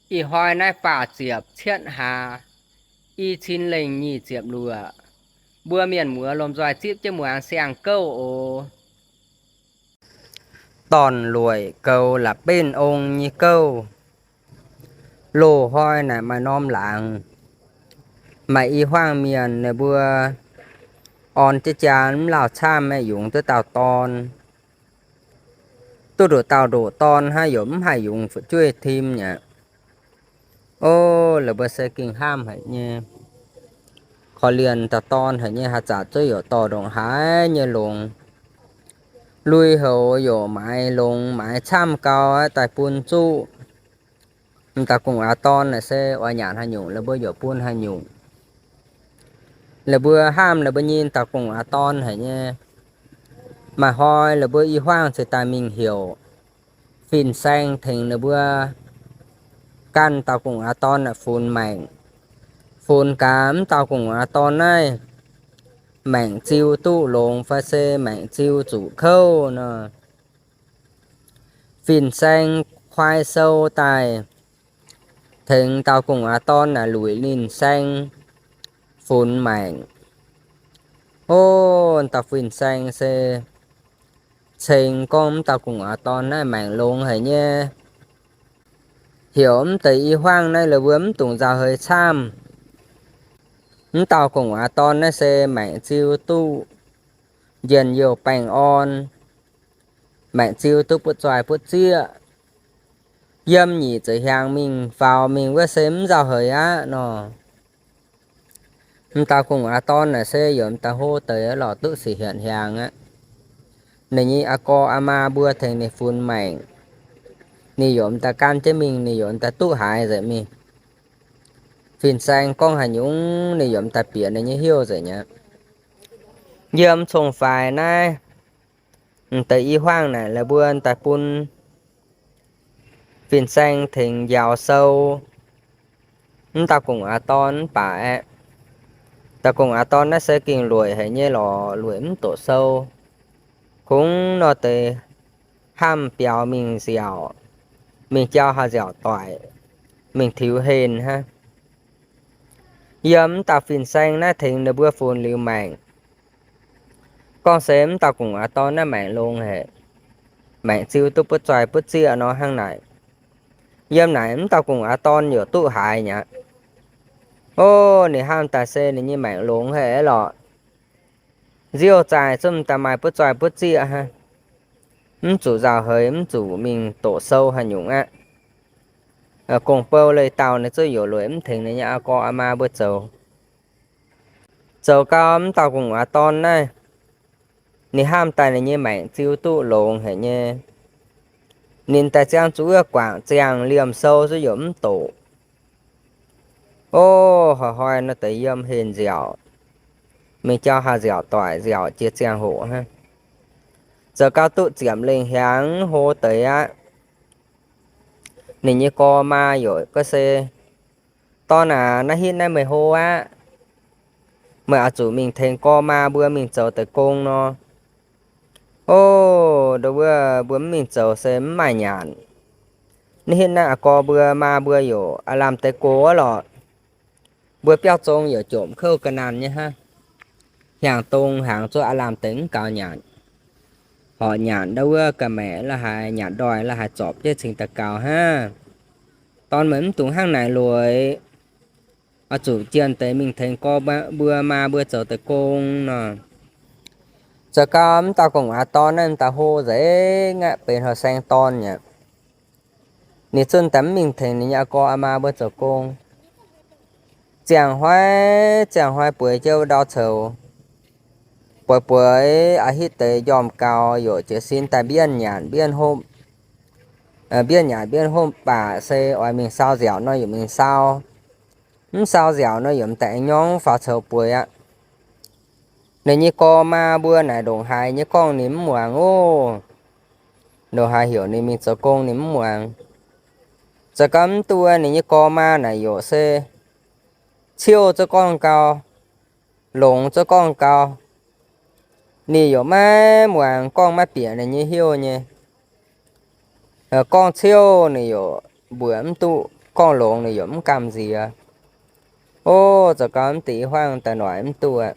Ih hnoi naaiv faah ziepc cietv hlaax, i cin lengh nyic ziepc luoqc, mbuo mienh muoz lomh nzoih zipv jienv muangx siang-gouv oc. Dorn-lueic goux la'benv ong nyei gouv. Loz-hnoi naaic maaih norm laangz, maaih i hmuangv mienh ninh mbuo orn jienv jaa mv lauh camv, aeqv, yungz duqv dauh dorn. Duqv ndoqc dauh ndoqc dorn hnangv, yaac mv haih yungz fu'jueiv tim aqv. O, laaix mbuo se gengh hnamv haic nyei. Korv-lienh dauh dorn haic nyei, haaix zanc zuov yaac dorh ndongc haaix nyei longx. Lui-houx yaac maaiz longx, maaiz camv gau aqv, daaih bun zuqv. M'dauh gu'nguaaz dorn naaic se oix nyanc haaix nyungc, laaix mbuo yaac bun haaix nyungc. Laaix mbuo hnamv laaix mbuo nyei dauh gu'nguaaz dorn haic nyei. Maaih hnoi laaix mbuo i hmuangv ziouc daaih mingh heuc fin-saeng tengx ninh mbuo ganh dauh gu'nguaaz dorn naaic funx maengc. Funx gaax m'dauh gu'nguaaz dorn naaiv maengc ziu duqv longx fai se maengc ziu zuqc kouv nor, fin-saeng kuaai sou daaih tengx dauh gu'nguaaz dorn naaic luic ninh saeng funx maengc. O, dauh fin-saeng se ceng gorngv m'dauh gu'nguaaz dorn naaiv maengc longx haic nyei. Heuc m'deix i hmuangv naaiv laaix mbuo mv dungx nzauh heix camv. M'dauh gu'nguaaz dorn naaiv se maengc ziu duqv, njien-youh baengh orn, maengc ziu duqv butv zoih butv zieqv. Yiem nyic ziepc hnyangx mingh faaux mingh wuov se mv nzauh heix aqv nor. M'dauh gu'nguaaz dorn naaic se yaac m'daaih hlo deix lorqc, duqv sic hietc hnyangx aqv. Ninh nyei aa gorx aa maa mbuo tengx ninh funx maengc. Ninh yaac m'daaih gan jienv mingh, ninh yaac m'daaih duqv haaix nzengc mingh. Fin-saeng gorngv haaix nyungc ninh yaac m'daaih bieqc ninh nyei heuc nzengc aqv. Yiem cong-faix naaiv, m'deix i hmuangv naaic laaix mbuo daaih bun fin-saeng tengx njaaux sou m'dauh gu'nguaaz dorn mv baac aeqv, dauh gu'nguaaz dorn naaiv se gengh lueic haic nyei lorqc, lueic mv doqc sou. Kungx nor deix hnamv biaux mingh nziaauc, mingh jauv haaix nziaauc doic, mingh tiux henh hnangv. Yiem m'dauh fin-saeng naaiv tengx ninh mbuo funx liuz maengc, gorngv se m'dauh gu'nguaaz dorn naaiv maengc longx haic, maengc ziu duqv butv zoih butv zieqv nor hnangv naaic. Yiem naaic m'dauh gu'nguaaz dorn yaac duqv haiz mi'aqv. O, ninh hnamv daaih se ninh nyei maengc longx haic lorqc. Nziouv zaaih zungv daaih maaih butv zoih butv zieqv hnangv. Mv zuqc nzauh heix, mv zuqc mingh doqc sou haaix nyungc aqv. Gong-bou leih dauh ninh zungv yaac lueic mv tengx ninh nyei aa gorx aa maa mbuo zoux. Zoux gau m'dauh gu'nguaaz dorn naaiv, ninh hnamv daaih ninh nyei maengc ziu duqv longx haic nyei. Ninh daaih ziangh zuqc wuov guangc ziangh liemh sou zungv yaac mv doqc. O, hnoi-hnoi nor deix yiem henh nziaauc, mingh jauv haaix nziaauc doic nziaauc jiex ziangh hoc hnangv. Zoux gau duqv ziepc lengh hnyangx hlo deix aqv. Ninh nyei gorx maa yaac gorngv se, Dorn aac, naaiv hitv naaiv meih hlo aqv. Meih oix zuqc mingh tengx gorx maa mbuo mingh zoux deix gong nor. O, ndo wuov mbuo mv mingh zoux se mv maaih nyanc. Naaiv hitv naaiv aa gorx mbuo maa mbuo yaac aav lamh deix go wuov lorqc. Mbuo biauv zong yaac jomc kouv ga'naanh nyei hnangv. Hnyangx dong hnaangx zuov aav lamh deix mv gaux nyanc. Horpc nyanc ndo wuov ga'maeqc la'haaix, nyanc ndoih la'haaix zorpc jienv cingx daaih gaux hnangv. Dorn meih mv dungx hnangv naaic lueic. Oix zuqc jienh deix mingh tengx gorx mbuo maa mbuo zoux deix gong nor. Zoux gau m'dauh gu'nguaaz dorn naaiv m'daaih hlo nzengc aqv, benx houh saeng dorn aqv. Ninh zungv daaih mv mingh tengx ninh nyei aa gorx aa maa mbuo zoux gong. Ziangh hnoi, ziangh hnoi bueix jienv wuov ndau coux. Bueix bueix aqv, hitv deix njormh gaux yaac jiez sin daaih mbienv nyanc mbienv hopv. Mbienv nyanc mbienv hopv baac se oix mingh sau nziaauc nor yaac mingh sau. Mv sau nziaauc nor yaac m'daaih aengx nyorngv faaux coux bueix aqv. Ninh nyei gorx maa mbuo naaic ndongc haaix nyei gorngv ninh mv muangx oc. Ndongc haaix heuc ninh mingh zoux gong ninh mv muangx. Zoux gau mv duqv, ninh nyei gorx maa naaic yaac se ciouv zouv gorngv gau, longx zouv gorngv gau. Ninh yaac maiv muangx, gorngv maiv bieqc ninh nyei heuc nyei. Gorngv ciouv ninh yaac mbuoqc mv duqv. gorngv longx ninh yaac mv gamh nziex. O, zoux gau mv deix i huaang daaih noic mv duqv aqv.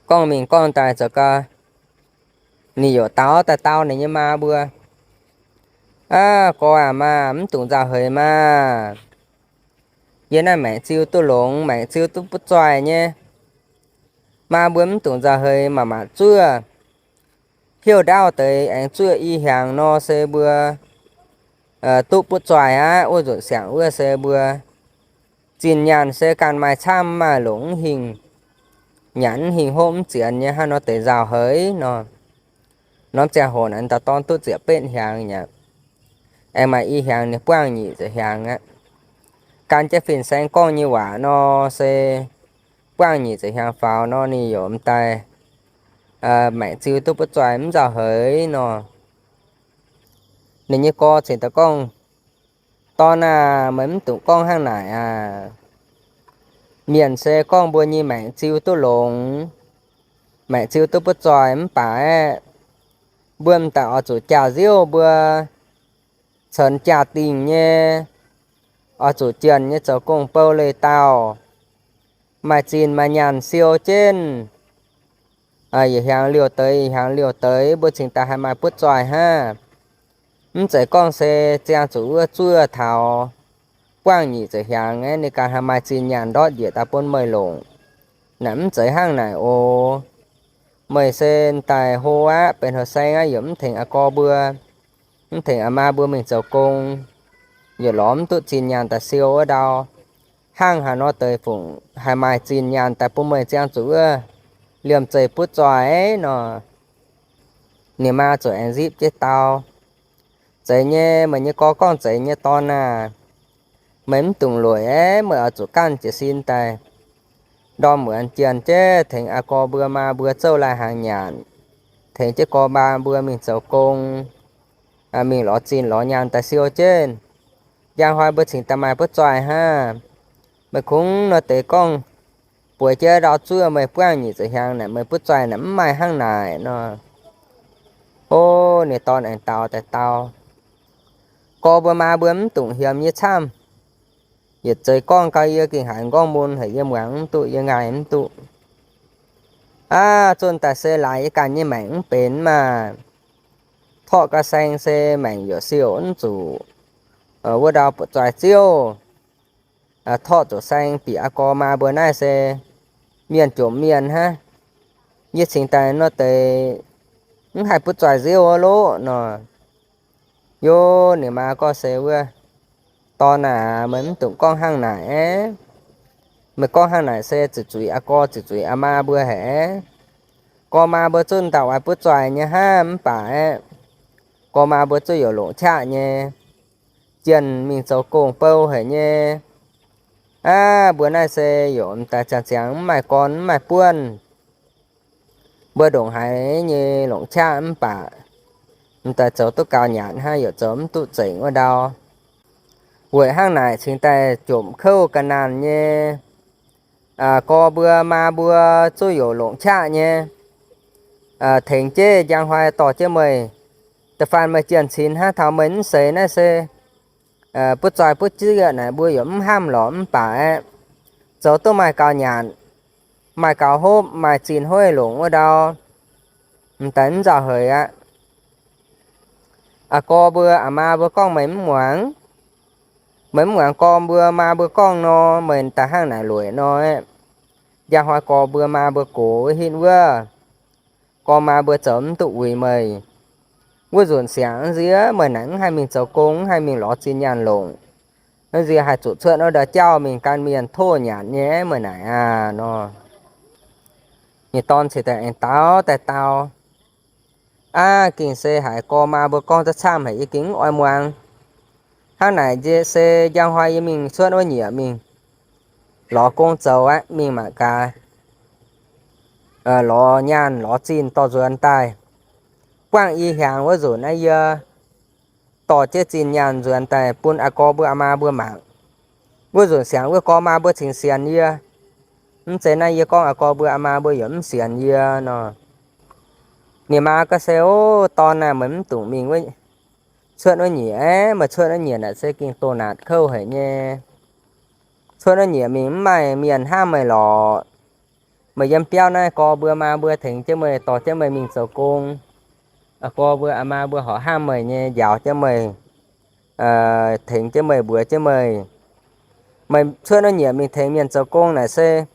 Gorngv mingh gorngv daaih zoux gau, ninh yaac dau daaih dau ninh nyei maa mbuo, Aav, gorx aac, maah, mv dungx nzauh heix maah! Yie naaiv maengc ziu duqv longx, maengc ziu duqv butv zoih nyei. Maa mbuo mv dungx nzauh heix, maac maac zuov. Heuc ndaauv deix aengx zuov i hnyangx nor se mbuo duqv butv zoih aqv. Wuov nzunc siangx wuov se mbuo zinh nyaanh se ganh maaih camv, maaih longc mv hingh, nyanc mv hingh, hopv mv zienx nyei, hnangv nor deix nzauh heix nor. Norm ziangh hoc naaic dauh dorn duqv ziepc betv hnyangx aqv. Aengx maaih i hnyangx ninh buangv nyic ziepc hnyangx aqv. Gan jienv fin-saeng gorngv nyei waac nor se buangv nyic ziepc hnyangx faaux nor ninh yaac m'daaih maengc ziu duqv butv zoih mv nzauh heix nor. Ninh nyei gorx cingx daaih gorngv, Dorn aah, meih mv dungx gorngv hnangv naaic aac. Mienh se gorngv mbuo nyei maengc ziu duqv longx, maengc ziu duqv butv zoih mv baac aeqv, mbuo m'daaih oix zuqc jaax-nziouv mbuo, ceix jaax-dingh nyei, oix zuqc jienh nyei zoux gong-bou leih dauh, maaih zinh maaih nyaanh siou jienv. Yietc hnyangx liouh deix, yietc hnyangx liouh deix, mbuo cingx daaih haih maaih butv zoih hnangv. Mv zeiz gorngv se ziangh zuqc wuov zuov taux buangv nyic ziepc hnyangx aeqv, ninh ganh haih maaih zinh nyaanh ndortv njiec daaih bun meih longc. Naaic mv zeiz hnangv naaic oc. Meih se daaih hlo aqv, benx hlo saeng aqv, yaac mv tengx aa gorx mbuo, mv tengx aa maa mbuo mingh zoux gong, yaac lorz mv duqv zinh nyaanh daaih siou wuov ndau. Hnangv haaix nor deix fungc haih maaih zinh nyaanh daaih bun meih ziangh zuqc wuov liemh zeih butv zoih nor? Ninh maa ziouc aengx nzipc jienv dau, Zeiz nyei, meih nyei gorx gorngv zeiz nyei, dorn aah. Meih mv dungx lueic aeqv, meih oix zuqc ganh jiez sin daaih ndorm muonz jienh jienv tengx aa gorx mbuo maa mbuo zouv lai-hnaangx nyanc, tengx jienv gorx maa mbuo mingh zoux gong, mingh lorz zinh lorz nyaanh daaih siou jienv. Njang hnoi mbuo cingx daaih maaih butv zoih hnangv. Meih kungx nor deix gorngv bueix jienv ndau zuov meih buangv nyic ziepc hnyangx naaic meih butv zoih naaic mv maaih hnangv naaic nor. O, ninh dorn aengx dau daaih dau, Gorx mbuo maa mbuo mv dungx hiemx yie camv. Yietc zeiz gorngv gau yie gengh haiz nqorngv mun haic, yie muangx mv duqv, yie ngaih mv duqv. Aav, zunh daaih se laaix yie ganh nyei maengc mv benx maah! Torqv gau saeng se maengc yaac siouc mv zuqc wuov ndau butv zoih ziouv. Torqv zuqc saeng bieqc aa gorx maa mbuo naaiv se mienh jomc mienh hnangv. Yie cingx daaih nor deix mv haih butv zoih nziouv loqv nor. Yo, ninh maa gorngv se wuov, Dorn aah, meih mv dungx gorngv hnangv naaic aeqv. Meih gorngv hnangv naaic se ziqc zuiz aa gorx ziqc zuiz aa maa mbuo haic aeqv. Gorx maa mbuo zunv dauh oix butv zoih nyei hnangv mv baac aeqv, gorx maa mbuo zuqc youc longc qaqv nyei, jienh mingh zoux gong-bou haic nyei. Aav, mbuo naaiv se youc m'daaih ziangh ziangx mv maaih gorn mv maaih buonv. Mbuo ndongc haaix nyei longc qaqv mv baac m'daaih zoux duqv gaux nyanc hnangv, youc zoux mv duqv zengc wuov ndau. Weic hnangv naaic cingx daaih jomc kouv ga'naanh nyei. Gorx mbuo maa mbuo zuqc youc longc qaqv nyei, tengx jienv njang hnoi dorh jienv meih. Da'faanh meih jienh cin hnangv taux meih mv seix naaiv se butv zoih butv zieqv naaic mbuo yaac mv hnamv lorqc mv baac aeqv, zoux duqv maaih gaux nyanc, maaih gaux hopv, maaih zinh hoiv longc wuov ndau, m'daaih mv nzauh heix aqv. Aa gorx mbuo aa maa mbuo gorngv meih mv muangx. Meih mv muangx gorx mbuo maa mbuo gorngv nor, meih daaih hnangv naaic lueic nor aeqv, njang hnoi gorx mbuo maa mbuo gox wuov hinv wuov, gorx maa mbuo zoux mv duqv uix meih. Wuov nzunc siangx nziex meih naaic mv haih mingh zoux gong, mv haih mingh lorz zinh nyaanh longc. Nziex haih zuqc cuotv wuov ndau jauv mingh gan mienh tov nyanc nyei meih naaic aah nor. Ninh dorn cingx daaih aengx daux daaih dau, Aav, gengh se haiz gorx maa mbuo gorngv duqv camv haic, yie gengh mv oix muangx. Hnangv naaic nziex se njang hnoi yie mingh cuotv wuov nyiec mingh lorz gong zoux aqv, mingh mangc gaax, lorz nyaanh lorz zinh dorh nzuonx daaih. Buangh i hnyangx wuov nzunc naaiv yie dorh jienv zinh nyaanh nzuonx daaih bun aa gorx mbuo aa maa mbuo mangc. Wuov nzunc siangx wuov gorx maa mbuo cingx sienx yie. Mv zeiz naaiv yie gorngv aa gorx mbuo aa maa mbuo yaac mv sienx yie nor. Ninh maa gorngv se, O, dorn aah, meih mv dungx mingh wuov, cuotv wuov nyieqc, meih cuotv wuov nyieqc naaic se gengh doh naatc kouv haic nyei. Cuotv wuov nyieqc mingh mv maaih mienh hnamv meih lorqc. Meih yiem biauv naaiv gorx mbuo maa mbuo tengx jienv meih, dorh jienv meih mingh zoux gong. Gorx mbuo aa maa mbuo horpc hnamv meih nyei, njaaux jienv meih, tengx jienv meih, mbuox jienv meih. Meih cuotv wuov nyieqc mingh tengx mienh zoux gong naaic se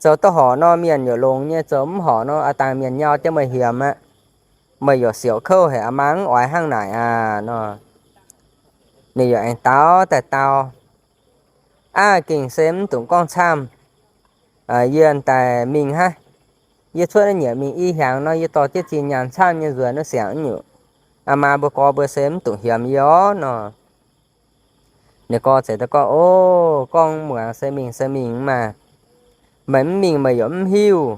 zoux duqv horpc nor mienh yaac longx nyei, zoux mv horpc nor aa dangh mienh nyau jienv meih hiemx aqv. Meih yaac siouc kouv haic, aa maa mv oix hnangv naaic aac nor. Ninh yaac aengx daux daaih dau, aav, gengh se mv dungx gorngv camv. Yie daaih mingh haic. Yie cuotv wuov nyieqc mingh i hnyangx nor, yie dorh jienv zinh nyaanh camv nyei nzuonx wuov siangx nyungc. Aa maa mbuo gorx mbuo se mv dungx hiemx yie orv nor. Ninh gorx ziouc daaih gorngv, O, gorngv muangx se mingh se mingh maah. Meih mv mingh meih yaac mv hiuv.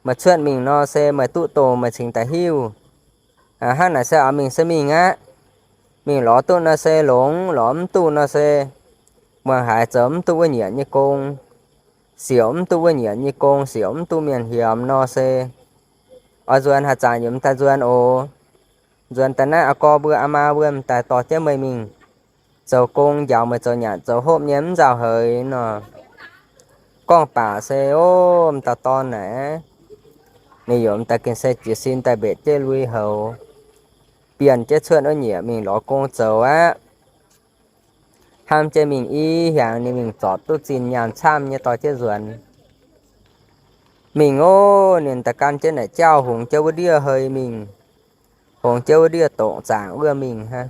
Meih cuotv mingh nor se meih duqv dongh meih cingx daaih hiuv. Hnangv naaic se oix mingh se mingh aqv. Mingh lorz duqv nor se longx, lorz mv duqv nor se muangx haiz zoux mv duqv wuov nyieqc nyei gong, siouc mv duqv wuov nyieqc nyei gong, siouc mv duqv mienh hiemx nor se oix nzuonx haaix zanc yaac m'daaih nzuonx oc. Nzuonx daaih naaiv aa gorx mbuo aa maa mbuo m'daaih dorh jienv meih mingh zoux gong, njaaux meih zoux nyanc zoux hopv nyei, mv nzauh heix nor. Gorngv baac se, O, m'daaih dorn naaic, ninh yaac m'daaih gengh se jiez sin daaih mbetc jienv lui-houx, bienh jienv cuotv wuov nyieqc mingh lorz gong zoux aqv. Hnamv jienv mingh i hnyangx ninh mingh zorpc duqv zinh nyaanh camv nyei dorh jienv nzuonx. Mingh ov, ninh daaih gan jienv naaic jauv hungx jienv wuov ndiev hei mingh, hungx jienv wuov ndiev doqc zaangc wuov mingh hnangv.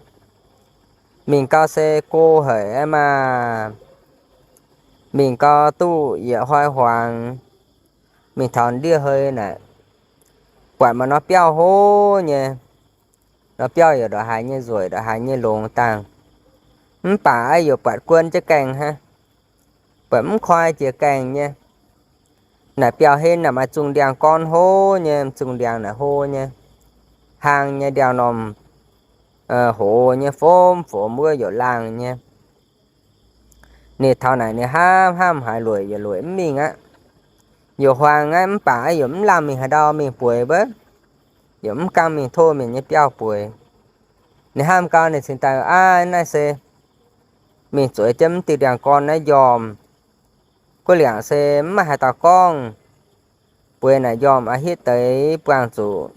Mingh gau se go haic aqv maah. Mingh gau duqv yietc hnoi hmuangx, mingh taux ndiev hei naaic, buatc maaih norm biauv hlo nyei. Norm biauv yaac ndongc haaix nyei nzueic, ndongc haaix nyei longx dangh, mv baac yaac buatc guon jienv gaengh hnangv, buatc mv koi jiex gaengh nyei. Naaic biauv-hlen naaic maaih zungh ndiangx-gorn hlo nyei, zungh ndiangx naaic hlo nyei, hlang nyei, ndiangx-normh hoz nyei, fomv fomx wuov yaac laangh nyei. Ninh taux naaic ninh hnamv hnamv haaix lueic yaac lueic mv mingh aqv. Yaac hmuangx aqv, mv baac yaac mv lamh mingh haaix ndau mingh bueix wuov, yaac mv gaengh mingh tov mienh nyei biauv bueix. Ninh hnamv gau ninh cingx daaih, Aav, naaiv se mingh zueiz jienv mv diuh ndiangx-gorn naaiv njormh. Guv liangc se mv maaih haaix dauh gorngv, bueix naaic njormh a'hitv deix buangh zuqc,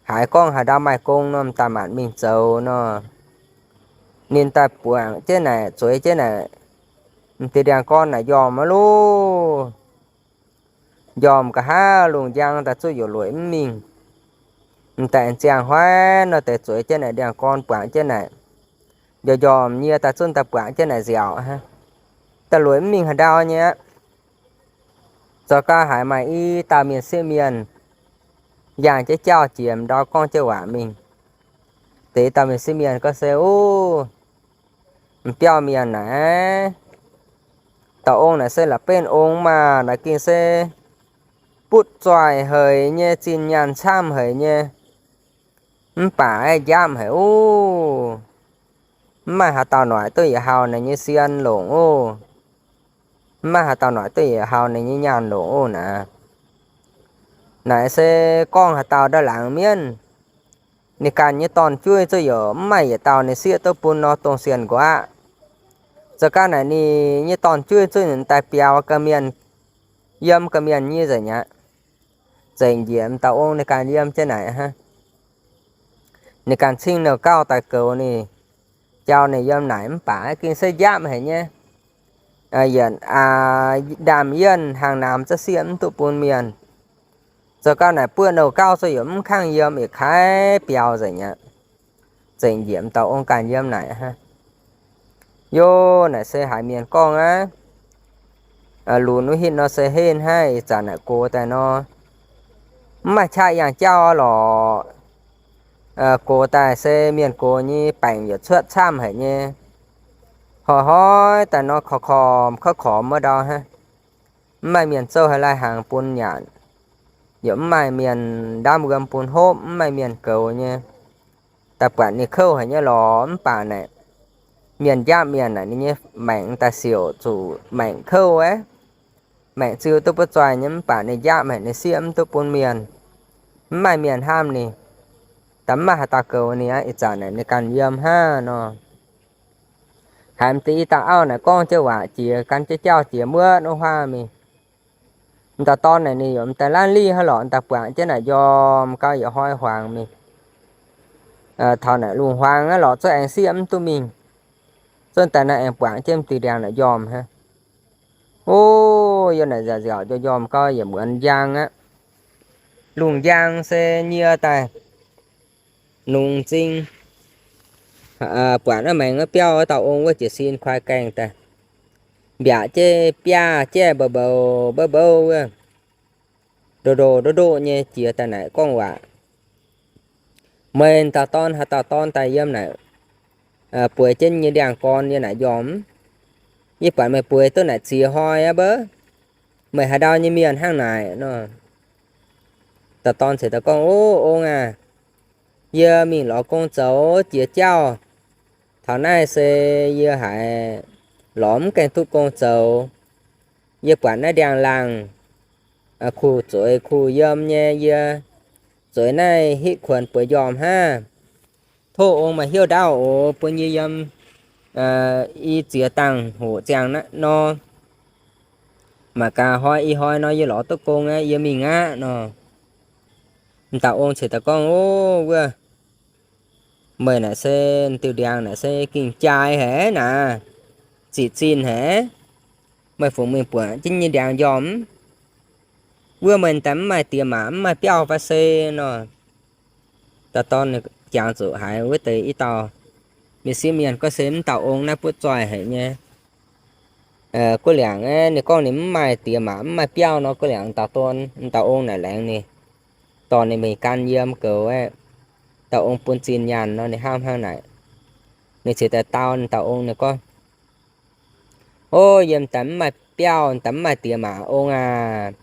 haiz gorngv haaix ndau maaih gong nor m'daaih maanc mingh zoux nor. Ninh daaih buangc jienv naaic, zueiz jienv naaic, m'diuh ndiangx-gorn naaic njormh aqv loh. Njormh nqa'haav lungh njang daaih zuqv yaac lueic mv mingh. M'daaih ziangh hnoi nor deix zueiz jienv naaic ndiangx-gorn buangc jienv naaic, njormh njormh nyie daaih zuqv daaih buangc jienv naaic nziaauc hnangv, daaih lueic mv mingh haaix ndau nyei aqv. Zoux gau haiz maaih i dauh mienh sieqv mienh yangh jienv jauv jiex m'ndau gorngv jienv waac mingh. Deix dauh mienh sieqv mienh gorngv se, Uv, m'biauh mienh naaic, dauh ong naaic se la'benv ong maah, naaic gengh se butv zoih haic nyei, zinh nyaanh camv haic nyei, mv baac aeqv, njapv haic oc. Mv maaih haaix dauh noic duqv yietc hauh naaic nyei sien longc oc. Mv maaih haaix dauh noic duqv yietc hauh naaic nyei nyaanh longc oc naaic. Naaic se gorngv haaix dauh ndau laangz mienv, ninh ganh nyei dorn-jueiv zuqv yaac mv maaih yietc dauh ninh sieqv duqv bun nor dongh sienx nqa'haav. Zoux gau naaic ninh nyei dorn-jueiv zuqv ninh daaih biaux ga'mienh, yiem ga'mienh nyei nzengc aqv. Nzengc njiec m'dauh ong ninh ganh yiem jienv naaic hnangv. Ninh ganh cing nouh gauh daaih goux ninh, jauh ninh yiem naaic mv baac gengh se njapv haic nyei. Yietc ndaamv-yienh hnaangx-naamx za'sieqv mv duqv bun mienh. Zoux gau naaic buoqv nouh gauh zuqv yaac mv kangv yiem, yietc kaaix biaux nzengc aqv. Nzengc njiec m'dauh ong ganh yiem naaic hnangv. Yo, naaic se haiz mienh gorngv aqv, lunx wuov hitv nor se henv hnangv, ih zanc naaic gox daaih nor, mv maaih qaqv yangh jauv lorqc. Gox daaih se mienh gox nyei baengc yaac cuotv camv haic nyei. Hnoi-hnoi daaih nor korv-kormx korv-kormx wuov ndau hnangv. Mv maaih mienh zouv haaix lai hnaangx bun nyanc, yaac mv maaih mienh ndaamv wuom bun hopv, mv maaih mienh goux nyei. Daaih buatc ninh kouv haic nyei lorqc, mv baac naaic mienh njapv mienh naaic ninh nyei maengc daaih siouc zuqc maengc kouv aqv. Maengc ziu duqv butv zoih nyei, mv baac ninh njapv haic, ninh sieqv mv duqv bun mienh. Mv maaih mienh hnamv ninh. daaih mv maaih haaix dauh goux ninh aqv. Ih zanc naaic ninh ganh yiem hnangv nor. Haiz m'deix i dauh auv naaic gorngv jienv waac jiex, gan jienv jauv jiex muotv wuov huaav mingh. M'daaih dorn naaic ninh yaac m'daaih laanh liv hnangv lorqc, m'daaih buangv jienv naaic njormh gau yietc hnoi huangx mingh. Taux naaic lungh huaang aqv lorqc, zuov aengx sieqv mv duqv mingh. Zuov daaih naaic aengx buangv jienv m'diuh ndiangx naaic njormh hnangv. O, yiem naaic nziaauc nziaauc njormh gau yietc muonz njang aqv. Lungh njang se nyie daaih nungx m'zing, buatc naaiv maengx wuov biauv wuov dauh ong wuov jiez sin kuaai gaengh daaih, mbiaatc jienv biaav jaiv mbou mbou mbouv mbouv wuov, ndoh ndoh ndoh ndoh nyei jiex daaih naaic gorngv waac, meih dauh dorn haaix dauh dorn daaih yiem naaic bueix jienv nyei ndiangx-gorn yiem naaic njormh. Yie buatc meih bueix duqv naaic ziex hnoi aqv mbouv. Meih haaix ndau nyei mienh hnangv naaic nor? Dauh dorn ziouc daaih gorngv, O, ong aac, yie mingh lorz gong zoux jiex jauv. Taux naaiv se yie haiz lorz mv gaengh duqv gong zoux. Yie buatc naaiv ndiangx-laangc kuh zueiz kuh yiem nyei, yie zueiz naaiv hitv kuonx bueix njormh hnangv. Tov ong maaih hnyouv ndaauv oc, bun yie yiem i ziex dangh hoc ziangh nor. Mangc gaax hnoi i hnoi nor yie lorz duqv gong aqv, yie mingh aqv nor. M'dauh ong ziouc daaih gorngv, O, wuov, meih naaic se diuh ndiangx naaic se gengh jaaix haic naaic, ziqc zinh haic. Meih fungc mingh buangv jienv nyei ndiangx njormh? Wuov meih daaih mv maaih diex maac mv maaih biauv fai se nor? Dauh dorn jangx zuqc haiz wuov deix i dauh mienh sieqv mienh gorngv se mv dauh ong naaiv butv zoih haic nyei. Guv liangc aeqv, ninh gorngv ninh mv maaih diex maac mv maaih biauv nor, guv liangc dauh dorn, dauh ong naaic laengz ninh, dorh ninh mingh gan yiem goux aeqv, dauh ong bun zinh nyaanh nor, ninh hnamv hnangv naaic. Ninh ziouc daaih dau dauh ong ninh gorngv, O, yie m'daaih mv maaih biauv, m'daaih mv maaih diex maac ong aac.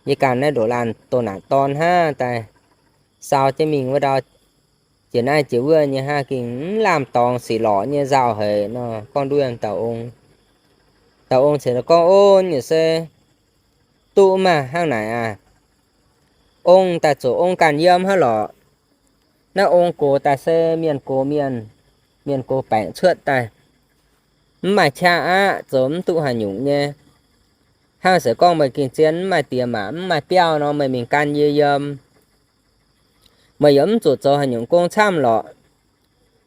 Yie ganh naaiv ndoqc laanh doh naanc dorn hnangv, daaih sau jienv mingh wuov ndau jiex naaiv jiex wuov nyei hnangv, gengh mv lamh dorngx sic lorqc nyei nzauh haic nor, gorngv nduov dauh ong. Dauh ong ziouc gorngv, O, nyungc se duqv mv maaih hnangv naaic aac. Ong daaih zoux ong ganh yiem hnangv lorqc. Naaiv ong gox daaih se mienh gox mienh, mienh gox baengc cuotv daaih, mv maaih qaqv aqv, zoux mv duqv haaix nyungc nyei. Hnangv se gorngv meih gengh zien mv maaih diex maac mv maaih biauv nor, meih mingh gan yie yiem, meih yaac mv zuqc zoux haaix nyungc gong camv lorqc.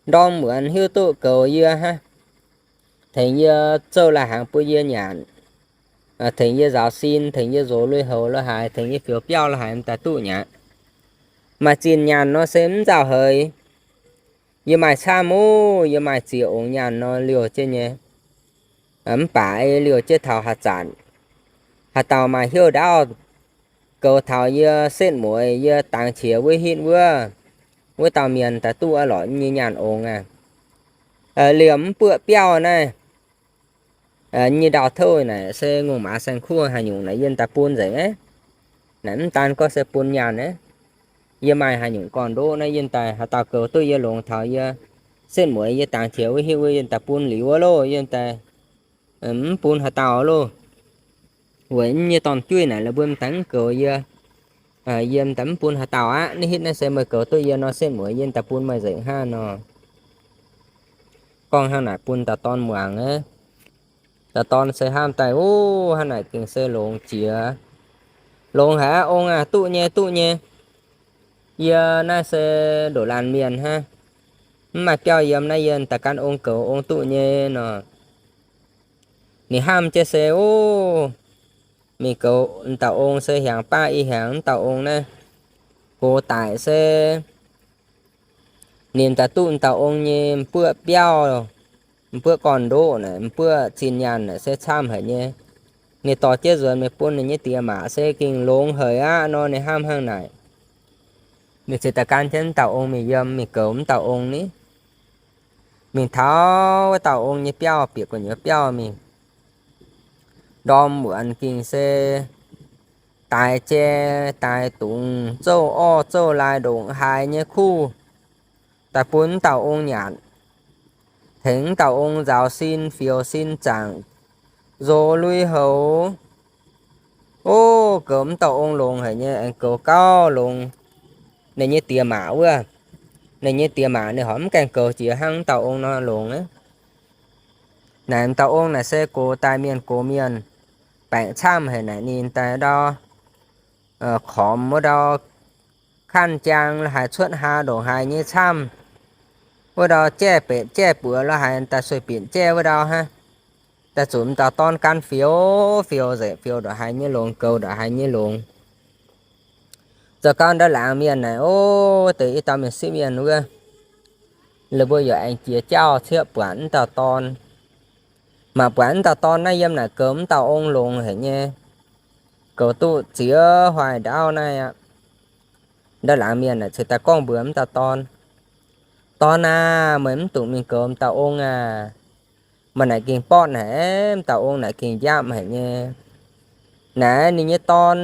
Ndorm muonz hiuv duqv goux yie hnangv, tengx yie zouv lai-hnaangx bun yie nyanc, tengx yie nzaaux sin, tengx yie nzox lui-houx lo haaix, tengx yie fioux biauv lo haaix m'daaih duqv nyei aqv. Maaih zinh nyaanh nor se mv nzauh haic. Yie maaih camv ov, yie maaih ziex ongx nyaanh nor liouh jienv nyei. Mv baac liouh jienv taux haaix zanc, haaix dauh maaih hnyouv ndaauv goux taux yie setv mueiz, yie dangx qiex wuov hitv wuov, wuov dauh mienh daaih duqv aqv lorqc nyei nyaanh ongx aac. Liemh mv buoqv biauv naaiv nyei ndau-touv naaic se ngongh maaz saeng-kuv haaix nyungc naaic yie daaih bun nzengc aqv. Naaic mv daan gorngv se bun nyaanh aqv. Yie maaih haaix nyungc gorn-ndoqv naaiv yie daaih haaix dauh goux duqv yie longx taux yie setv mueiz yie dangx qiex wuov hitv wuov yie daaih bun liuz wuov loh, yie daaih mv bun haaix dauh loh. Weic nyei dorn-jueiv naaic la'mbuo m'daaih mv goux yie, yie m'daaih mv bun haaix dauh aqv. Naaiv hitv naaiv se meih goux duqv yie nor setv mueiz yie daaih bun meih nzengc hnangv nor. Gorngv hnangv naaic bun dauh dorn muangx aqv. Dauh dorn se hnamv daaih, Ov, hnangv naaic gengh se longx jiex. Longx haic aqv ong aac, duqv nyei, duqv nyei. Yie naaiv se ndoqc laanh mienh hnangv, mv maaih biauv yiem naaiv yie daaih gan ong goux ong duqv nyei nor. Ninh hnamv jienv se, Ov, mingh goux m'dauh ong se hiaangx baav i hiaangx m'dauh ong naaiv gox daic se ninh daaih duqv m'dauh ong nyei m'buoqv biauv, m'buoqv gorn-ndoqv naaic, m'buoqv zinh nyaanh naaic se camv haic nyei. Ninh dorh jienv nzuonx mingh bun ninh nyei diex maac se gengh longx haic aqv nor, ninh hnamv hnangv naaic. Ninh ziouc daaih gan jienv m'dauh ong mingh yiem mingh goux m'dauh ong ni. Mingh taux wuov dauh ong nyei biauv, bieqc gu'nyuoz biauv mingh. Ndorm muonz gengh se daix jai daix dungz, zouv orv zouv lai, ndongc haaix nyei kuv daaih bun m'dauh ong nyanc. Tengx m'dauh ong nzaaux sin, fioux sin zaangc, nzox lui-houx. Ov, goux m'dauh ong longx haic nyei, aengx goux gauh longx ninh nyei diex maac wuov. ninh nyei diex maac ninh horpc mv gaengh goux jiex hnangv m'dauh ong nor longx aqv. Naaic m'dauh ong naaic se gox daaih mienh gox mienh, baengc camv haic naaic ninh daaih ndau kormx wuov ndau kanh jaang lo haaix cuotv haa ndongc haaix nyei camv, wuov ndau jaev betc jaev buoz lo haaix daaih sueih binc jaev wuov ndau hnangv. Daaih zuqc m'dauh dorn gan fioux fioux nzengc, fioux ndongc haaix nyei longx, goux ndongc haaix nyei longx. Zoux gau ndau laangz mienh naaic, o, deix i dauh mienh sieqv mienh wuov, la'buo yaac aengx jiex jauv cieqv buatc m'dauh dorn. Mangc buatc m'dauh dorn naaiv yiem naaic goux m'dauh ong longx haic nyei, goux duqv ziex hoic ndaauv naaiv aqv. Ndau laangz mienh naaic ceix daaih gorngv mbuox m'dauh dorn, Dorn aah, meih mv dungx mingh goux m'dauh ong aah. Meih naaic gengh borqv haic, m'dauh ong naaic gengh njapv haic nyei. Naaiv ninh nyei dorn,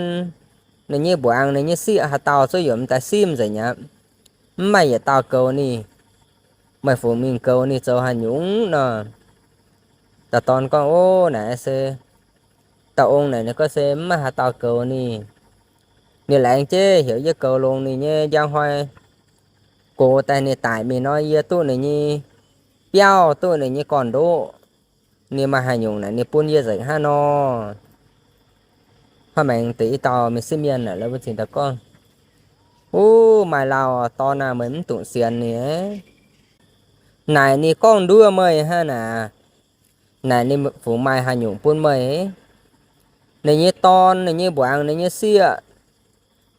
ninh nyei mbuangz, ninh nyei sieqv haaix dauh zuqc yaac m'daaih simv nzengc aqv. Mv maaih yietc dauh goux ninh. Meih fungc mingh goux ninh zoux haaix nyungc nor? Dauh dorn gorngv, O, naaiv se dauh ong naaic ninh gorngv se mv maaih haaix dauh goux ninh. Ninh laengz jienv heuc yie goux longx ninh nyei njang hnoi, gox daaih ninh daic mingh nor, yie duqv ninh nyei biauv, duqv ninh nyei gorn-ndoqv, ninh maaih haaix nyungc naaic ninh bun yie nzengc hnangv nor. Hnoi maengx deix i dauh mienh sieqv mienh naaic la'buo cingx daaih gorngv, Uv, maaih lauh dorn aah, meih mv dungx sienx ninh. Naaic ninh gorngv nduov meih hnangv naaic, naaic ninh fungx maaih haaix nyungc bun meih? Ninh nyei dorn, ninh nyei mbuangz, ninh nyei sieqv,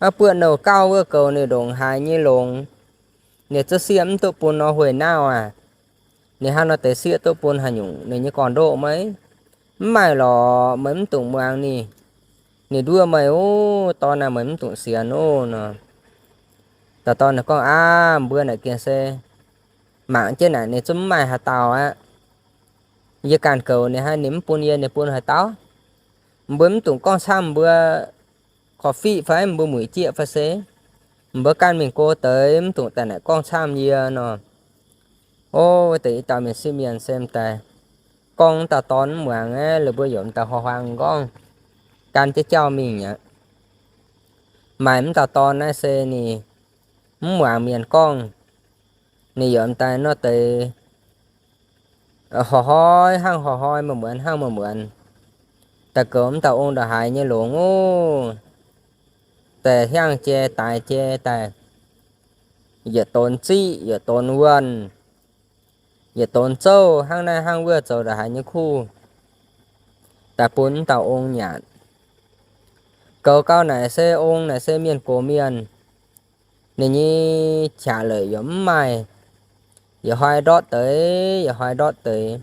maiv buoqv nouh gauh wuov goux ninh ndongc haaix nyei longx, ninh zungv sieqv mv duqv bun nor hueih nauv aac. Ninh hnangv nor deix sieqv duqv bun haaix nyungc ninh nyei gorn-ndoqv meih? Mv maaih lorqc, meih mv dungx muangx ninh. Ninh nduov meih oc, dorn aah, meih mv dungx sienx oc nor. Dauh dorn naaic gorngv, Aav, mbuo naaic gengh se mangc jienv naaic ninh zungv mv maaih haaix dauh aqv. Yie ganh goux ninh hnangv, ninh mv bun yie, ninh bun haaix dauh? Mbuo mv dungx gorngv camv mbuo korv-fiqv fai mbuo mueic jieqv fai se, mbuo ganh mingh go deix, mv dungx daaih naaic gorngv camv yie nor. O, wuov deix i dauh mienh sieqv mienh se m'daaih gorngv m'dauh dorn mv muangx aqv, la'buo yaac m'daaih huaax huaang m'nqorngv gan jienv jauv mingh aqv. Maaih m'dauh dorn naaiv se ninh mv muangx mienh gorngv, ninh yaac m'daaih nor deix horc hnoi hnangv horc hnoi, muonz muonz hnangv muonz muonz, daaih goux m'dauh ong ndongc haaix nyei longx oc. Daaih hiaangv jai daaix jai daaih, yietc donx ziqv, yietc donx wuonh, yietc donx zouv, hnangv naaiv hnangv wuov zoux ndongc haaix nyei kuv daaih bun m'dauh ong nyanc. Goux gau naaic se ong naaic se mienh gox mienh, ninh nyei qaqc leic yaac mv maaih, yaac hnoi ndortv deix, yaac hnoi ndortv deix,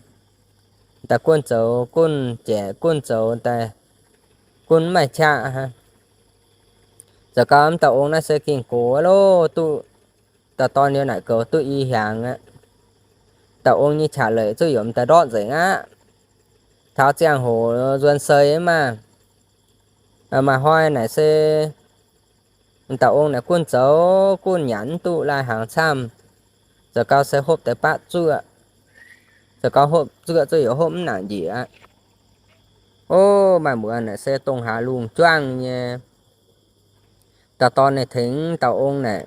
daaih gunv zoux gunv jaeqc, gunv zoux daaih gunv mv maaih qaqv aqv. Zoux gau m'dauh ong naaiv se gengh gox loh, duqv dauh dorn liuz naaic goux duqv i hiaangx aqv. Dauh ong nyei qaqc leic zuqc yaac m'daaih ndortv nzengc aqv. Taux ziangh hoc nzuonx seix maah, maaih hnoi naaic se m'dauh ong naaic gunv zoux gunv nyanc mv duqv lai hnaangx camv, zoux gau se hopv deix baqv zuoqv, zoux gau hopv zuoqv zuqc yaac hopv mv nangc njiec aqv. O, maaih muonz naaic se dongh hlaax lungh juangv nyei. Dauh dorn ninh tengx dauh ong naaic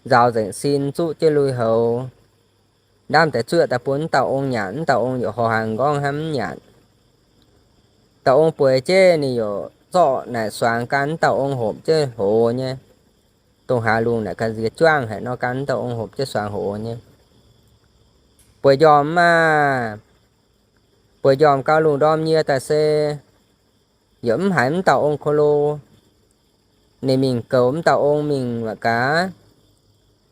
nzaaux nzengc sin zuqv jienv lui-houx, ndaamv deix zuoqv daaih bun m'dauh ong nyanc, m'dauh ong yaac horc haaix m'nqorngv hnangv mv nyanc. Dauh ong bueix jienv ninh yaac zorqv naaic suangx gan m'dauh ong hopc jienv hoz nyei. Dongh hlaax lungh naaic ga'nziex juangv haic nor, gan m'dauh ong hopc jienv suangx hoz nyei. Bueix njormh maah, bueix njormh gau lungh ndorm nyie daaih se yaac mv haiz m'dauh ong ko lo. Ninh mingh goux m'dauh ong mingh mangc gaax,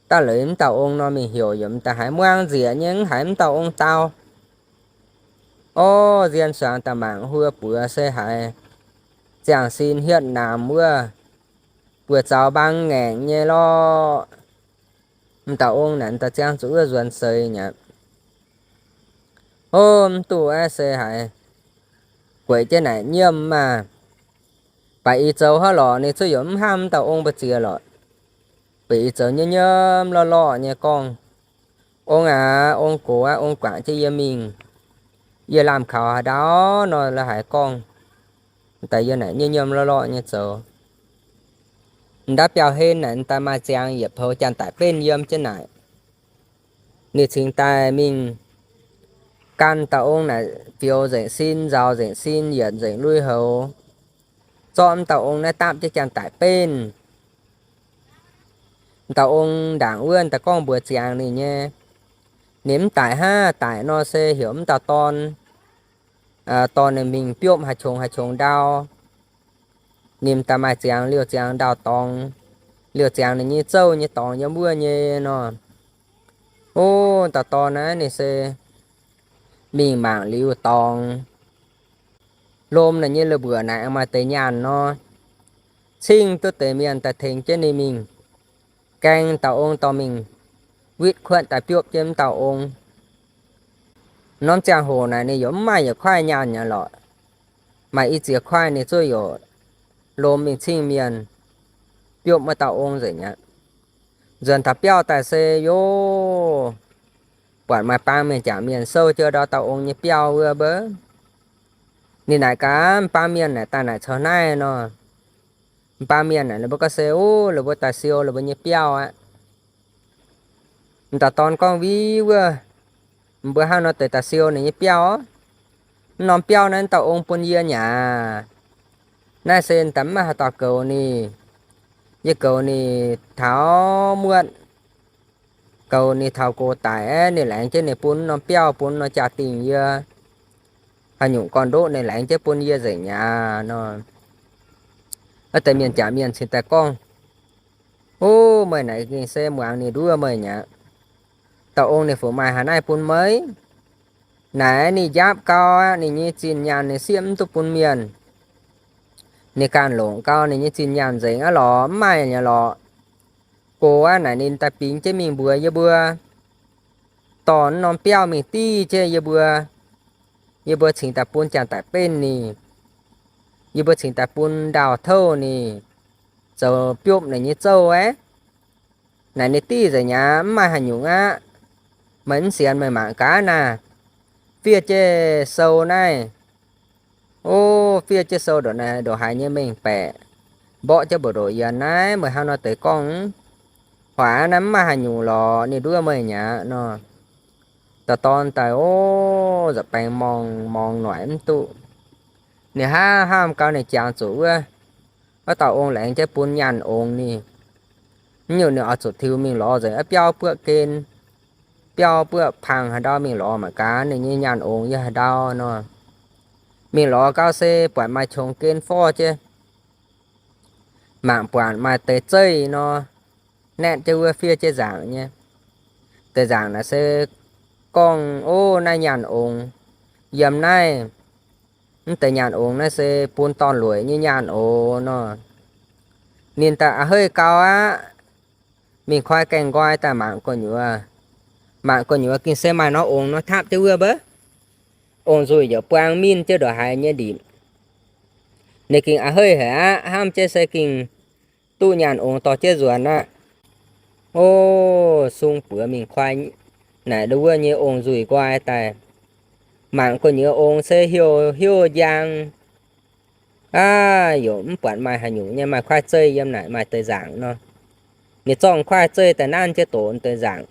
daaih leiz m'dauh ong nor mingh heuc yaac m'daaih haiz muangx nzieqc nyei, mv haiz m'dauh ong dau. Orv, nzien suangx daaih mangc huo buoz se haiz ziangh sin hietv naamh wuov, buoz-zaux mbaang ngaengc nyei lorqc. M'dauh ong naaic m'daaih ziangh zuqc wuov nzuonx seix nyei aqv. Orv, mv duqv aqv, se haiz gueic jienv naaic nyiemv maah. Baac ih zoux haaix lorqc ninh zuqc yaac mv hnangv m'dauh ong mbu'ziex lorqc. Baac ih zoux nyiemv nyiemv lorqc lorqc nyei gorngv, Ong aac, ong gox aqv, ong guangc jienv yie mingh. Yie lamh kaux haaix ndau nor la'haiz gorngv. Daaih yie naaic nyiemv nyiemv lorqc lorqc nyei zoux. M'ndaav biauv-hlen naaic daaih maaih ziangx yietc poux janx-daic benv yiem jienv naaic. Ninh cingx daaih mingh gan dauh ong naaic fioux nzengc sin, nzaaux nzengc sin, yietc nzengc lui-houx, zorqv m'dauh ong naaiv dapv jienv janx-daic benv. M'dauh ong ndaangc wuov daaih gorngv mbuox ziangx ninh nyei, ninh mv daic hnangv, daic nor se heuc m'dauh dorn dorh ninh mingh biopv haaix qongx haaix qongx ndau. Ninh daaih maaih ziangx liouh ziangx ndau-dorngx, liouh ziangx ninh nyei zouv nyei dorngx yiem wuov nyei nor. O, dauh dorn naaiv ninh se mingh mangc liuz dorngx, lomh naaic nyei la'mbuoqc naaic maaih deix nyaanh nor, cingv duqv deix mienh daaih tengx jienv ninh mingh gaeng dauh ong dorh mingh witv kuotv daaih biopv jienv m'dauh ong. Norm ziangh hoc naaic ninh yaac mv maaih yietc kuaaiv nyaanh nyei lorqc. Maaih i ziex kuaaiv ninh zuqv yaac lomh mingh cingv mienh biopv wuov dauh ong nzengc aqv. Nzuonx taux biauv daaih se yov, buatc maaih baang mienh jangc mienh sou jienv ndau dauh ong nyei biauv wuov mbuo. Ninh naaic gaax, m'baang mienh naaic daaih naaic caux naaiv nor. M'baang mienh naaic ninh mbuo gorngv se, o, ninh mbuo daaih siou ninh mbuo nyei biauv aqv. M'dauh dorn gorngv, Wih wuov, mbuo hnangv nor deix daaih siou ninh nyei biauv. M'norm biauv naaiv dauh ong bun yie nyei aqv. Naaiv se daaih mv maaih haaix dauh goux ninh. Yie goux ninh taux muotv, goux ninh taux gox daic aeqv, ninh laengz jienv ninh bun norm biauv, bun norm jaa-dingh yie. Haaix nyungc gorn-ndoqv ninh laengz jienv bun yie nzengc nyei aqv nor. Wuov deix mienh jangc mienh cingx daaih gorngv, O, meih naaic gengh se muangx ninh nduov meih nyei aqv. Dauh ong ninh fu maaih haaix naaiv bun meih? Naaic ninh njaapv gau aqv, ninh nyei zinh nyaanh ninh sieqv mv duqv bun mienh. Ninh ganh longc gau ninh nyei zinh nyaanh nzengc aqv lorqc, mv maaih nyei lorqc. Gox aqv, naaic ninh daaih bingx jienv mingh mbuox yie mbuo, dorh norm biauv mingh div jienv yie mbuo. Yie mbuo cingx daaih bun janx-daic benv ninh. Yie mbuo cingx daaih bun ndaauh touv ninh zoux biopv ninh nyei zouv aqv. Naaic ninh div nzengc nyei aqv, mv maaih haaix nyungc aqv. Meih mv sienx meih mangc gaax naaic, fiev jienv sou naaiv. O, fiev jienv sou ndongc naaiv ndongc haaix nyei mengh baeqc, mborqv jienv mbu'ndoqc yienx naaiv, meih hnangv nor deix gorngv, hoic aqv, naaiv mv maaih haaix nyungc lorqc, ninh nduov meih nyei aqv nor. Dauh dorn daaih, o, nza'baengx morngh morngh noic mv duqv. Ninh hnamv hnamv gau ninh jangx zuqc wuov, wuov dauh ong laengz jienv bun nyaanh ongx ninh. Mv nyungc ninh oix zuqc tiux mingh lorz nzengc wuov biauv buoqv gen, biauv buoqv pangx haaix ndau mingh lorz mangc gaax ninh nyei nyaanh ongx yiem haaix ndau nor. Mingh lorz gau se buatc maaih qongx gen forv jienv, mangc buatc maaih deix zeiv nor, naetv jienv wuov fiev jienv nzaangc nyei. Deix nzaangc naaic se gorngv, O, naaiv nyaanh ongx yiem naaiv. Mv deix nyaanh ongx naaiv se bun dorn-lueic nyei nyaanh oc nor. Ninh daaih a'heiv gau aqv, mingh koi gaengh nqoi daaih mangc gu'nyuoz. Mangc gu'nyuoz gengh se maaih norm ongx nor tapv jienv wuov mbaav. Ongx nzuih yaac buang minh jienv ndongc haaix nyei ndipc. Ninh gengh a'heiv haic aqv, hnamv jienv se gengh duqv nyaanh ongx dorh jienv nzuonx aqv. O, sung buoz mingh koi naaic ndau wuov nyei ongx nzuih nqoi daaih. Mangc gu'nyuoz ongx se hiuv hiuv njang. Aav, yaac mv buatc maaih haaix nyungc nyei, maaih kuaaiv zeiv yiem naaic, maaih deix nzaangc nor. Ninh zorqv kuaaiv zeiv daaih nanv jienv doqc deix nzaangc.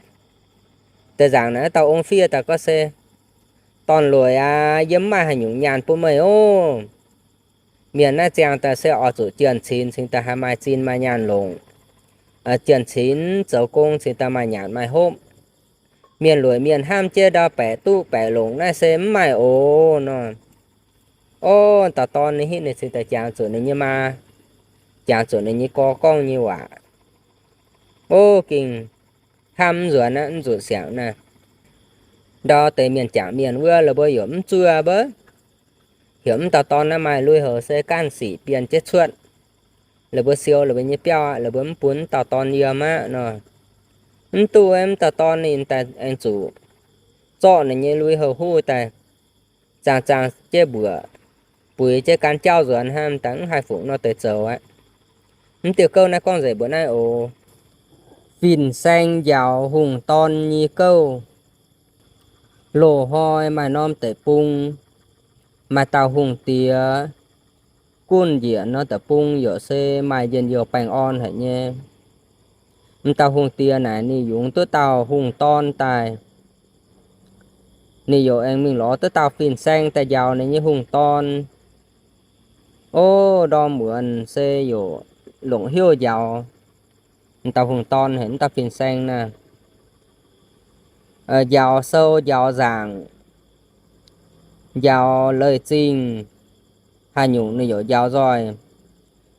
Deix nzaangc naaic dauh ong fiev daaih gorngv se, Dorn-lueic aac, yie mv maaih haaix nyungc nyaanh bun meih oc. Mienh naaiv ziangh daaih se oix zuqc jienh cinx cingx daaih haih maaih zinh maaih nyaanh longc. Jienh cinx zoux gong cingx daaih maaih nyanc maaih hopv. Mienh lueic mienh hnamv jienv ndau baeqc duqv baeqc longc naaiv se mv maaih oc nor. O, dauh dorn ninh hitv ninh cingx daaih jangx zuqc ninh nyei maa, jangx zuqc ninh nyei gorx gorngv nyei waac. O, gengh hnamv mv nzuonx aqv, mv zuqc siangx naaiv. Ndau deix mienh jangc mienh wuov, la'buo yaac mv zuov mbaav. Heuc mv dauh dorn naaiv maaih lui-houx se gaanv sic bienh jienv cuotv. La'buo siou la'buo nyei biauv aqv, la'buo mv bun mv dauh dorn yiem aqv nor. Mv duqv, mv dauh dorn ninh daaih aengx zuqc zorqv ninh nyei lui-houx huv daaih zaangh zaangh jienv mbuoqc, buix jienv gan jauv nzuonx hnamv daaih mv haih fungc nor deix zoux aqv. Mv diuh gouv naaiv gorngv nzengc mbuox naaiv oc. Fin-saeng njaaux hungh dorn nyei gouv. Loz-hnoi maaih norm deic-bung, maaih dauh hungh diex, gunv njiec nor deic-bung yaac se maaih njien-youh baengh orn haic nyei. M'dauh hungh diex naaic ninh yungz duqv dauh hungh dorn daaih. Ninh yaac aengx mingh lorz duqv dauh fin-saeng daaih njaaux ninh nyei hungh dorn. Ov, ndorm muonz se yaac longc hnyouv njaaux m'dauh hungh dorn haic, m'dauh fin-saeng naaic. Njaaux sou, njaaux nzaangc, njaaux leiz-zingh, haaix nyungc ninh yaac njaaux nzoih.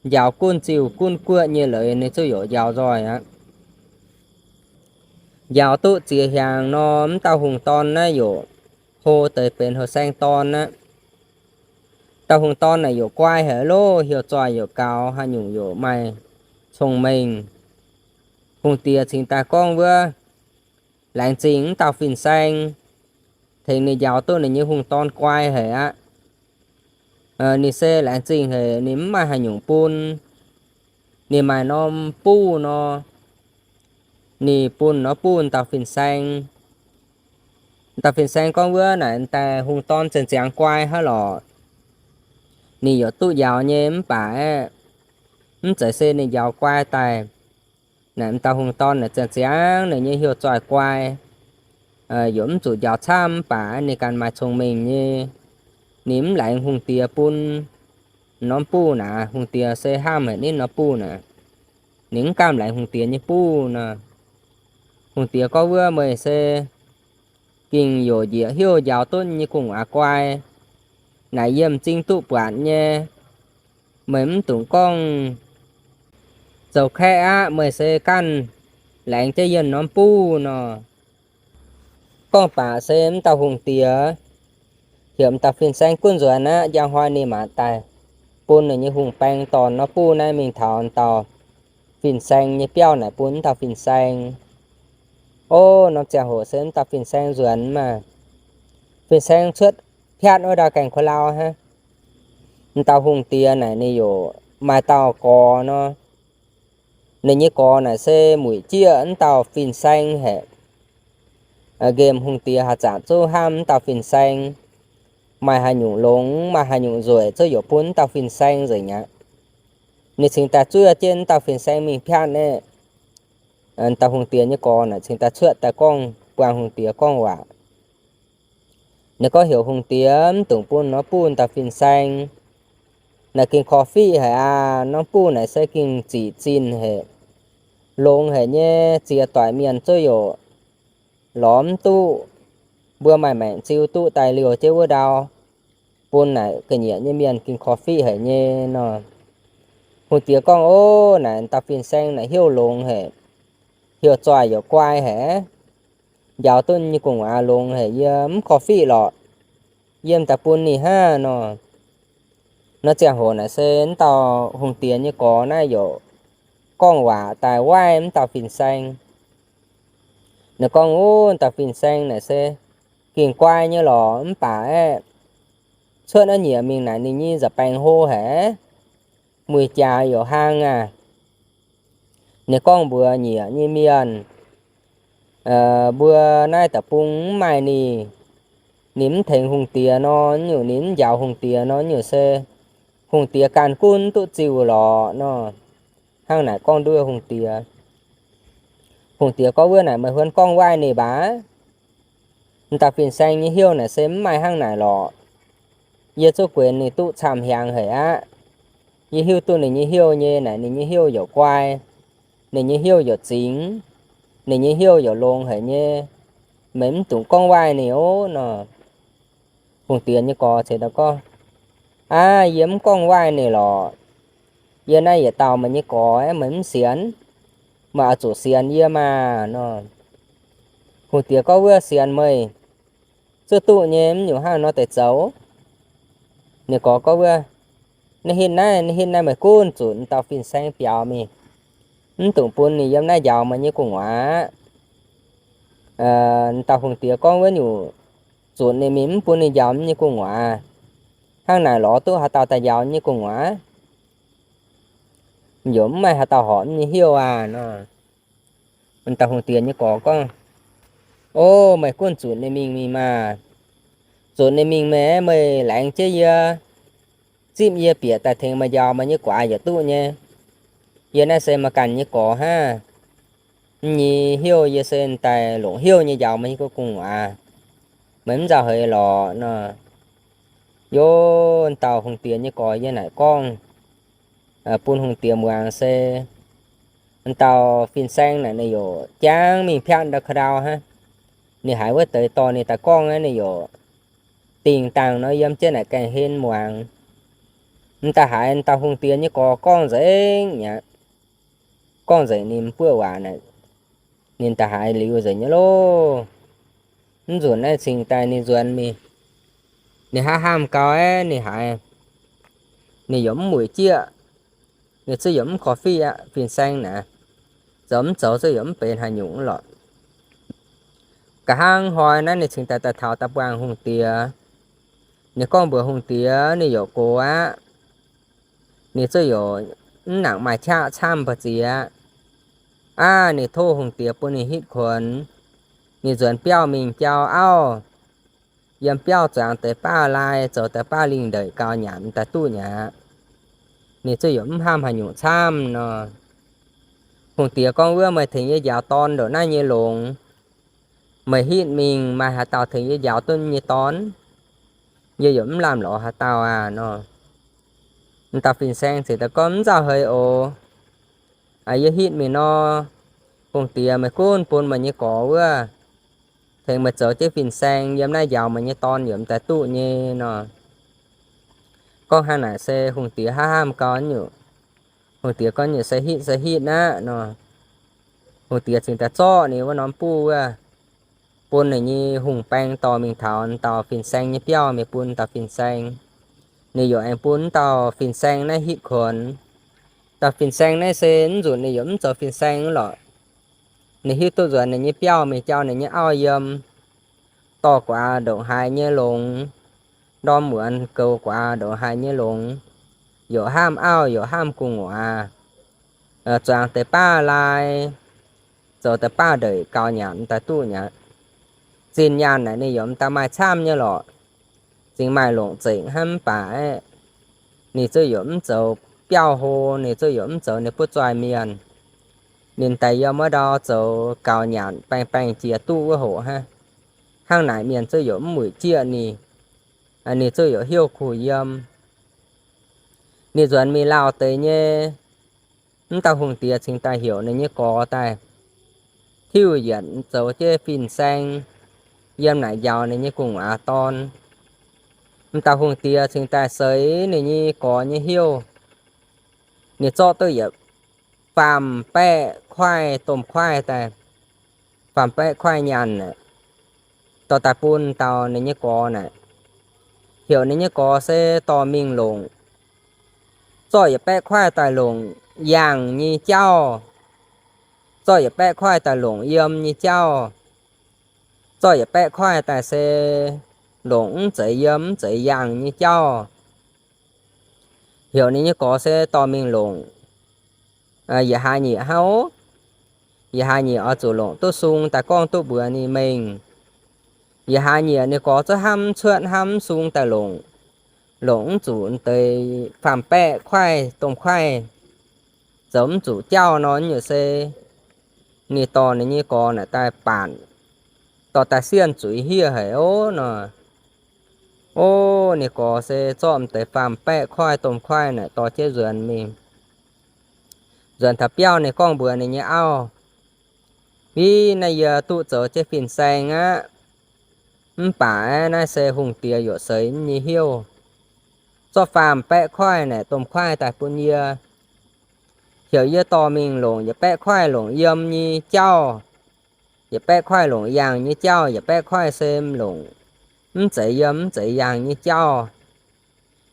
Njaaux gunv ziuh gunv guoqv nyei leiz ninh zungv yaac njaaux nzoih aqv. Njaaux duqv ziex hnyangx nor, m'dauh hungh dorn naaiv yaac hlo deix benx houh saeng dorn aqv. Dauh hungh dorn naaic yaac guai haic loh, heuc zoih yaac gaux, haaix nyungc yaac maaih cong-mengh. Hungh diex cingx daaih gorngv wuov, laengz zingh m'dauh fin-saeng tengx ninh njaaux duqv ninh nyei hungh dorn guai haic aqv. Ninh se laengz zingh haic, ninh mv maaih haaix nyungc bun. Ninh maaih norm buv nor, ninh bun norm buv dauh fin-saeng. Dauh fin-saeng gorngv wuov naaic, daaih hungh dorn ziangh ziangx guai hnangv lorqc. Ninh yaac duqv njaaux nyei mv baac aeqv, mv zeiz se ninh njaaux guai daaih. Naaic m'dauh hungh dorn naaic ziangh ziangx ninh nyei heuc zoih guai, yaac mv zuqc njaaux camv mv baac ninh ganh maaih cong-mengh nyei. Ninh mv laengz hungh diex bun norm buv naaic, hungh diex se hnamv haic ninh norm buv naaic. Ninh mv gamh laengz hungh diex nyei buv nor. Hungh diex gorngv wuov, meih se gengh yaac njiec hnyouv njaaux duqv nyei gu'nguaaz guai. Naaic yie m'zing duqv buatc nyei. Meih mv dungx gorngv zoux kaeqv aqv, meih se ganh laengz jienv yie norm buv nor. Gorngv baac se m'dauh hungh diex heuc m'dauh fin-saeng gunv nzuonx aqv. Njang hnoi ninh maaiz daaih bun ninh nyei hungh baeng dorh norm buv naaiv mingh taux m'dauh fin-saeng nyei biauv naaic bun m'dauh fin-saeng. Ov, norm ziangh hoc se m'dauh fin-saeng nzuonx maah. Fin-saeng cuotv piatv wuov ndau gaengh kuh lauh hnangv. M'dauh hungh diex naaic ninh yaac maaih dauh gorx nor. Ninh nyei gorx naaic se muic jieqv m'dauh fin-saeng haic. Nqemh hungh diex haaix zanc zungv hnamv m'dauh fin-saeng. Maaih haaix nyungc longx, maaih haaix nyungc nzueic zungv yaac bun m'dauh fin-saeng nzengc aqv. Ninh cingx daaih zuov jienv m'dauh fin-saeng mingh piatv naaiv. M'dauh hungh diex nyei gorx naaic cingx daaih cuotv daaih gorngv, buangh hungh diex gorngv waac. Ninh gorngv heuc hungh diex mv dungx bun norm buv dauh fin-saeng. Naaic gengh korv-fiqv haic aqv. Norm buv naaic se gengh ziqc zinh haic, longx haic nyei, ziex doic mienh zungv yaac lorz mv duqv. Mbuo maaih maengc ziux duqv daaih liouh jienv wuov ndau, bun naaic ga'nyiec nyei mienh gengh korv-fiqv haic nyei nor. Hungh diex gorngv, Ov, naaic dauh fin-saeng naaic hnyouv longx haic, heuc zoih yaac guai haic. Njaaux duqv nyei gu'nguaaz longx haic, yie mv korv-fiqv lorqc. Yie m'daaih bun ninh hnangv nor. Nor ziangh hoc naaic se m'dauh hungh diex nyei gorx naaiv yaac gorngv waac daaih waaiv m'dauh fin-saeng. Ninh gorngv, Ov, dauh fin-saeng naaic se gengh guai nyei lorqc, mv baac aeqv, cuotv naaiv nyiec mingh naaic ninh nyei nza'baengx hlo haic, muic jaax yaac hlang aqv. Ninh gorngv mbuox nyiec nyei mienh, Mbuo naaiv deic-bung mv maaih ninh, ninh mv tengx hungh diex nor, nyungc ninh mv njaaux hungh diex nor, nyungc se hungh diex ganh gunv duqv ziuh lorqc nor. Hnangv naaic gorngv nduov hungh diex. Hungh diex gorngv, Wuov naaic meih huon gorngv waaiv ninh baac. M'dauh fin-saeng nyei hnyouv naaic se mv maaih hnangv naaic lorqc. Yie zuqv guenx ninh duqv camv hiaangx haic aqv. Yie hiuv duqv ninh nyei hnyouv nyei naaic, ninh nyei hnyouv yaac guai, ninh nyei hnyouv yaac zingx, ninh nyei hnyouv yaac longx haic nyei. Meih mv dungx gorngv waaiv ninh ov nor. Hungh diex nyei gorx ceix daaih gorngv, Aav, yie mv gorngv waaiv ninh lorqc. Yie naaiv yietc dauh meih nyei gorx, meih mv sienx, meih oix zuqc sienx yie maah nor. Hungh diex gorngv, Wuov sienx meih zuqv duqv nyei, mv nyungc hnangv nor deix zoux. Ninh gorx gorngv, Wuov, naaiv hitv naaiv, naaiv hitv naaiv meih gunv zunc dauh fin-saeng biaux mingh, mv dungx bun ninh yiem naaiv njaaux meih nyei gu'nguaaz aqv. Dauh hungh diex gorngv, Wuov nyungc zunc ninh mingh mv bun ninh njaaux mv nyei gu'nguaaz. Hnangv naaic lorz duqv haaix dauh daaih njaaux mv nyei gu'nguaaz? Yaac mv maaih haaix dauh horpc mv nyei hnyouv aqv nor. Dauh hungh diex nyei gorx gorngv, O, meih gunv zunc ninh mingh mingh maah. Zunc ninh mingh meih, meih laengz jienv yie zipv yie bieqc daaih tengx meih njaaux meih nyei gu'nguaaz yietc duqv nyei. Yie naaiv se meih ganh nyei gorx hnangv. M'nyei heuc yie se daaih longc heuc nyei njaaux meih nyei gu'nguaaz. Meih mv nzauh heix lorqc nor. Yie, dauh hungh diex nyei gorx yie naaic gorngv bun hungh diex muangx se, dauh fin-saeng naaic ninh yaac jangv mingh piatv ndau ka'ndau hnangv. Ninh haiz wuov deix dorh ninh daaih gorngv aqv, ninh yaac dingh dangh nor yiem jienv naaic gaengh hen muangx. M'daaih haiz dauh hungh diex nyei gorx gorngv nzengc aqv. Gorngv nzengc ninh buoqv waac naaic, ninh daaih haiz liuz nzengc nyei loh. Mv nzunc naaiv cingx daaih ninh nzuonx mingh, ninh hnangv hnamv gau aeqv, ninh haiz ninh yaac mv mueic jieqv, ninh zuqc yaac mv korv-fiqv aqv. Fin-saeng naaic, zoux mv zoux zuqc yaac mv benx haaix nyungc lorqc. Nqa'haav hnoi naaiv ninh cingx daaih daaih taux daaih buangh hungh diex. Ninh gorngv mbuox hungh diex ninh yaac gox aqv. Ninh zuqc yaac mv nangc maaih qaqv camv mbu'ziex aqv. Aav, ninh tov hungh diex bun ninh hitv kuonx. Ninh nzuonx biauv mingh jauv auv, yiem biauv zuangx deix baav lai, zoux deix baav lingh ndeic gaux nyanc daaih duqv nyei aqv. Ninh zuqc yaac mv hnamv haaix nyungc camv nor. Hungh diex gorngv, wuov meih tengx yie njaaux dorn ndongc naaiv nyei longx, meih hitv mingh maaih haaix dauh tengx yie njaaux duqv nyei dorn? Yie yaac mv lamh lorz haaix dauh aqv nor. M'dauh fin-saeng ziouc daaih gorngv, mv nzauh heix oc. Yie hitv mingh nor, hungh diex meih gunv bun meih nyei gorx wuov tengx meih zoux jienv fin-saeng yiem naaiv njaaux meih nyei dorn yaac m'daaih duqv nyei nor. Gorngv hnangv naaic se hungh diex hnamv hnamv gau nyungc. Hungh diex gorngv nyungc se hitv se hitv aqv nor. Hungh diex cingx daaih zorqv ninh wuov norm buov wuov, bun ninh nyei hungh baeng dorh mingh taux dauh fin-saeng nyei biauv mingh bun dauh fin-saeng. Ninh yaac aengx bun dauh fin-saeng naaiv hitv kuonx. Dauh fin-saeng naaiv se mv nzunc ninh yaac mv zoux fin-saeng lorqc. Ninh hiuv duqv nzuonx ninh nyei biauv mingh jauv ninh nyei auv yiem, dorh gu'nguaaz ndongc haaix nyei longx, ndorm muonz goux gu'nguaaz ndongc haaix nyei longx, yaac hnamv auv yaac hnamv gu'nguaaz, zuangx deix baav lai, zoux deix baav ndeic gaux nyanc m'daaih duqv nyei. Zinh nyaanh naaic ninh yaac m'daaih maaih camv nyei lorqc. Zingx maaih longc zengc hnangv mv baac aeqv, ninh zuqc yaac mv zoux biauv hlo, ninh zuqc yaac mv zoux ninh butv zoih mienh. Ninh daaih yiem wuov ndau zoux gaux nyanc baengh baengh jiex duqv wuov hoc hnangv. Hnangv naaic mienh zuqc yaac mv mueic jieqv ninh. Ninh zuqc yaac heuc kuh yiem. Ninh nzuonx mingh lauh deix nyei, mv dauh hungh diex cingx daaih heuc ninh nyei gorx daaih tiuv yienc zoux jienv fin-saeng yiem naaic njaaux ninh nyei gu'nguaaz dorn. M'dauh hungh diex cingx daaih seix ninh nyei gorx nyei heuc. Ninh zorqv duqv yietc faam-baeqv kuaaiv domh kuaaiv daaih, faam-baeqv kuaaiv nyaanh aeqv, dorh daaih bun dauh ninh nyei gorx naaic. Heuc ninh nyei gorx se dorh mingh longc. Zorqv yietc baeqv kuaaiv daaih longc yangh nyei jauv. Zorqv yietc baeqv kuaaiv daaih longc yiem nyei jauv. Zorqv yietc baeqv kuaaiv daaih se longc mv zeiz yiem mv zeiz yangh nyei jauv. Heuc ninh nyei gorx se dorh mingh longc. Yietc hlaax nyieqc hnangv oc. Yietc hlaax nyieqc oix zuqc longc duqv sung daaih gorngv duqv mbuox ninh mengh. Yietc hlaax nyieqc ninh gorx zungv hnamv cuotv hnamv sung daaih longc. Longc mv zuqc deix faam-baeqv kuaaiv domh kuaaiv, zoux mv zuqc jauv nor nyungc se ninh dorh ninh nyei gorx naaic daaih baanc, dorh daaih sienh zuiz hiev haic oc nor. Ov, ninh gorx se zorqv m'deix faam-baeqv kuaaiv domh kuaaiv naaic dorh jienv nzuonx mingh. Nzuonx taux biauv ninh gorngv mbuox ninh nyei auv, Mbiv naaiv yie duqv zoux jienv fin-saeng aqv. Mv baac aeqv, naaiv se hungh diex yaac seix nyei heuc, zorqv faam-baeqv kuaaiv naaic domh kuaaiv daaih bun yie. Heuc yie dorh mingh longc yietc baeqv kuaaiv longc yiem nyei jauv, yietc baeqv kuaaiv longc yangh nyei jauv, yietc baeqv kuaaiv se longc mv zeiz yiem mv zeiz yangh nyei jauv.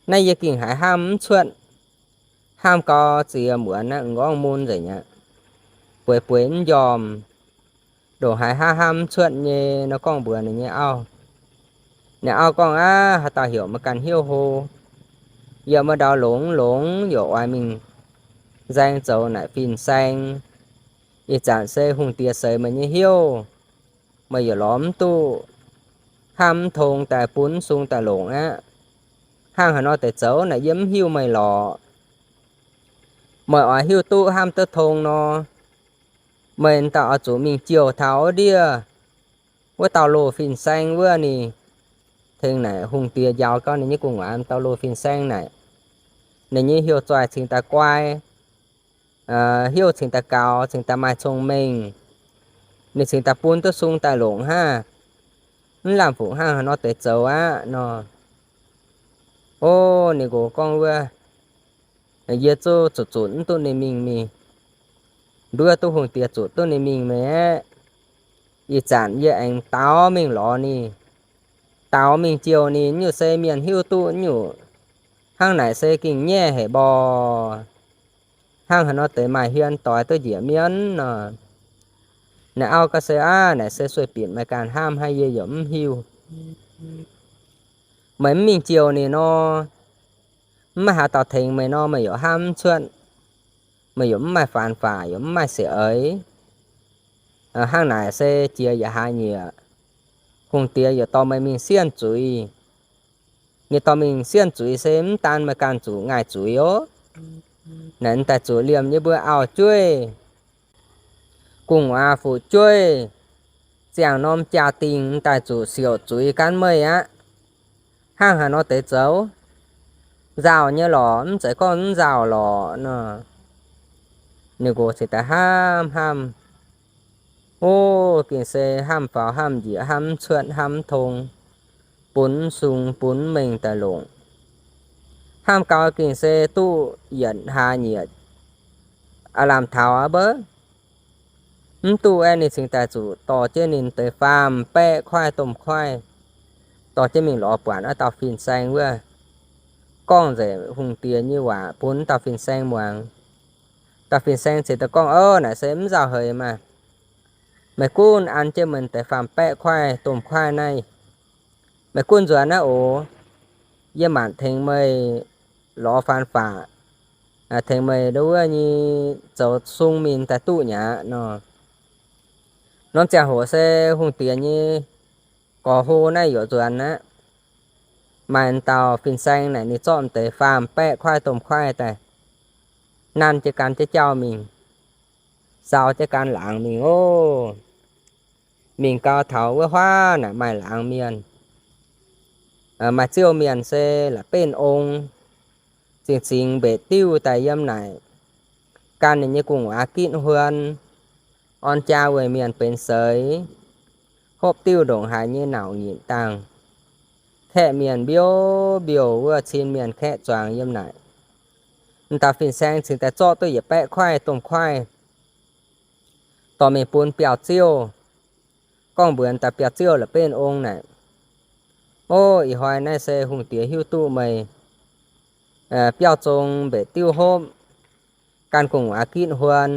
Naaiv yie gengh haiz hnamv mv cuotv. Hnamv gau ziex muonz naaiv m'nqorngv mun nzengc aqv. Bueix bueix mv njormh, ndongc haaix hnamv hnamv mv cuotv nyei nor gorngv mbuox ninh nyei auv. Ninh auv gorngv, Aav, haaix dauh heuc meih ganh hnyouv hlo? Yie wuov ndau longx longx yaac oix mingh nzaeng zoux naaic fin-saeng. Ih zanc se hungh diex seix meih nyei hnyouv, meih yaac lorz mv duqv hnamv mv tong daaih bun mv sung daaih longc aqv. Hnangv haaix nor deix zoux naaic yie mv hiuv meih lorqc. Meih oix hiuv duqv hnamv duqv tong nor, meih dauh oix zuqc mingh jouh taux wuov ndiev, wuov dauh loz fin-saeng wuov ninh tengx naaic hungh diex njaaux gau ninh nyei gu'nguaaz, dauh loz fin-saeng naaic, ninh nyei heuc zoih cingx daaih guai, heuc cingx daaih gaux, cingx daaih maaih cong-mengh, ninh cingx daaih bun duqv sung daaih longc hnangv. Mv lamh fuqc hnangv haaix nor deix zoux aqv nor. O, ninh nqox gorngv wuov, yie zuqc zuqc zunc mv duqv ninh mingh mingh. Nduov duqv hungh diex zuqc duqv ninh mingh meih aeqv, ih zanc yie aengx daaux mingh lorz ninh, daaux mingh jouh ninh, nyungc se mienh hiuv duqv nyungc. Hnangv naaic se gengh nyaiv haic mborqc. Hnangv haaix nor deix maaih hmien doix duqv njiec mienv nor. Naaiv auv ga'sie aqv, naaic se sueih bieqc meih ganh hnamv haic, yie yaac mv hiuv. Meih mv mingh jouh ninh nor, mv maaih haaix dauh tengx meih nor, meih yaac hnamv mv cuotv. Meih yaac mv maaih faanx-faatc, yaac mv maaih siec eix. Hnangv naaic se jiex yietc hlaax nyieqc, hungh diex yaac dorh meih mingh sienh zuiz. Ninh dorh mingh sienh zuiz se mv daan meih ganh zuqc ngaih zuiz oc. Naaic daaih zuqc liemh nyei mbuo auv-jueiv, gu'nguaaz fu'jueiv, ziangh norm jaa-dingh daaih zuqc siouc zuiz gaanv meih aqv. Hnangv haaix nor deix zoux? Nzauh nyei lorqc, mv zeiz gorngv mv nzauh lorqc nor. Ninh nqox cingx daaih hnamv hnamv, o, gengh se hnamv faaux hnamv njiec, hnamv mv cuotv hnamv mv tong, bun mv sung bun mv mengh daaih longc. Hnamv gau gengh se duqv yietc hlaax nyieqc aav lamh taux aqv mbuo. Mv duqv aeqv, ninh cingx daaih zuqc dorh jienv ninh deix faam-baeqv kuaaiv domh kuaaiv, dorh jienv mingh lorz buatc wuov dauh fin-saeng wuov, gorngv nzengc hungh diex nyei waac bun dauh fin-saeng muangx. Dauh fin-saeng cingx daaih gorngv, O, naaic se mv nzauh heix maah! Meih gunv an jienv meih deix faam-baeqv kuaaiv domh kuaaiv naaiv, meih gunv nzuonx naaiv oc. Yie maanc tengx meih lorz faanx-faatc, tengx meih nduov wuov nyei zoux sung mingh daaih duqv nyei aqv nor. Norm ziangh hoc se hungh diex nyei gorx-hlo naaiv yaac nzuonx aqv. Maaih dauh fin-saeng naaic ninh zorqv deix faam-baeqv kuaaiv domh kuaaiv daaih, nanv jienv gan jienv jauv mingh, sau jienv gan laangz mingh oc. Mingh gau taux wuov huaav naaic maaih laangz mienh, maaih ziouv mienh se la'benv ong, zingh zingx mbetc diuv daaih yiem naaic, gan ninh nyei gu'nguaaz gitv huon, orn jaa weic mienh benx seix, hopv diuv ndongc haaix nyei nauc nyitc dangh, kaeqv mienh mbiouv mbiouh wuov cin mienh kaeqv zuangx yiem naaic. M'dauh fin-saeng cingx daaih zorqv duqv yietc baeqv kuaaiv domh kuaaiv dorh mingh bun biauv-ziouv, gorngv mbuox daaih biauv-ziouv la'benv ong naaic, O, ih hnoi naaiv se hungh diex hiuv duqv meih biauv zong mbetc diuv hopv, gan gu'nguaaz gitv huon.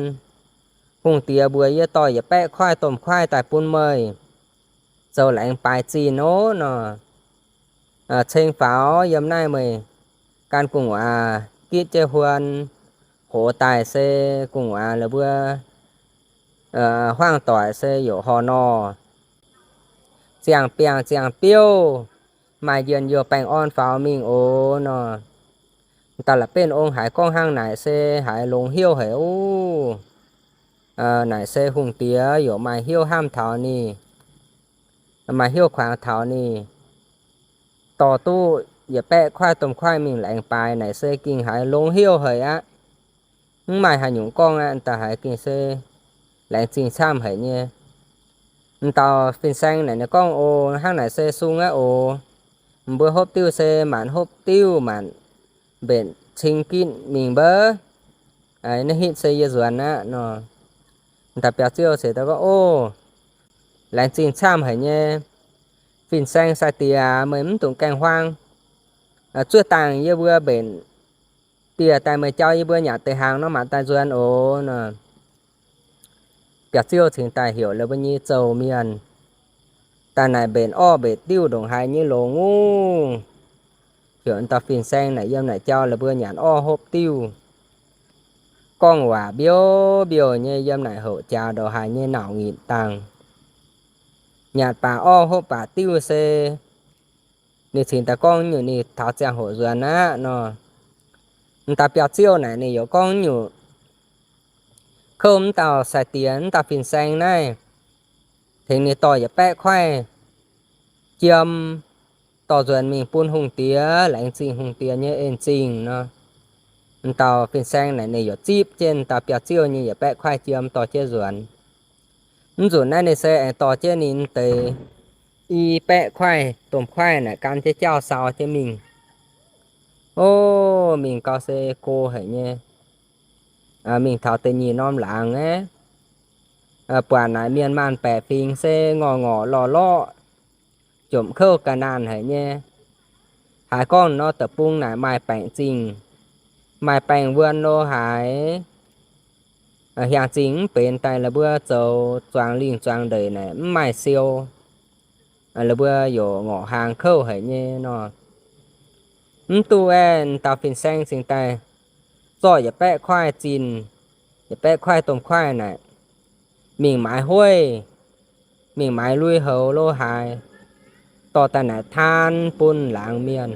Hungh diex mbuox yie dorh yietc baeqv kuaaiv domh kuaaiv daaih bun meih zoux laengz baaix zinh oc nor. Ceng faaux yiem naaiv meih gan gu'nguaaz gitv jienv huon, hoz daaih se gu'nguaaz la'buo huaang doic se youc horh nor, ziangh biangh ziangh biouv, maaih njien-youh baengh orn faaux mingh oc nor. Dauh la'benv ong haiz gorngv hnangv naaic se haiz longx hnyouv haic oc. Naaic se hungh diex youc maaih hnyouv hnamv taux ninh, maaih hnyouv kuangx taux ninh, dorh duqv yietc baeqv kuaaiv domh kuaaiv mingh laengz baaix naaic se gengh haiz longx hnyouv haic aqv. Mv maaih haaix nyungc gorngv aqv, da'haiz gengh se laengz zingh camv haic nyei. M'dauh fin-saeng naaic ninh gorngv, O, hnangv naaic se sung aqv oc. Mbuo hopv diuv se maanc hopv diuv maanc mbenc cing gitv mingh mbouv. Naaiv hitv se yie nzuonx aqv nor. M'dauh biauv-ziouv ceix daaih gorngv, O, laengz zingh camv haic nyei. Fin-saeng sai-diex, meih mv dungx gaengh huaang. Zuov dangh yie mbuo mbenc dieh daaih meih jauv yie mbuo nyanc deix hnaangx nor maanc daaih nzuonx oc nor. Biauv-ziouv cingx daaih heuc la'buo nyei zouh mienh daaih naaic mbenc orv mbetc diuv ndongc haaix nyei longx ov. Heuc dauh fin-saeng naaic yiem naaic jauv la'buo nyanc orv hopv diuv, gorngv waac mbiouv mbiouh nyei yiem naaic houc jaax ndongc haaix nyei nauc nyitc dangh. Nyanc baac orv hopv baac diuv se Ninh cingx daaih gorngv nyungc ninh taux ziangh hoc nzuonx aqv nor. M'dauh biauv-ziouv naaic ninh yaac gorngv nyungc, kouv m'dauh sai-diex, m'dauh fin-saeng naaiv, tengx ninh dorh yietc baeqv kuaaiv jiem, dorh nzuonx mingh bun hungh diex, laengz zingh hungh diex nyei en-zingh nor. M'dauh fin-saeng naaic ninh yaac zipv jienv m'dauh biauv-ziouv nyei yietc baeqv kuaaiv jiem dorh jienv nzuonx. Mv nzunc naaiv ninh se aengx dorh jienv ninh deix i baeqv kuaaiv domh kuaaiv naaic gan jienv jauv sau jienv mingh. O, mingh gau se go haic nyei. Mingh taux da'nyeic norm laangz aeqv, buatc naaic mienh maanh baeqc fingx se ngorc ngorc lorh lorh, jomc kouv ga'naanh haic nyei. Haiz gorngv nor deic-bung naaic maaih baengc zingh, maaih baengh wuonh lo haaix, hiaangx zingh mv benx daaih la'buo zoux zuangx lingh zuangx ndeic naaic mv maaih siou. La'buo yaac ngorc haang kouv haic nyei nor. Mv duqv aeqv, dauh fin-saeng cingx daaih zorqv yietc baeqv kuaaiv zinh, yietc baeqv kuaaiv domh kuaaiv naaic mingh maaiz hueiv, mingh maaiz lui-houx lo haaix, dorh daaih naaic taan bun laangz mienh.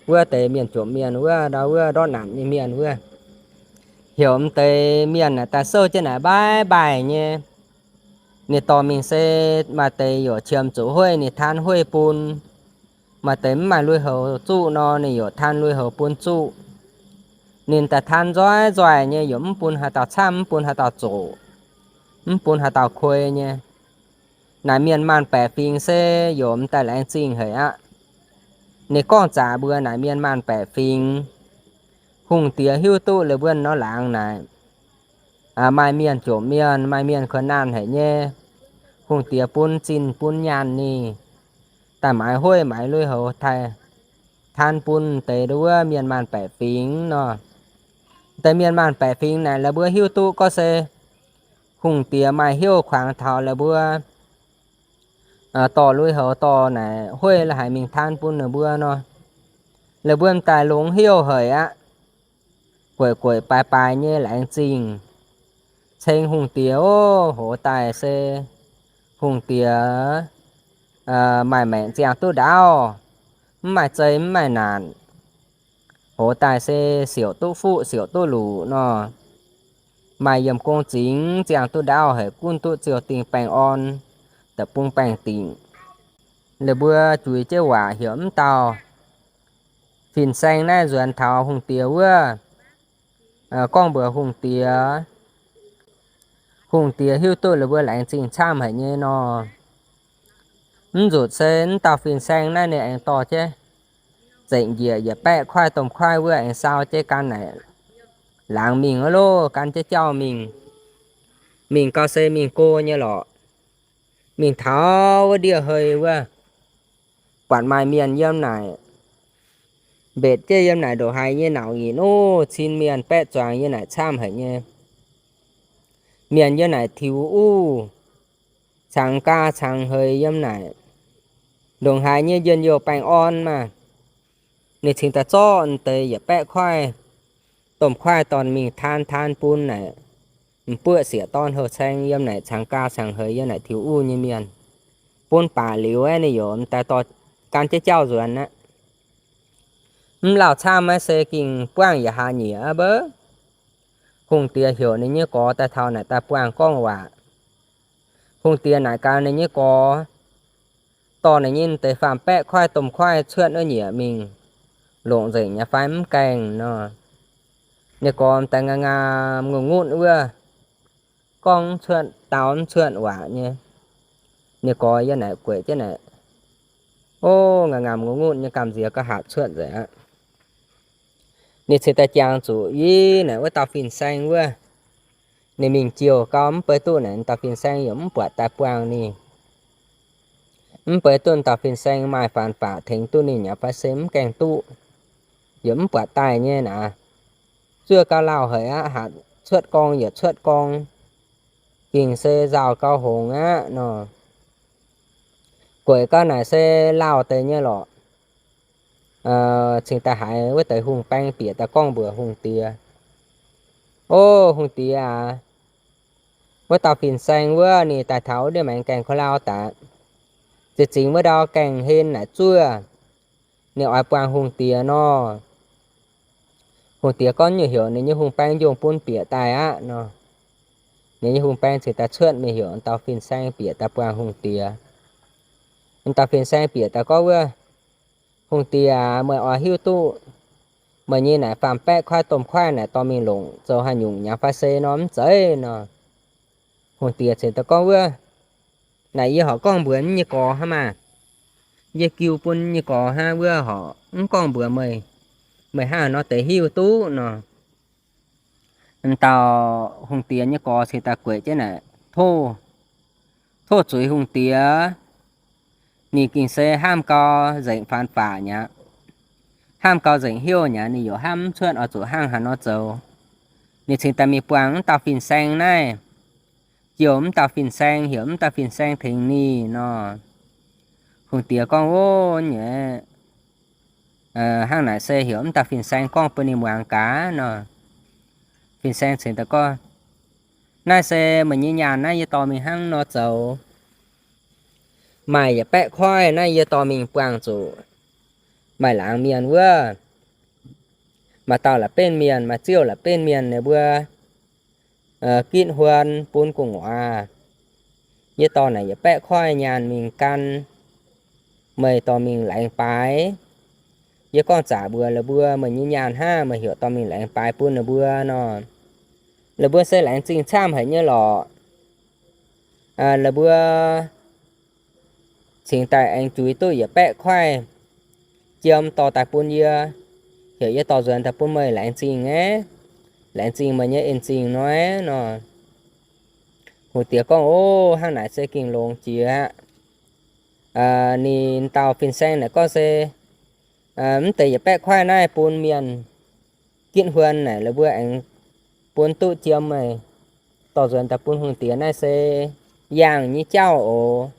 Wuov deix mienh jomc mienh wuov, ndau wuov ndortv naanc nyei mienh wuov, heuc m'deix mienh naaic daaih souv jienv naaic mbaiv mbaaih nyei. Ninh dorh mingh se maaih deix yaac qiemx zuqc hueiv ninh taan hueiv bun, maaih deix mv maaih lui-houx zuqv nor ninh yaac taan lui-houx bun zuqv. Ninh daaih taan nzoih nzoih nyei, yaac mv bun haaix dauh camv, mv bun haaix dauh zoqc, mv bun haaix dauh kuei nyei. Naaic mienh maanh baeqc fingx se yaac m'daaih laengz zingh haic aqv. Ninh gorngv zaqc mbuox naaic mienh maanh baeqc fingx, hungh diex hiuv duqv la'buonc nor laangz naaic maaih mienh jomc mienh, maaih mienh kuonx naanh haic nyei. Hungh diex bun zinh bun nyaanh ninh daaih maaiz hueiv maaiz lui-houx taaih taan bun deix ndau wuov mienh maanh baeqc fingx nor. Deix mienh maanh baeqc fingx naaic la'buo hiuv duqv gorngv se hungh diex maaih hnyouv kuangx taux la'buo dorh lui-houx dorh naaic hueiv la'haic mingh taan bun ninh mbuo nor, la'buo m'daaih longx hnyouv haic aqv. Gueic gueic baaix baaix nyei laengz zingh ceng hungh diex, o, hoz daaih se hungh diex maaih maengc ziangh duqv ndaauv, mv maaih zei mv maaih naanc. Hoz daaih se siouc duqv fuqv siouc duqv luc nor, maaih yiem gong zingx ziangh duqv ndaauv haic, gunv duqv ziou dingh baengh orn, deic-bung baengh dingc. La'buo juix jienv waac heuc mv dauh fin-saeng naaiv nzuonx taux hungh diex wuov, gorngv mbuox hungh diex. Hungh diex hiuv duqv la'buo laengz zingh camv haic nyei nor. Mv nzunc se mv dauh fin-saeng naaiv ninh aengx dorh jienv zengc njiec yietc baeqv kuaaiv domh kuaaiv wuov aengx sau jienv gan naaic laangz mingh wuov loh, gan jienv jauv mingh. Mingh gau se mingh go nyei lorqc. Mingh taux wuov ndie-hei wuov, buatc maaih mienh yiem naaic mbetc jienv yiem naaic ndongc haaix nyei nauc nyitc, o, cin mienh baeqv zuangx yiem naaic camv haic nyei. Mienh yiem naaic tiux uv cangx gaa cangx heix yiem naaic, ndongc haaix nyei njien-youh baengh orn maah. Ninh cingx daaih zorqv deix yietc baeqv kuaaiv domh kuaaiv dorh mingh taan taan bun naaic m'buoqv siec dorn houh caeng yiem naaic cangx gaa cangx heix yiem naaic tiux uv nyei mienh, bun baac liuz aeqv, ninh yaac m'daaih dorh gan jienv jauv nzuonx aqv. Mv lauh camv maiv se ging buangv yietc hlaax nyieqc aqv mbouv. Hungh diex heuc ninh nyei gorx daaih taux naaic daaih buangh gorngv waac. Hungh diex naaic gaax ninh nyei gorx, dorh ninh nyei deix faam-baeqv kuaaiv domh kuaaiv cuotv wuov nyieqc mingh, longc nzengc nyei fai mv gaengh nor. Ninh gorx m'daaih ngaam ngaam ngutv ngutv wuov, gorngv mv cuotv, dau mv cuotv waac nyei. Ninh gorx yiem naaic gueic jienv naaic, o, ngaam ngaam ngutv ngutv nyei, gamh nziex gauh hatc cuotv nzengc aqv. Ninh cingx daaih jangx zuqc i naaic wuov dauh fin-saeng wuov. Ninh mingh jouh gau mv bei duqv naaic dauh fin-saeng yaac mv buatc daaih buangh ninh. Mv bei duqv dauh fin-saeng maaih faanx faqc tengx duqv ninh aqv fai se mv gaengh duqv, yaac mv buatc daaih nyei naaic. Zuov gauh lauh haic aqv, hatc cuotv gorngv yaac cuotv gorngv, gengh se nzauh gauh hngongx aqv nor. Gueic gau naaic se lauh deix nyei lorqc. Cingx daaih haiz wuov deix hungh baeng bieqc daaih gorngv mbuox hungh diex, o, hungh diex aac, wuov dauh fin-saeng wuov ninh daaih taux wuov ndiev maengx gaengh ko lauh daaih, ziex zingx wuov ndau gaengh hen naaic zuov. ninh oix buangh hungh diex nor. Hungh diex gorngv nyungc heuc ninh nyei hungh baeng njongh bun bieqc daaih aqv nor. Ninh nyei hungh baeng cingx daaih cuotv mingh heuc dauh fin-saeng bieqc daaih buangh hungh diex. Dauh fin-saeng bieqc daaih gorngv wuov, Hungh diex, meih oix hiuv duqv meih nyei naaic faam-baeqv kuaaiv domh kuaaiv naaic dorh mingh longc zoux haaix nyungc nyei fai se nor mv zeiz nor. Hungh diex cingx daaih gorngv wuov, Naaic yie horpc gorngv mbuox nyei gorx hnangv maah. Yie giu bun nyei gorx hnangv wuov horpc mv gorngv mbuox meih, meih hnangv haaix nor deix hiuv duqv nor. Dauh hungh diex nyei gorx cingx daaih gueic jienv naaic tov, tov zuiz hungh diex. Ninh gengh se hnamv gau nzengc faan faqc nyei aqv. Hnamv gau nzengc hnyouv nyei aqv, ninh yaac hnamv mv cuotv oix zuqc hnangv haaix nor zoux. Ninh cingx daaih mingh buangh mv dauh fin-saeng naaiv, jouh mv dauh fin-saeng, heuc mv dauh fin-saeng tengx ninh nor. Hungh diex gorngv, Ov, nyei, hnangv naaic se heuc mv dauh fin-saeng gorngv bun ninh muangx gaax nor. Fin-saeng cingx daaih gorngv, Naaiv se meih nyei nyaanh naaiv yie dorh mingh hnangv nor zoux. Maaih yietc baeqv koiv naaiv yie dorh mingh buangh zuqc maaih laangz mienh wuov. Maaih dauh la'benv mienh, maaih ziouv la'benv mienh ninh mbuo gitv huon bun gu'nguaaz. Yie dorh naaic yietc baeqv koiv nyaanh mingh gan, meih dorh mingh laengz baaix. Yie gorngv zaqc mbuox la'buo, meih nyei nyaanh hnangv, meih heuc dorh mingh laengz baaix bun ninh mbuo nor. La'buo se laengz zingh camv haic nyei lorqc. La'buo cingx daaih aengx juix duqv yietc baeqv koiv jiem dorh daaih bun yie, heuc yie dorh nzuonx daaih bun meih laengz zingh aqv. Laengz zingh meih nyei en zingh nor nor. Hungh diex gorngv, Ov, hnangv naaic se gengh longx jiex aqv. Ninh dauh fin-saeng naaic gorngv se mv deix yietc baeqv koiv naaiv bun mienh gitv huon naaic la'buo aengx bun duqv jiem meih dorh nzuonx daaih bun hungh diex naaiv se yangh nyei jauv oc.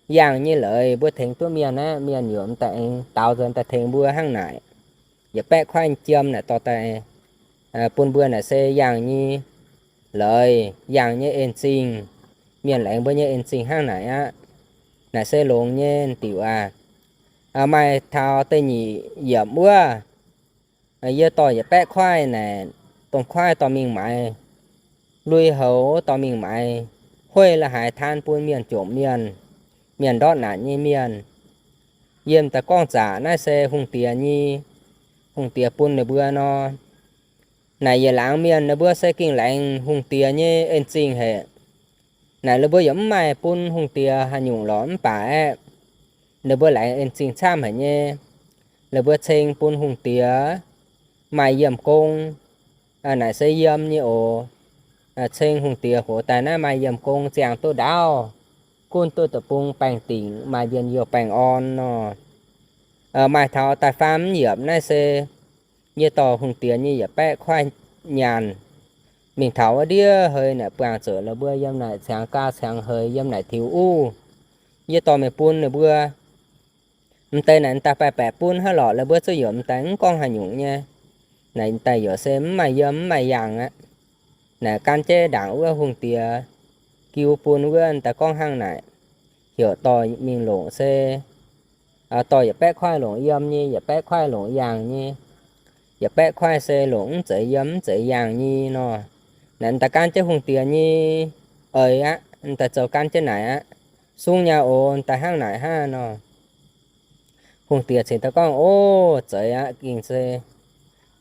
Yangh nyei leiz mbuo tengx duqv mienh aqv, mienh yaac m'daaih aengx daaux nzuonx daaih tengx mbuo hnangv naaic. Yietc baeqv koiv jiem naaic dorh daaih bun mbuo naaic se yangh nyei leiz, yangh nyei en zingh. Mienh laengz mbuo nyei en zingh hnangv naaic aqv. Naaic se longx nyei diuc aqv. Maaih taux da'nyeic yiemc wuov, yie dorh yietc baeqv koiv naaic, domh koiv dorh mingh maaiz lui-houx, dorh mingh maaiz hueiv la'haaix taan bun mienh jomc mienh, mienh ndortv naanc nyei mienh. Yie m'daaih gorngv zaqc naaiv se hungh diex nyei, hungh diex bun ninh mbuo nor. Naaic yietc laangz mienh ninh mbuo se gengh laengz hungh diex nyei en zingh haic. Naaic ninh mbuo yaac mv maaih bun hungh diex haaix nyungc lorqc mv baac aeqv, ninh mbuo laengz en zingh camv haic nyei. Ninh mbuo ceng bun hungh diex maaih yiem gong, naaic se yiem nyei oc. Ceng hungh diex hoc daaih naaiv maaih yiem gong ziangh duqv ndaauv, gunv duqv deic-bung baengh dingc, maaih njien-youh baengh orn nor. Maaih taux da'faam yiemc naaiv se yie dorh hungh diex nyei yietc baeqv koiv nyaanh mingh taux wuov ndiev hei naaic buangh zuqc la'buo yiem naaic ciangx gaa ciangx heix yiem naaic tiux uv. Yie dorh mingh bun ninh mbuo. M'deix naaic daaih baeqc baeqc bun hnangv lorqc, la'buo zuqc yaac m'daaih mv gorngv haaix nyungc nyei. Naaic daaih yaac se mv maaih yiem mv maaih yaangh aqv. Naaic gan jienv ndaangc wuov hungh diex giu bun wuov daaih gorngv hnangv naaic, heuc dorh mingh longc se dorh yietc baeqv koiv longc yiem nyei, yietc baeqv koiv longc yaangh nyei, yietc baeqv koiv se longc mv zeiz yiem mv zeiz yaangh nyei nor. Naaic daaih gan jienv hungh diex nyei eix aqv, daaih zoux gan jienv naaic aqv. Sung nyei oc, daaih hnangv naaic hnangv nor. Hungh diex cingx daaih gorngv, Ov, zeiz aqv, gengh se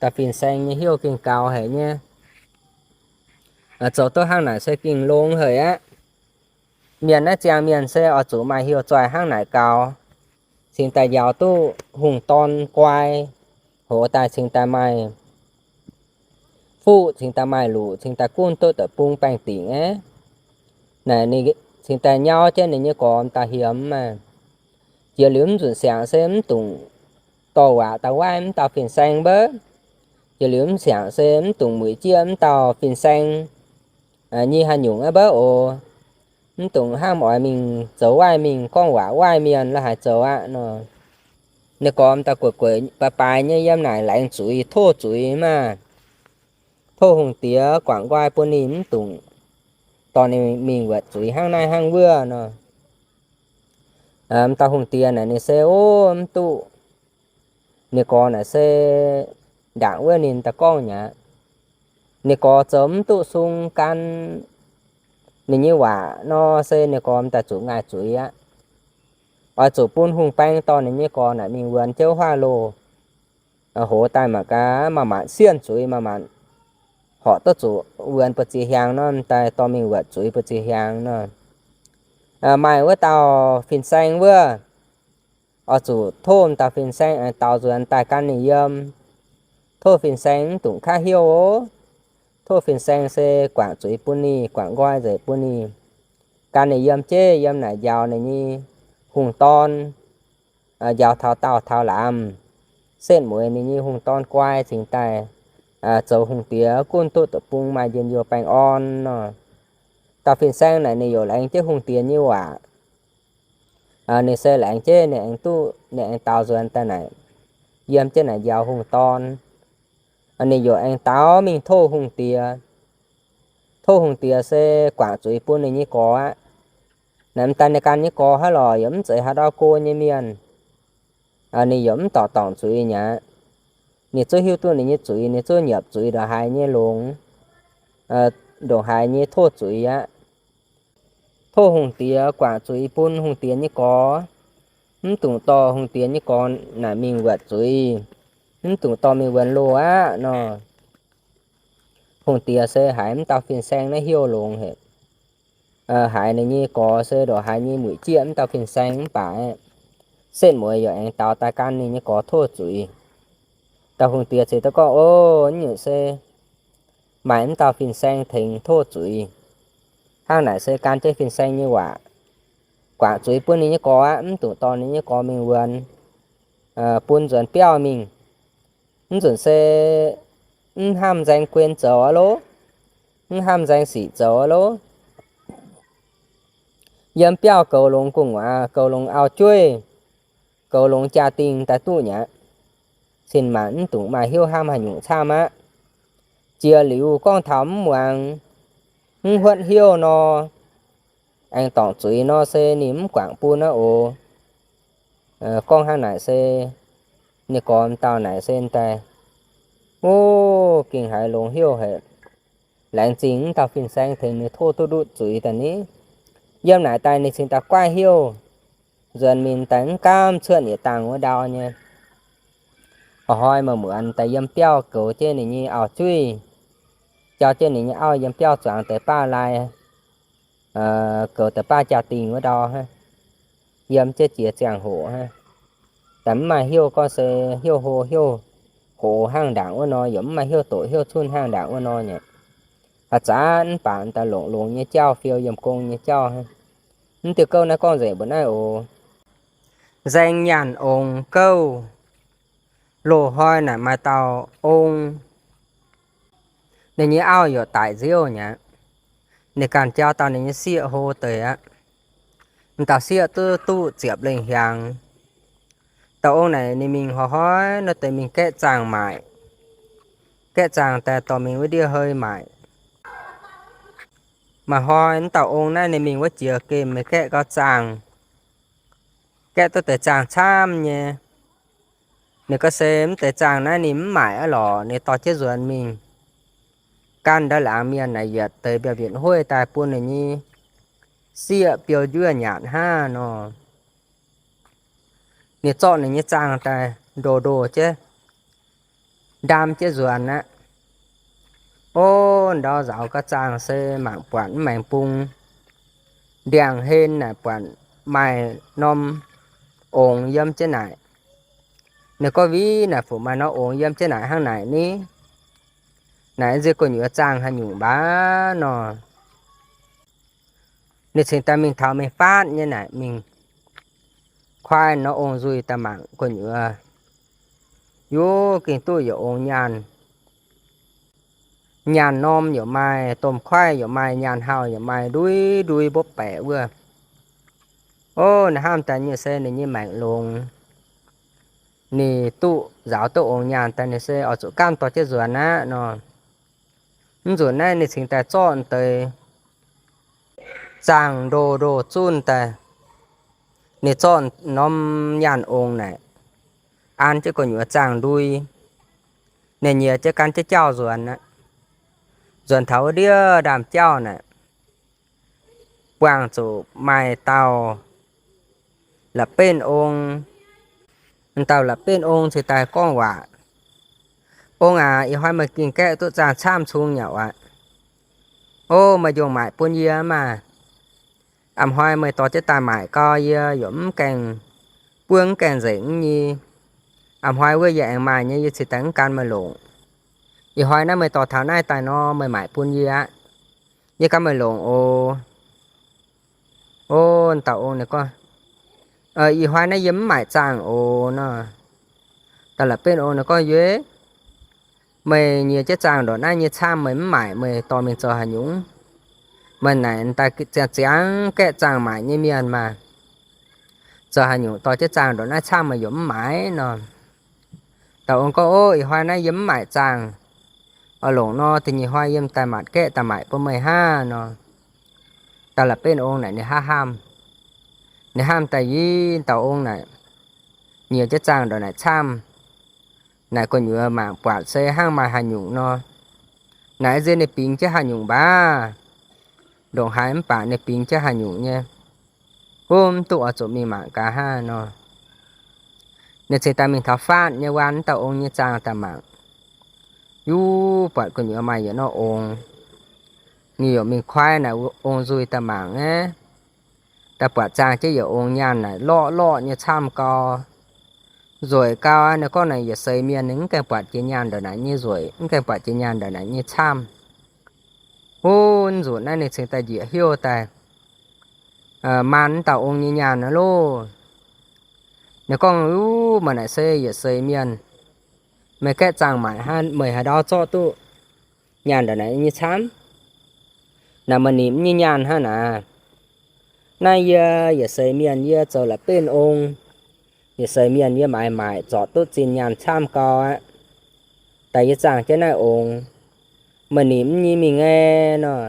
dauh fin-saeng nyei hnyouv gengh gaux haic nyei. Zoux duqv hnangv naaic se gengh longx haic aqv. Mienh naaiv ziangh mienh se oix zuqc maaih hnyouv zoih hnangv naaic gaux, cingx daaih njaaux duqv hungh dorn guai, hoc daaih cingx daaih maaih fuqv, cingx daaih maaih luqc, cingx daaih gunv duqv deic-bung baengh dingc aqv. Naaic ninh cingx daaih nyau jienv ninh nyei gorx m'daaih hiemx maah. Jiex liuz mv nzunc siangx se mv dungc dorh waac daaih waaiv mv dauh fin-saeng mbouv. Jiex liuz mv siangx se mv dungc mueic jieqv mv dauh fin-saeng nyei haaix nyungc aqv mbouv oc. Mv dungc hnamv oix mingh zoux waaiv mingh gorngv waac waaiv mienh la'haaix zoux aqv nor. Ninh gorx m'daaih gueic gueic baaix baaix nyei yiem naaic laengz zuiz tov zuiz maah. Tov hungh diex guangc nqoi bun ninh mv dungc dorh ninh mingh wuotc zuiz hnangv naaiv hnangv wuov nor. M'dauh hungh diex naaic ninh se, Ov, mv duqv. Ninh gorx naaic se ndaangc wuov ninh daaih gorngv mi'aqv. Ninh gorx zoux mv duqv sung gan ninh nyei waac nor, se ninh gorx m'daaih zuqc ngaih zuiz aqv. Oix zuqc bun hungh baeng dorh ninh nyei gorx naaic mingh wuonx jienv wuov haav loh. Hoz daaih mangc gaax, maaih maanc sienh zuiz, maaih maanc horpc duqv zuqc wuonx buoz-ziex hiaangx nor, m'daaih dorh mingh wuotc zuiz buoz-ziex hiaangx nor. Maaih wuov dauh fin-saeng wuov, oix zuqc tov m'dauh fin-saeng aengx daaux nzuonx daaih gan ninh yiem. Tov fin-saeng mv dungx kaav hnyouv oc. Tov fin-saeng se guangc zuiz bun ninh, guangc nqoi nzengc bun ninh, gan ninh yiem jeiv, yiem naaic njaaux ninh nyei hungh dorn, njaaux taux daauh taux lamz, setv mueiz ninh nyei hungh dorn guai cingx daaih zoux hungh diex gunv duqv deic-bung maaih njien-youh baengh orn nor. Dauh fin-saeng naaic ninh yaac laengz jienv hungh diex nyei waac. Ninh se laengz jienv ninh aengx duqv, ninh aengx daaux nzuonx daaih naaic, yiem jienv naaic njaaux hungh dorn. Ninh yaac aengx daaux mingh tov hungh diex. Tov hungh diex se guangc zuiz bun ninh nyei gorx aqv. Naaic m'daaih ninh ganh nyei gorx hnangv lorqc, yaac mv zeiz haaix ndau go nyei mienh. Ninh yaac mv dorngc dorngc zuiz mi'aqv. Ninh zungv hiuv duqv ninh nyei zuiz, ninh zungv nyiepc zuiz ndongc haaix nyei longx, ndongc haaix nyei tov zuiz aqv. Tov hungh diex guangc zuiz bun hungh diex nyei gorx. Mv dungx dorh hungh diex nyei gorx naaic mingh wuotc zuiz. Mv dungx dorh mingh wuonx loh aqv nor. Hungh diex se haiz mv dauh fin-saeng naaiv hnyouv longx haic. Haiz ninh nyei gorx se ndongc haaix nyei mueic jieqv mv dauh fin-saeng mv baac aeqv, setv mueiz yaac aengx daaux daaih gan ninh nyei gorx tov zuiz. Dauh hungh diex ziouc daaih gorngv, O, naaiv nyungc se maaih mv dauh fin-saeng tengx tov zuiz. Hnangv naaic se gan jienv fin-saeng nyei waac, guangc zuiz bun ninh nyei gorx aqv. Mv dungx dorh ninh nyei gorx mingh wuonx, bun nzuonx biauv mingh. Mv nzunc se mv hnamv nzaeng guen zoux aqv lov, mv hnamv nzaeng sic zoux aqv lov. Yiem biauv goux longx gu'nguaaz, goux longx auv-jueiv, goux longx jaa-dingh daaih duqv mi'aqv. Cin-maanc mv dungx maaih hnyouv hnamv haaix nyungc camv aqv. Jiex liuz gorngv taux mv muangx, mv huotv hnyouv nor, aengx dorngc zuiz nor se ninh mv guangc bun aqv oc. Gorngv hnangv naaic se ninh gorx m'dauh naaic se daaih, O, gengh haiz longx hnyouv haic. Laengz zingh mv dauh fin-saeng tengx ninh tov duqv ndutv zuiz daaih ni. Yiem naaic daaih ninh cingx daaih guaaiv hnyouv, nzuonx mingh daaih mv gaamv cuotv yietc dangh wuov ndau nyei. A'hnoi maaih muonz daaih yiem biauv goux jienv ninh nyei auv-jueiv, jauv jienv ninh nyei auv yiem biauv zuangx deix baav lai, goux deix baav jaa-dingh wuov ndau hnangv. Yiem jienv jiex ziangh hoc hnangv. Daaih mv maaih hnyouv gorngv se hnyouv hlo hnyouv hoz hnangv ndaangc wuov nor, yaac mv maaih hnyouv doqc hnyouv cunv hnangv ndaangc wuov nor nyei. Haaix zanc mv baac daaih longc longx nyei jauv, fiou yiem gong nyei jauv hnangv. Mv diuh gouv naaiv gorngv nzengc mbuo naaiv oc. Nzaeng nyaanh ongx gouv. Loz-hnoi naaic maaih dauh ong, ninh nyei auv yaac daic nziouv mi'aqv. Ninh ganh jauv dauh ninh nyei sieqv hlo deix aqv. M'dauh sieqv duqv duqv ziepc lengh hiaangx. Dauh ong naaic ninh mingh hnoi-hnoi nor deix mingh gaeqv zaangh maaic. Gaeqv zaangh daaih dorh mingh wuov ndiev hei maaic. Maaih hnoi m'dauh ong naaiv ninh mingh wuov jiex gemh mingh gaeqv gau zaangh. Gaeqv duqv deix zaangh camv nyei. Ninh gorngv se mv deix zaangh naaiv ninh mv maaic aqv lorqc, ninh dorh jienv nzuonx mingh gan ndau laangz mienh naaic yietc deix mbiauz-mbietc hueiv daaih bun ninh nyei sieqv biou njuov nyanc hnangv nor. Ninh zorqv ninh nyei zaangh daaih ndoh ndoh jienv, ndaam jienv nzuonx aqv. O, ndau nzaaux gau zaangh se mangc buatc mv maengx bung, ndiangx-hlen naaic buatc maaih norm ongx yiem jienv naaic. Ninh gorngv, Viv, naaic fuqv maaih norm ongx yiem jienv naaic hnangv naaic ni? Naaic nziex gu'nyuoz zaangh haaix nyungc mbac nor. Ninh cingx daaih mingh taux mingh faatv nyei naaic mingh kuaai norm ongx nzuih daaih mangc gu'nyuoz. Yov, gengh duqv yietc ongx nyaanh. Nyaanh norm yaac maaih, domh kuaaiv yaac maaih, nyaanh hauh yaac maaih, ndui ndui mbopv baeqc wuov. O, ninh hnamv daaih nyei se ninh nyei maengc longx. Ninh duqv nzaaux duqv ongx nyaanh daaih ninh se oix zuqc gaamv dorh jienv nzuonx aqv nor. Mv nzunc naaiv ninh cingx daaih zorqv deix zaangh ndoh ndoh zunh daaih. Ninh zorqv norm nyaanh ongx naaic, an jienv gu'nyuoz zaangh ndui. Ninh nyiex jienv gan jienv jauv nzuonx aqv. Nzuonx taux wuov ndiev ndaamv-jauv naaic, buangh zuqc maaih dauh la'benv ong. Dauh la'benv ong cingx daaih gorngv waac, Ong aac, ih hnoi meih gengh gaeqv duqv zaangh camv cung nyei aqv. O, meih njongc maaic bun yie maah! A'hnoi meih dorh jienv daaih maaic gau, yie yaac mv gaengh buov, mv gaengh nzengc nyei. A'hnoi wuov yie aengx maaih nyei, yie cingx daaih mv gan meih longc. Ih hnoi naaiv meih dorh taux naaiv daaih nor, meih maaic bun yie aqv. Yie gan meih longc oc. O, dauh ong ninh gorngv, Ih hnoi naaiv yie mv maaic zaangh oc nor. Dauh la'benv ong ninh gorngv, Yuei, meih nyiex jienv zaangh ndongc naaiv nyei camv meih mv maaic, meih dorh mingh zoux haaix nyungc? Meih naaic daaih ziangh ziangx gaeqv zaangh maaic nyei mienh maah! Zoux haaix nyungc dorh jienv zaangh ndongc naaiv camv meih yaac mv maaic nor? Dauh ong gorngv, O, ih hnoi naaiv yie mv maaic zaangh. Oix longc nor, da'nyeic hnoi yiem daaih matc gaeqv daaih maaic bun meih hnangv nor. Dauh la'benv ong naaic ninh hnamv hnamv, ninh hnamv daaih, Yie, dauh ong naaic nyiex jienv zaangh ndongc naaic camv, naaic gu'nyuoz mangc buatc se hnangv maaih haaix nyungc nor. Naaic nziex ninh bingx jienv haaix nyungc mbac? Ndongc haaix mv baac ninh bingx jienv haaix nyungc nyei. Huv, mv duqv, oix zuqc mingh mangc gaax hnangv nor. Ninh cingx daaih mingh taux faatv nyei waan wuov dauh ong nyei zaangh daaih mangc. Yuv, buatc gu'nyuoz maaih yietc norm ong. Ninh yaac mingh kuaaiv naaic ong nzuih daaih mangc aqv. Daaih buatc zaangh jienv yietc ong nyaanh naaic lorqv lorqv nyei camv gau, nzueic gau aqv. Ninh gorngv naaic yietc seix mienh ninh mv gaengh buatc jiex nyaanh ndongc naaic nyei nzueic, mv gaengh buatc jiex nyaanh ndongc naaic nyei camv. Huv, nzunc naaiv ninh cingx daaih njiec heuc daaih maan wuov dauh ong nyei nyaanh aqv loh. Ninh gorngv, Uv, meih naaic se yietc seix mienh, meih gaeqv zaangh maaic hnangv, meih haaix ndau zorqv duqv nyaanh ndongc naaic nyei camv? Naaic meih nimc nyei nyaanh hnangv naaic. Naaiv yie yietc seix mienh yie zoux la'benv ong. Yietc seix mienh yie maaiz maaic zorc duqv zinh nyaanh camv gau aqv. Daaih yie zaangh jienv naaiv ong, meih nimc nyei mingh aeqv nor.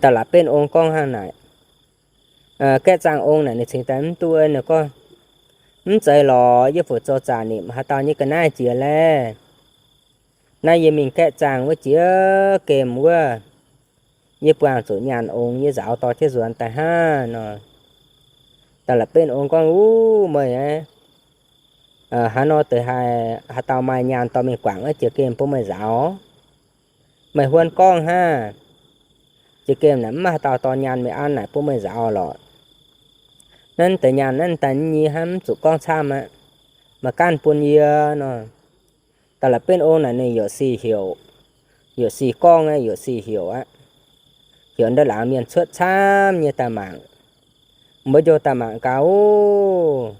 Dauh la'benv ong gorngv hnangv naaic. Gaeqv zaangh ong naaic ninh cingx daaih mv duqv, ninh gorngv, Mv zeiz lorqc, yie fu zoux zaqc nimc haaix dauh nyei ga'naaiv jiex laeh. Naaiv yie mingh gaeqv zaangh wuov jiex gemh wuov, yie buangh zuqc nyaanh ong, yie nzaaux dorh jienv nzuonx daaih hnangv nor. Dauh la'benv ong gorngv, Uv, meih aeqv, haaix nor deix haaix, haaix dauh maaih nyaanh dorh mingh guangc wuov jiex gemh bun meih nzaaux? Meih huon gorngv hnangv. Jiex gemh naaic mv maaih haaix dauh dorh nyaanh mingh an naaic bun meih nzaaux lorqc. Naaiv deix nyaanh naaiv daaih nyei hnangv, mv zuqc gorngv camv aqv. Meih ganh bun yie nor. Dauh la'benv ong naaic ninh youc sic heuc, youc sic gorngv aqv, youc sic heuc aqv. Heuc ndau laangz mienh cuotv camv nyei daaih mangc. Mbuo njoh daaih mangc gaax oc.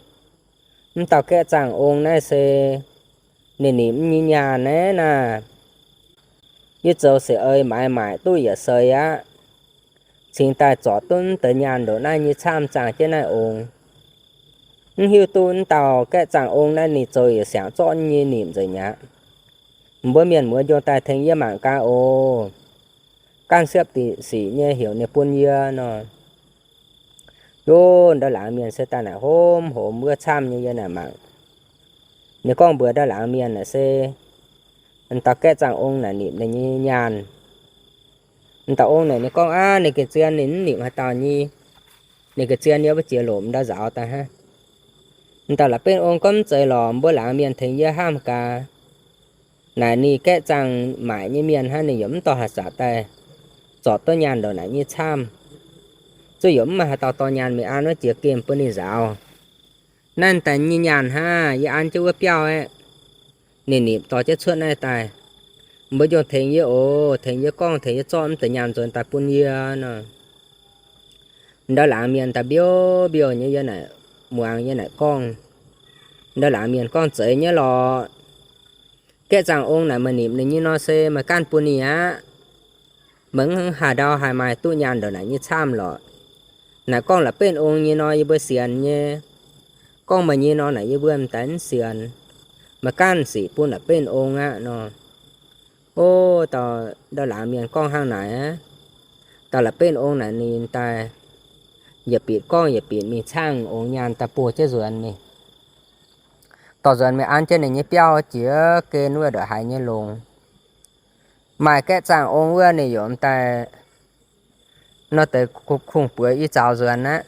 Mv dauh gaeqv zaangh ong naaiv se ninh nimc nyei nyaanh naaiv naaic. Yie zoux seix eix maaiz maaic duqv yietc seix aqv, cingx daaih zorc duqv mv deix nyaanh ndongc naaiv nyei camv zaangh jienv naaiv ong. Mv hiuv duqv mv dauh gaeqv zaangh ong naaiv ninh zoux yietc siangx zorqv nyei nimc nzengc aqv. Mbuo mienh muoz njoh daaih tengx yie mangc gaax oc. Ganh siepv diqc sic nyei heuc ninh bun yie nor. Yov, ndau laangz mienh se daaih naaic homv homx wuov camv nyei yie naaic mangc. Ninh gorngv mbuox ndau laangz mienh naaic se, dauh gaeqv zaangh ong naaic nimc ninh nyei nyaanh. Dauh ong naaic ninh gorngv aqv, ninh ga'zien ninh mv nimc haaix dauh nyei. Ninh ga'zien yie wuov jiex lomc ndau nzaaux daaih hnangv. Dauh la'benv ong gorngv mv zeiz lorqc, mbuo laangz mienh tengx yie hnamv gaax. Naaic ninh gaeqv zaangh maaic nyei mienh hnangv, ninh yaac mv dorh haaix zanc daaih zorc duqv nyaanh ndongc naaic nyei camv. Zuqc yaac mv maaih haaix dauh dorh nyaanh mingh an wuov jiex gemh bun ninh nzaaux. Naaiv daaih nyei nyaanh hnangv, yie an jienv wuov biauv aeqv, ninh nimc dorh jienv cuotv naaiv daaih. Mbuo njoh tengx yie oc, tengx yie gorngv, tengx yie zorqv mv deix nyaanh nzuonx daaih bun yie nor. Ndau laangz mienh daaih mbiouv mbiouh nyei yie naaic muangx yie naaic gorngv. Ndau laangz mienh gorngv, Zeiz nyei lorqc. Gaeqv zaangh ong naaic meih nimc ninh nyei nor se meih ganh bun ninh aqv. Meih mv haaix ndau haih maaih duqv nyaanh ndongc naaic nyei camv lorqc. Naaic gorngv la'benv ong nyei nor yie mbuo sienx nyei. Gorngv meih nyei nor naaic yie mbuo m'daaih mv sienx. Meih ganh sic bun la'benv ong aqv nor. O, dauh ndau laangz mienh gorngv hnangv naaic aqv. Dauh la'benv ong naaic ninh daaih yietc bieqc gorngv yietc bieqc mingh caangh ong nyaanh daaih buo jienv nzuonx mingh. dorh nzuonx mingh an jienv ninh nyei biauv jiex gen wuov ndongc haaix nyei longx. Maaih gaeqv zaangh ong wuov ninh yaac m'daaih nor deix kungx buoz i zaux nzuonx aqv.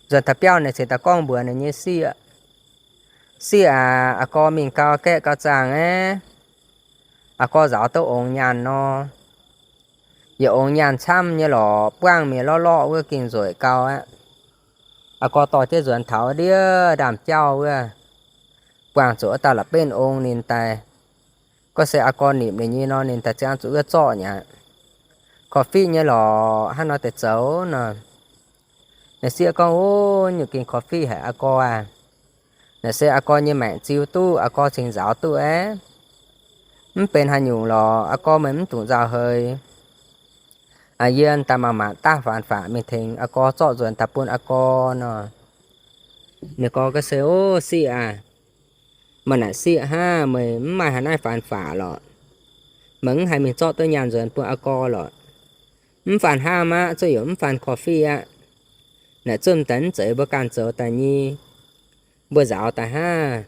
Nzuonx taux biauv ninh cingx daaih gorngv mbuox ninh nyei sieqv, Sieqv aac, aa gorx mingh gau gaeqv gau zaangh aeqv, aa gorx nzaaux duqv ongx nyaanh nor. Yaac ongx nyaanh camv nyei lorqc, buangv mienh lorqv lorqv wuov gengh nzueic gau aqv. Aa gorx dorh jienv nzuonx taux ndiev ndaamv-jauv wuov, buangh zuqc wuov dauh la'benv ong ninh daaih. Gorngv se aa gorx nimc ninh nyei nor, ninh daaih ziangh zuqc wuov zorqv nyei aqv. Korv-fiqv nyei lorqc, hnangv nor deix zoux nor. Ninh sieqv gorngv, Ov, nyungc gengh korv-fiqv haic aa gorx aac. Naaic se aa gorx nyei maengc ziux duqv, aa gorx cingx nzaaux duqv aeqv. Mv benx haaix nyungc lorqc, aa gorx meih mv dungx nzauh heix. Yie daaih mangc maanc daav faanx-faqv mingh tengx aa gorx zorqv nzuonx daaih bun aa gorx nor. Ninh gorngv, Gorngv se, Ov, sieqv aac, maaih naaic sieqv hnangv, meih mv maaih haaix naaiv faanx-faqv lorqc. Meih mv haih mingh zorqv duqv nyaanh nzuonx bun aa gorx lorqc. Mv faanh hnamv aqv, zuov yaac mv faanh korv-fiqv aqv. Naaic zunv daaih mv zeiz mbuo ganh zoux daaih nyei. Mbuo nzaaux daaih hnangv.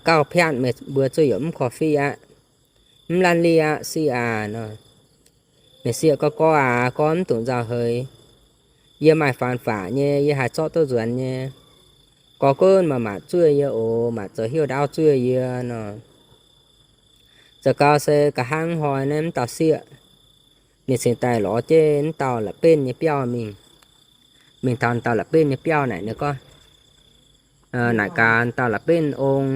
Gauh piatv meih mbuo zuov yaac mv korv-fiqv aqv. Mv laanh lieh aqv, sieqv aac nor. Ninh sieqv gorngv, Gorx aac, gorx mv dungx nzauh heix. Yie maaih faanx-faqv nyei, yie haih zorqv duqv nzuonx nyei. Gorx gunv maaih maanc zuov yie oc, maanc zoux heuv ndaauv zuov yie nor. Zoux gau se nqa'haav hnoi naaiv mv dauh sieqv ninh cingx daaih lorz jienv mv dauh la'benv nyei biauv mingh. Mingh taux dauh la'benv nyei biauv naaic, ninh gorngv, naaic gaax dauh la'benv ong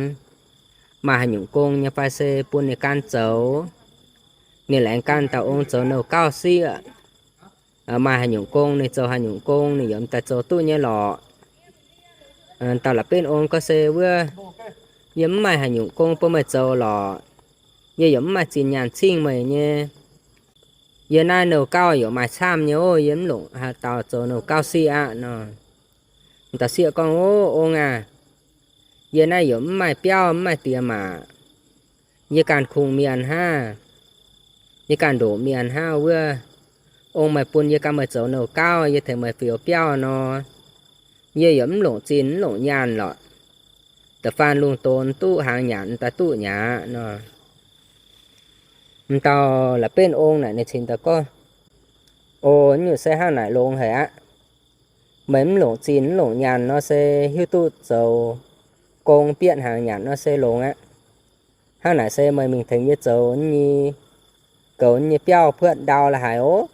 maaih haaix nyungc gong nyei fai se bun ninh gan zoux. Ninh laengz gan dauh ong zoux nouh gauv sieqv. Maaih haaix nyungc gong ninh zoux haaix nyungc gong ninh yaac m'daaih zoux duqv nyei lorqc. Dauh la'benv ong gorngv se wuov, yie mv maaih haaix nyungc gong bun meih zoux lorqc. Yie yaac mv maaih zinh nyaanh cingv meih nyei. Yie naaiv nouh gauv yaac maaih camv nyei ov, yie mv longc haaix dauh zoux nouh gauv sieqv aqv nor. Dauh sieqv gorngv, Ov, ong aac, yie naaiv yaac mv maaih biauv mv maaih diex maac. Yie ganh kungx mienh hnangv. Yie ganh ndoqc mienh hnangv wuov. Ong meih bun yie gan meih zoux nouh gauv, yie tengx meih fioux biauv nor, yie yaac mv longc zinh mv longc nyaanh lorqc. Da'faanh lungh donx duqv hnaangx nyanc daaih duqv nyei aqv nor. M'dauh la'benv ong naaic ninh cingx daaih gorngv, O, nyungc se hnangv naaic longx haic aqv. Meih mv longc zinh mv longc nyaanh nor se hiuv duqv zoux gong, bietv hnaangx nyanc nor se longx aqv. Hnangv naaic se meih mingh tengx yie zoux nyei, goux nyei biauv puotv ndau la'haaix oc.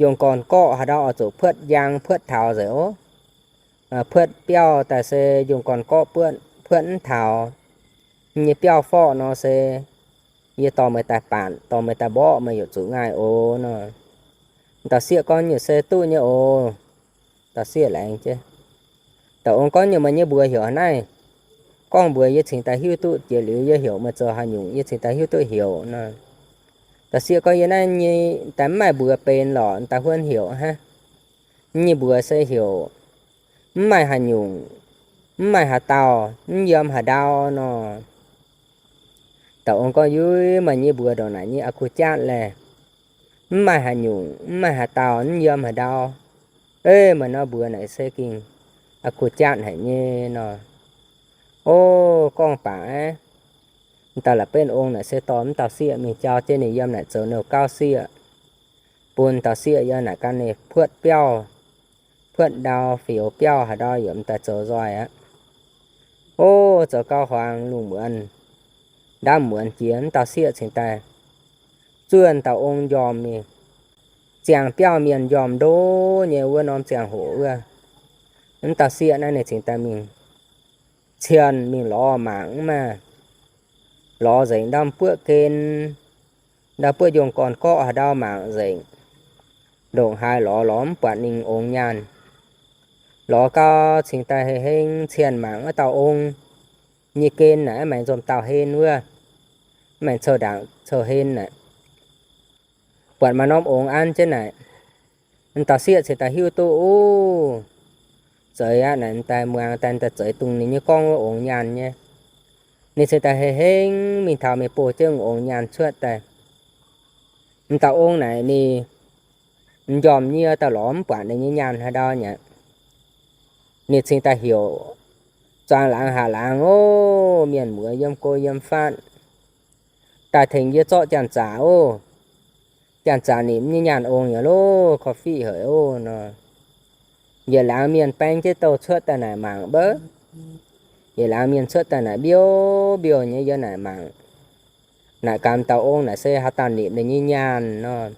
Yungh gorn-gorqv haaix ndau oix zuqc puotv njang puotv taux nzengc oc. Puotv biauv daaih se yungh gorn-gorqv puotv, puotv mv taux nyei biauv forv nor se yie dorh meih daaih baatc, dorh meih daaih mborqv, meih yaac zuqc ngaih oc nor. Dauh sieqv gorngv, Nyungc se duqv nyei oc. Dauh sieqv laengz jienv. Dauh ong gorngv, Nyungc meih nyei mbuox heuc haaix naaiv? Gorngv mbuox yie cingx daaih hiuv duqv jiex liuz yie heuc meih zoux haaix nyungc yie cingx daaih hiuv duqv heuc nor. Dauh sieqv gorngv, Yie naaiv nyei daaih mv maaih mbuox benx lorqc, daaih huonv heuc hnangv. Nyei mbuox se heuc mv maaih haaix nyungc, mv maaih haaix dauh, mv yiem haaix ndau nor. Dauh ong gorngv, Yuiv, meih nyei mbuox ndongc naaic nyei a'kuh jatv laeh. Mv maaih haaix nyungc, mv maaih haaix dauh, mv yiem haaix ndau. Eix, meih nor mbuox naaic se gengh a'kuh jatv haic nyei nor. O, gorngv baac aeqv, dauh la'benv ong naaic se dorh mv dauh sieqv mingh jauv jienv ninh yiem naaic zoux nouh gauv sieqv, bun dauh sieqv yiem naaic gan ninh puotv biauv, puotv ndau, fioux biauv haaix ndau yaac m'daaih zoux nzoih aqv. O, zoux gau hmuangx lungh muonz, ndaamv muonz jiex mv dauh sieqv cingx daaih zuov dauh ong njormh mingh. Ziangh biauv mienh njormh ndo nyei wuov norm ziangh hoc wuov, mv dauh sieqv naaiv ninh cingx daaih mingh cienh mingh lorz mangc mv maaih, lorz nzengc ndau buoqv gen, ndau buoqv njongh gorn-gorqv haaix ndau mangc nzengc, ndongc haaix lorz lorz mv buatc ninh ongx nyaanh. Lorz gau cingx daaih hei heng cienh mangc wuov dauh ong nyei gen naaic, mv maengx nzomh dauh hen wuov, mv maengx cou ndaangc cou hen naaic, buatc maaih norm ongx an jienv naaic. Dauh sieqv cingx daaih hiuv duqv, uv, zeiz aqv naaic, daaih muangx daaih daaih zeiz dongh ninh nyei gorngv wuov ongx nyaanh nyei. Ninh cingx daaih hei heng mingh taux mingh bouh jienv ongx nyaanh cuotv daaih. M'dauh ong naaic ninh m'njormh nyie daaih lorz mv buatc ninh nyei nyaanh haaix ndau nyei aqv. Ninh cingx daaih heuc duangx laangz haac laangz oc. Mienh muoz yiem go yiem fatv daaih tengx yie zorqv janx-zaqc oc. Janx-zaqc nimc nyei nyaanh ong yaac loh korv-fiqv haic oc nor. Yietc laangz mienh baeng jienv douh cuotv daaih naaic mangc mbouv. Yietc laangz mienh cuotv daaih naaic mbiouh mbiouh nyei yiem naaic mangc. Naaic gamh dauh ong naaic se haaix dauh nimc ninh nyei nyaanh nor.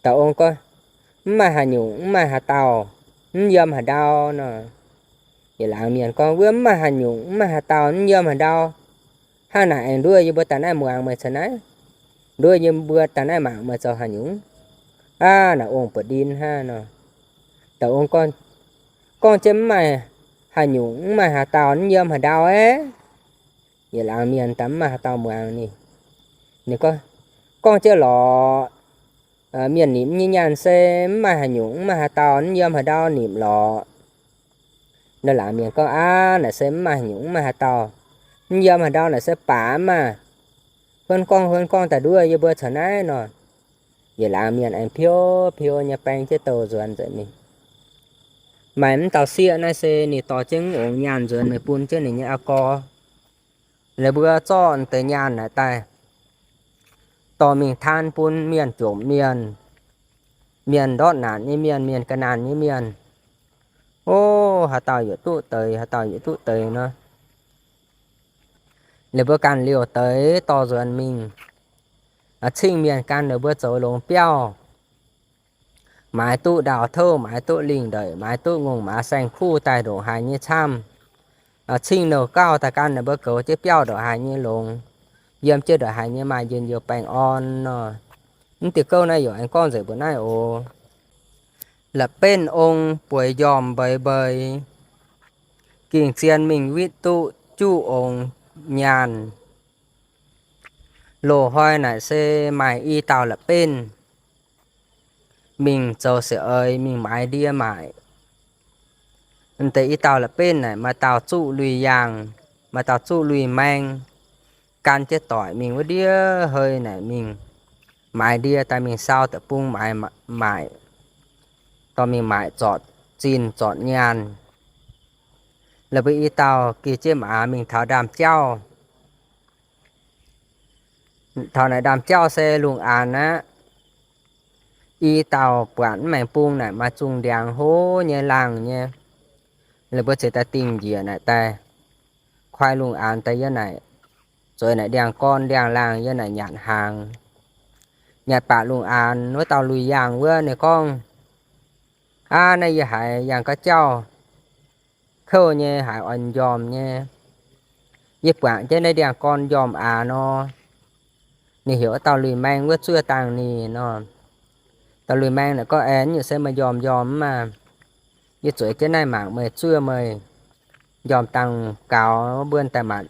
Dauh ong gorngv, mv maaih haaix nyungc, mv maaih haaix dauh, mv yiem haaix ndau nor. Yietc laangz mienh gorngv, wuov mv maaih haaix nyungc, mv maaih haaix dauh, mv yiem haaix ndau. Hnangv naaic aengx nduov yie mbuo daaih naaiv muangx meih caux naaiv. Nduov yie mbuo daaih naaiv mangc meih zoux haaix nyungc. Aav, naaic ong buoz-ndin hnangv nor. Dauh ong gorngv, gorngv jienv mv maaih haaix nyungc, mv maaih haaix dauh, mv yiem haaix ndau aeqv. Yietc laangz mienh daaih mv maaih haaix dauh muangx ninh. Ninh gorngv, gorngv jienv lorqc. Mienh nimc nyei nyaanh se mv maaih haaix nyungc, mv maaih haaix dauh, mv yiem haaix ndau nimc lorqc. Naaiv laangz mienh gorngv, aav, naaic se mv maaih haaix nyungc, mv maaih haaix dauh, mv yiem haaix ndau, naaic se baac maah. Huonv gorngv huonv gorngv daaih nduov yie mbuo caux naaiv nor. Yietc laangz mienh aengx piou piou nyei baeng jienv douh nzuonx nzengc mingh. Maaih mv dauh sieqv naaiv se ninh dorh jienv ongx nyaanh nzuonx mingh bun jienv ninh nyei aa gorx. Laaix mbuo zorqv deix nyaanh naaic daaih dorh mingh taan bun mienh jomc mienh, mienh ndortv naanc nyei mienh, mienh ga'naanh nyei mienh. O, haaix dauh yietc duqv deix, haaix dauh yietc duqv deix nor. Laaix mbuo ganh liouc deix dorh nzuonx mingh, cingv mienh gan ninh mbuo zoux longx biauv. Maaiz duqv ndaauh touv, maaiz duqv lingh ndeic, maaiz duqv ngongh maaz saeng-kuv daaih ndongc haaix nyei camv. Cingv nouh gauh daaih gan ninh mbuo goux jienv biauv ndongc haaix nyei longx, yiem jienv ndongc haaix nyei maaih njien-youh baengh orn nor. Mv diuh gouv naaiv yaac aengx gorngv nzengc mbuo naaiv oc. La'benv ong bueix njormh mbeix mbeix, ging-zien mingh witv duqv juqv ongx nyaanh. Loz-hnoi naaic se maaih i dauh la'benv mingh zoux siec eix mingh maaiz ndie maaic. Deix i dauh la'benv naaic maaih dauh zuqv lui-yaangh, maaih dauh zuqv lui-maeng, gan jienv doic mingh wuov ndiev hei naaic mingh maaiz ndie daaih mingh sau deic-bung maaiz maaic, dorh mingh maaic zorc zinh zorc nyaanh. Laaix mbuo i dauh geh jienv maaz mingh taux ndaamv-jauv. Taux naaic ndaamv-jauv se lungh aanx aqv. I dauh buatc mv maengx bung naaic maaih zungh ndiangx hlo nyei laangh nyei. Laaix mbuo ziouc daaih dingh njiec naaic daaih, koi lungh aanx daaih yiem naaic, zueiz naaic ndiangx-gorn ndiangx-laangh yiem naaic nyanc hnaangx. Nyanc baac lungh aanx wuov dauh lui-yaangh wuov ninh gorngv, aav, naaiv yie haiz yangh ga'jauv kouv nyei, haiz oix njormh nyei. Yie buangc jienv naaiv ndiangx-gorn njormh aax nor. Ninh heuc wuov dauh lui-maeng wuov zuov dangh ninh nor. Dauh lui-maeng naaic gorngv, aengx nyungc se meih njormh njormh maah. Yie zueiz jienv naaiv mangc meih zuov meih njormh dangh gaux mbuo daaih maanc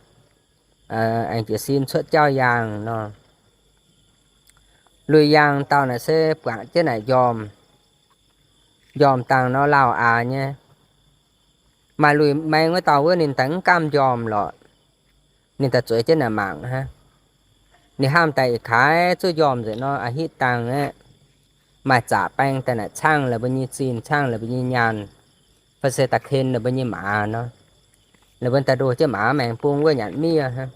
aengx jiez sin cuotv jauv yaangh nor. Lui-yaangh dauh naaic se buangc jienv naaic njormh, njormh dangh nor lauh aax nyei. Maaih lui-maeng wuov dauh wuov ninh daaih mv gamh njormh lorqc. Ninh daaih zueiz jienv naaic mangc hnangv. Ninh hnamv daaih ih kaaix zuov njormh nzengc nor, a'hitv dangh aeqv, maaih zaqc baeng daaih naaic caangv la'mbuo nyei zinh, caangv la'mbuo nyei nyaanh, fai se daaih ken la'mbuo nyei maaz nor. La'mbuo daaih ndoh jienv maaz maengx bung wuov nyanc miev hnangv.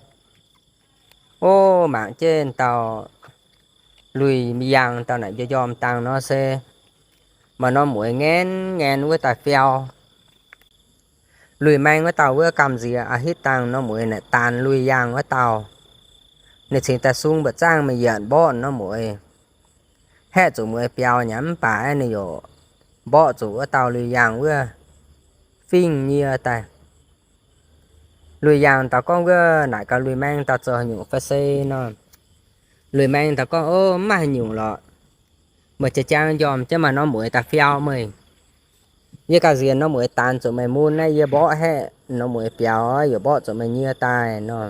O, mangc jienv dauh lui-yaangh dauh naaic njormh dangh nor se maaih norm mueiz ngaenv ngaenv wuov daaih fiau. Lui-maeng wuov dauh wuov gamh nziex a'hitv dangh norm mueiz naaic daanx lui-yaangh wuov dauh. Ninh cingx daaih sung mba'zangv mingh yienc mborqv norm mueiz. Haeqv zuqc mueiz biaux nyei mv baac ninh yaac mborqv zuqc wuov dauh lui-yaangh wuov fingx nyie daaih. Lui-yaangh dauh gorngv, wuov naaic gaax lui-maeng dauh zoux haaix nyungc fai se nor. Lui-maeng dauh gorngv, o, mv maaih haaix nyungc lorqc. Meih jiex jaang njormh jienv maaih norm mueiz daaih fiau meih. Yie gauh nziex norm mueiz daanx zuqc meih mun naaiv, yie mborqv haeqv norm mueiz biaux, yaac mborqv zuqc meih nyie daaih nor.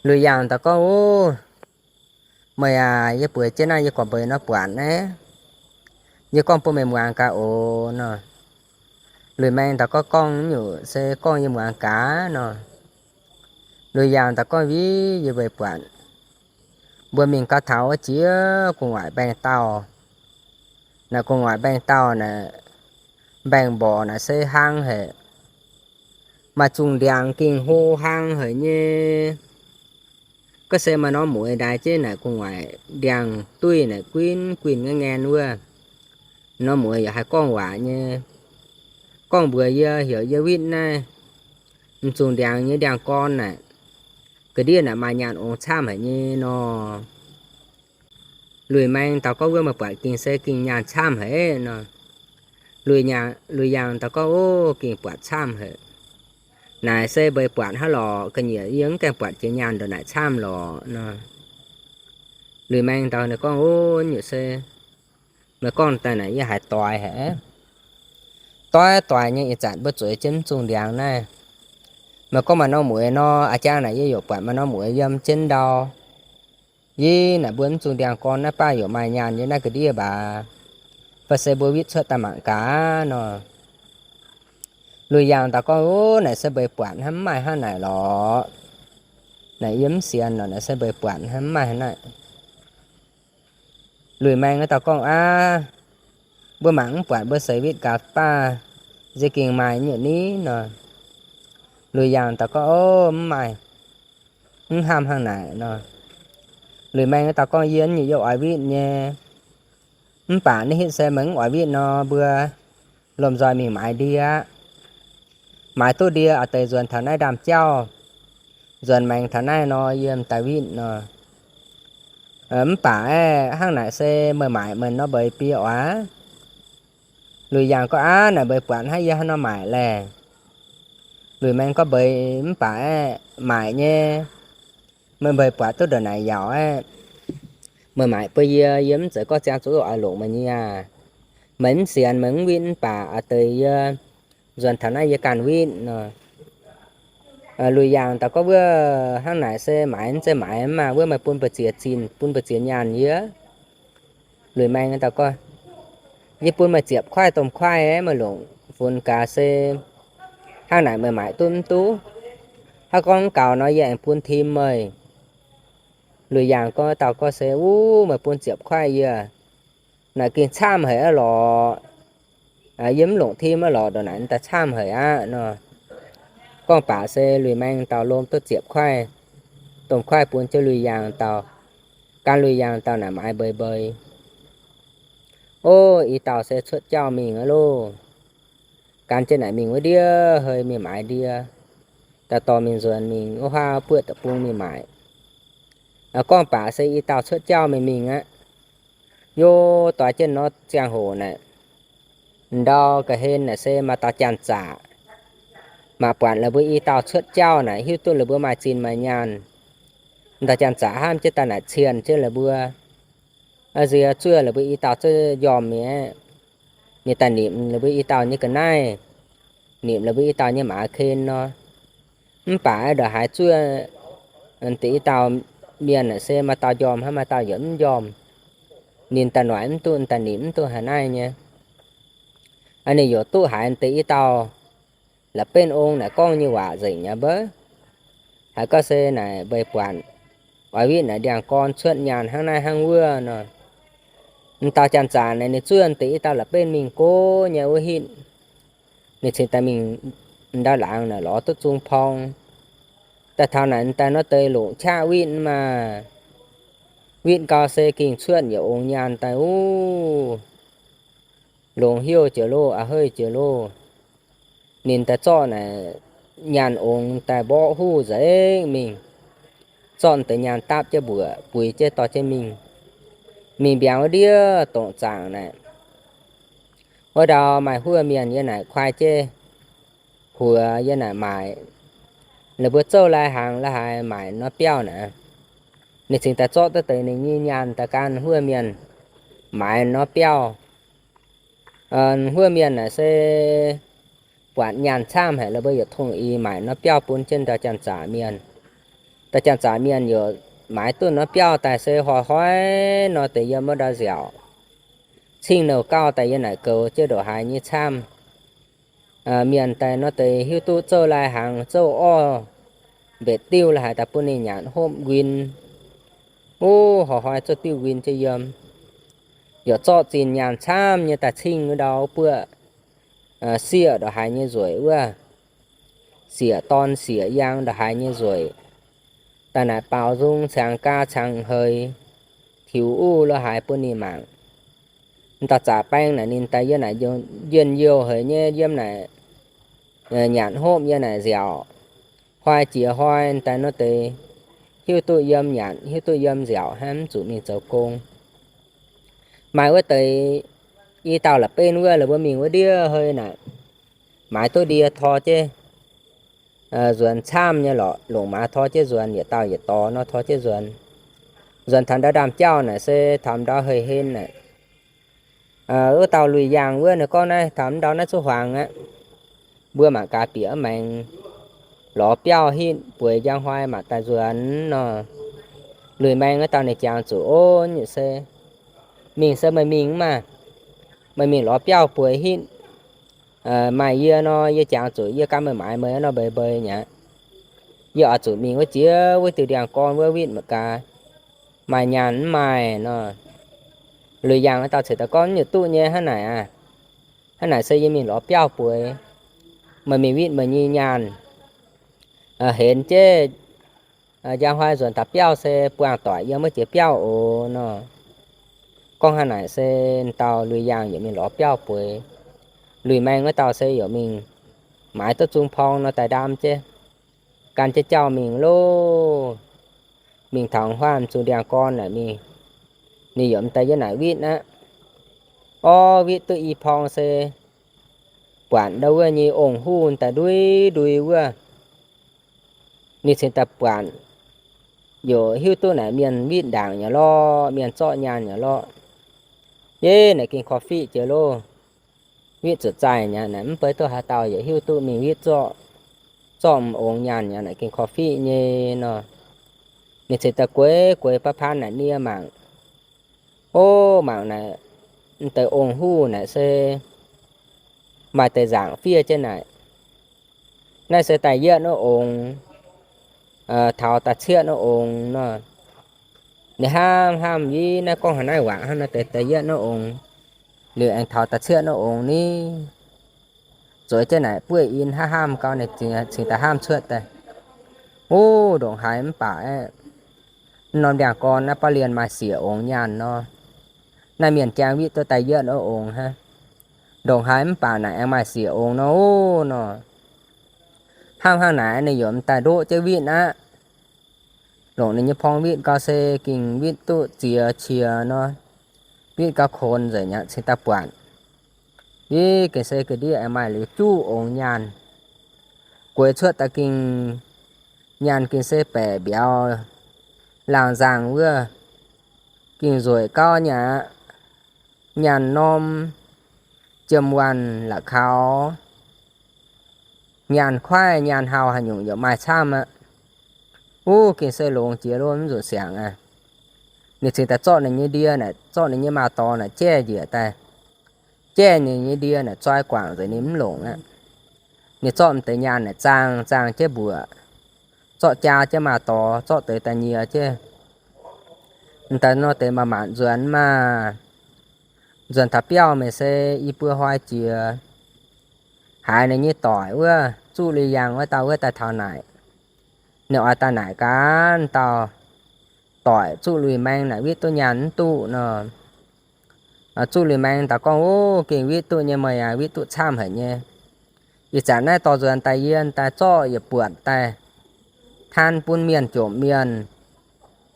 Lui-yaangh dauh gorngv, o, meih aac, yie bueix jienv naaiv yie gorngv mbeix nor buatc naaiv, yie gorngv bun meih muangx gaax oc nor. Lui-maeng dauh gorngv, gorngv nyungc se gorngv yie muangx gaax nor. Lui-yaangh dauh gorngv, viv, yie weic buatc mbuo mingh gau taux wuov jiex gu'nguaaic mbaengx-daauh. Naaic gu'nguaaic mbaengx-daauh naaic, mbaengx-mborqc naaic se hlang haic. Maaih zungh ndiangx gengh hlo hlang haic nyei. Gorngv se maaih norm mueiz ndaix jienv naaic gu'nguaaic ndiangx-duih naaic guinh guinh ngaengv ngaengv wuov, norm mueiz yaac haih gorngv waac nyei. Gorngv mbuox yie heuc yie witv naaiv m'zungh ndiangx nyei ndiangx-gorn naaic, ga'ndiev naaic maaih nyaanh ongx camv haic nyei nor. Luih maeng daux gorngv, wuov meih buatc gengh se gengh nyaanh camv haic nor. Luih yaangh daux gorngv, ov, gengh buatc camv haic. Naaic se mbeix buatc hnangv lorqc, ga'nyiec yie mv gaengh buatc jiex nyaanh ndongc naaic camv lorqc nor. Luih maeng daux ninh gorngv, ov, nyutc se meih gorngv daaih naaic yie haiz doix haic. Doix doix nyei ih zanc mbuo zueiz jienv m'zungh ndiangx naaiv. Meih gorngv maaih norm mueiz nor, a'jang naaic yie yaac buatc maaih norm mueiz yiem jienv ndau. Yie naaic mbuo m'zungh ndiangx-gorn naaiv baav yaac maaih nyaanh yiem naaiv ga'ndiev mbaac, fai se mbuo witv cuotv daaih mangc gaax nor. Luih yaangh daux gorngv, ov, naaic se mbeix buatc hnangv, mv maaih hnangv naaic lorqc. Naaic yie mv sienx lorqc, naaic se mbeix buatc hnangv, mv maaih hnangv naaic. Luih maeng daux gorngv, aav, mbuo mangc mv buatc mbuo seix witv gaax baav, se gengh maaih nyutc ni nor. Luih yaangh daux gorngv, ov, mv maaih, mv hnamv hnangv naaic nor. Luih maeng daux gorngv, yie nyei youh oix witv nyei. Mv baac naaiv hitv se meih mv oix witv nor, mbuo lomh nzoih mingh maaiz ndie aqv. Maaiz duqv ndie oix deix nzuonx taux naaiv ndaamv-jauv, nzuonx maengx taux naaiv nor, yie m'daaih witv nor. Mv baac aeqv, hnangv naaic se meih maaic meih nor mbeix bie oc. Luih yaangh gorngv, aav, naaic mbeix buatc hnangv, yie haaix nor maaic laeh? Luih maeng gorngv, mbeix mv baac aeqv, maaic nyei. Meih mbeix buatc duqv ndongc naaic yaac aeqv, meih maaic bun yie, yie mv zeiz gorngv ziangh zuqc oix longc meih nyei aqv. Meih mv sienx, meih mv witv mv baac oix deix yie nzuonx taux naaiv yie ganh witv nor. Luih yaangh daux gorngv, wuov hnangv naaic se maaiz mv zeiz maaiz mv maaih, wuov meih bun mbu'ziex zinh, bun mbu'ziex nyaanh yie. Luih maeng daux gorngv, yie bun meih ziepc kuaaiv domh kuaaiv, meih longc funx gaax se hnangv naaic meih maaic duqv mv duqv. Hnangv gorngv mv gaux nor yie aengx bun tim meih. Luih yaangh gorngv, dauh gorngv se, wuov meih bun ziepc kuaaiv yie, naaic gengh camv haic aqv lorqc. Yie mv longc tim aqv lorqc, ndongc naaic daaih camv haic aqv nor. Gorngv baac se luih maeng dauh lomh duqv ziepc kuaaiv domh kuaaiv bun jienv luih yaangh dauh. Gan luih yaangh dauh naaic maaiz mbeix mbeix. Ov, i dauh se cuotv jauv mingh aqv loh. Gan jienv naaic mingh wuov ndiev hei mingh maaiz ndie, daaih dorh mingh nzuonx mingh wuov huaav buoqv deic-bung mingh maaic. Gorngv baac se i dauh cuotv jauv mingh mingh aqv. Yie doix jienv nor ziangh hoc naaic, ndau ga'hlen naaic se maaih dauh janx-zaqc. Maaih buatc la'buo i dauh cuotv jauv naaic, hiuv duqv la'buo maaih zinh maaih nyaanh. Dauh janx-zaqc hnamv jienv daaih naaic cienh jienv la'buo. Nziex zuov la'buo i dauh zuov njormh mi'aqv. Ninh daaih nimc la'buo i dauh nyei ga'naaiv, nimc la'buo i dauh nyei maaz ken nor. Mv baac ndongc haaix zuov deix i dauh mienh naaic se maaih dauh njormh hnangv, maaih dauh yaac mv njormh. Ninh daaih noic mv duqv, daaih nimc mv duqv haaix naaiv nyei. Ninh yaac duqv haiz deix i dauh la'benv ong naaic gorngv nyei waac nzengc nyei mbouv. Haiz gorngv se naaic mbeix buatc oix witv naaic ndiangx-gorn cuotv nyaanh hnangv naaiv hnangv wuov nor. M'dauh janx-zaqc naaic ninh zuov deix i dauh la'benv mingh go nyei wuov hitv. Ninh cingx daaih mingh ndau laangz naaic lorz duqv zung porng. Daaih taux naaic daaih nor deix longc qaqv witv maah. Witv gau se gengh cuotv yietc ong nyaanh daaih uv. Longx heuc jiex loh, a'heuc jiex loh. Ninh daaih zorqv naaic nyaanh ong daaih mborqv huv nzengc mingh, zorqv deix nyaanh dapv jienv mbuoqc buix jienv dorh jienv mingh. Mingh mbiaangx wuov ndiev dongc zaangc naaic, wuov ndau maaih huov mienh yiem naaic kuaai jienv huox yiem naaic maaic. Ninh mbuo zouv lai hnaangx la'haaix maaic norm biauv naaic. Ninh cingx daaih zorqv duqv deix ninh nyei nyaanh daaih gan huov mienh maaic norm biauv. Huov mienh naaic se buatc nyaanh camv haic, ninh mbuo yietc tongh i maaic norm biauv bun jienv dauh janx-zaqc mienh. Dauh janx-zaqc mienh yaac maaiz duqv norm biauv daaih se hnoi-hnoi nor deix yiem wuov ndau nziaauc cing nouh gauh daaih yiem naaic goux jienv ndongc haaix nyei camv. Mienh daaih nor deix hiuv duqv zouv lai hnaangx, zouv orv mbetc diuv la'haaix daaih bun ninh nyanc hopv nquin. Uv, hnoi-hnoi zouv diuv nquin jienv yiem. Yaac zorqv zinh nyaanh camv nyei daaih cing wuov ndau buoqv sieqv ndongc haaix nyei nzueic wuov. sieqv dorn sieqv yaang ndongc haaix nyei nzueic, daaih naaic baaux nzung cangx gaa cangx heix, tiux uv lo haaix bun ninh mangc. Dauh zaqc baeng naaic ninh daaih yiem naaic njien-youh haic nyei, yiem naaic nyanc hopv, yiem naaic nziaauc, hnoi jiex hnoi daaih nor deix hiuv duqv yiem nyanc, hiuv duqv yiem nziaauc, hnangv mv zuqc mingh zoux gong. Maaih wuov deix i dauh la'benv wuov, la'mbuo mingh wuov ndiev hei naaic, maaiz duqv ndie tor jienv nzuonx camv nyei lorqc, longc maaz tor jienv nzuonx, yietc dauh yietc dorh nor tor jienv nzuonx. Nzuonx taux ndau ndaamv-jauv naaic se taux ndau hei-hen naaic, wuov dauh lui-yaangh wuov ninh gorngv naaiv taux ndau naaiv zuqc huaangx aqv. Mbuo mangc gaax bieqc maengx lorz biauv hitv bueix njang hnoi mangc daaih nzuonx nor. Lui-maeng wuov dauh ninh jangx zuqc, Ov, se mingh se meih mingh maah! Meih mingh lorz biauv bueix hitv maaih yie nor, yie jangx zuqc yie gan meih maaiz meih nor mbeix mbeix mi'aqv. Yie oix zuqc mingh wuov jiex wuov diuh ndiangx-gorn wuov witv mangc gaax maaih nyaanh mv maaih nor. Lui-yaangh wuov dauh ceix daaih gorngv, Yietc duqv nyei, hnangv naaic aqv. Hnangv naaic se yie mingh lorz biauv bueix, meih mingh witv meih nyei nyaanh. Henx jienv njang hnoi nzuonx taux biauv se buangh doic yiem wuov jiex biauv oc nor. Gorngv hnangv naaic se dauh lui-yaangh yaac mingh lorz biauv bueix. Lui-maeng wuov dauh se yaac mingh maaiz duqv zung porng nor daaih ndaam jienv, gan jienv jauv mingh loh. Mingh taux huaam zungh ndiangx-gorn naaic mingh, ninh yaac m'daaih yiem naaic witv aqv. Orv, witv duqv i porng se buatc ndau wuov nyei ong-huv daaih ndui ndui wuov. Ninh cingx daaih buatc, yaac hiuv duqv naaic mienh witv ndaangc nyei lorqc, mienh zorqv nyaanh nyei lorqc. Yie naaic gengh korv-fiqv jiex loh. Witv zuqc zaih nyei naaic mv bei duqv haaix dauh yaac hiuv duqv mingh witv zorqv, zorqv m'ongx nyaanh nyei naaic gengh korv-fiqv nyei nor. Ninh cingx daaih gueix gueix baa paan naaic nie mangc. Ov, mangc naaic, m'deix ong-huv naaic se maaih deix nzaangc fiev jienv naaic. Naaiv se da'yietv norm ong, taux da'cietv norm ong nor. Ninh hnamv hnamv, Yie naaiv gorngv haaix naaiv waac hnangv nor deix da'yietv norm ong, liuz aengx taux da'cietv norm ong ni? Zueiz jienv naaic buov in hnamv hnamv gau, ninh cingx daaih hnamv cuotv daaih, Ov, ndongc haaix mv baac aeqv, norm ndiangx-gorn naaiv baav lienh maaih siec ongx nyaanh nor. Naaiv mienh jangx witv duqv da'yietv norm ong hnangv. Ndongc haaix mv baac naaic aengx maaih siec ongx nor, ov nor. Hnangv hnangv naaic ninh yaac m'daaih ndoqv jienv witv aqv. Longc ninh nyei porng witv gau se gengh witv duqv ziex qiex nor, witv gau konx nzengc aqv cingx daaih buatc, Yie gengh se ga'ndiev aengx maaih liuz juqv ongx nyaanh. Gueix cuotv daaih gengh nyaanh gengh se baeqc mbiauz laangh nzaangc wuov, gengh nzueic gauv nyei aqv. Nyaanh norm, jiem-waanh, la'kaux, nyaanh kuaaiv nyaanh hauh haaix nyungc yaac maaih camv aqv. Wuov gengh se longx jiex loh, mv nzunc siangx aqv. Ninh cingx daaih zorqv ninh nyei ndie naaic, zorqv ninh nyei maaz-dorx naaic jaeqv njiec daaih, jaeqv ninh nyei ndie naaic zoi guangc nzengc, ninh mv longc aqv. Ninh zorqv m'deix nyaanh naaic zaangh zaangh jienv mbuoqc, zorqv jaa jienv maaz-dorx, zorqv deix daaih nyiex jienv. M'daaih nor deix maaih maanc nzuonx maah. Nzuonx taux biauv mingh se i buo hnoi jiex, haiz ninh nyei doic wuov, zuqv lui-yaangh wuov dauh wuov daaih taux naaic. Ninh oix daaih naaic gaax dauh doic zuqv lui-maeng naaic witv duqv nyaanh mv duqv nor. Zuqv lui-maeng daaih gorngv, Ov, gengh witv duqv nyei meih aac, witv duqv camv haic nyei. Ih zanc naaiv dorh nzuonx daaih yie daaih zorqv yietc buonc daaih taan bun mienh jomc mienh.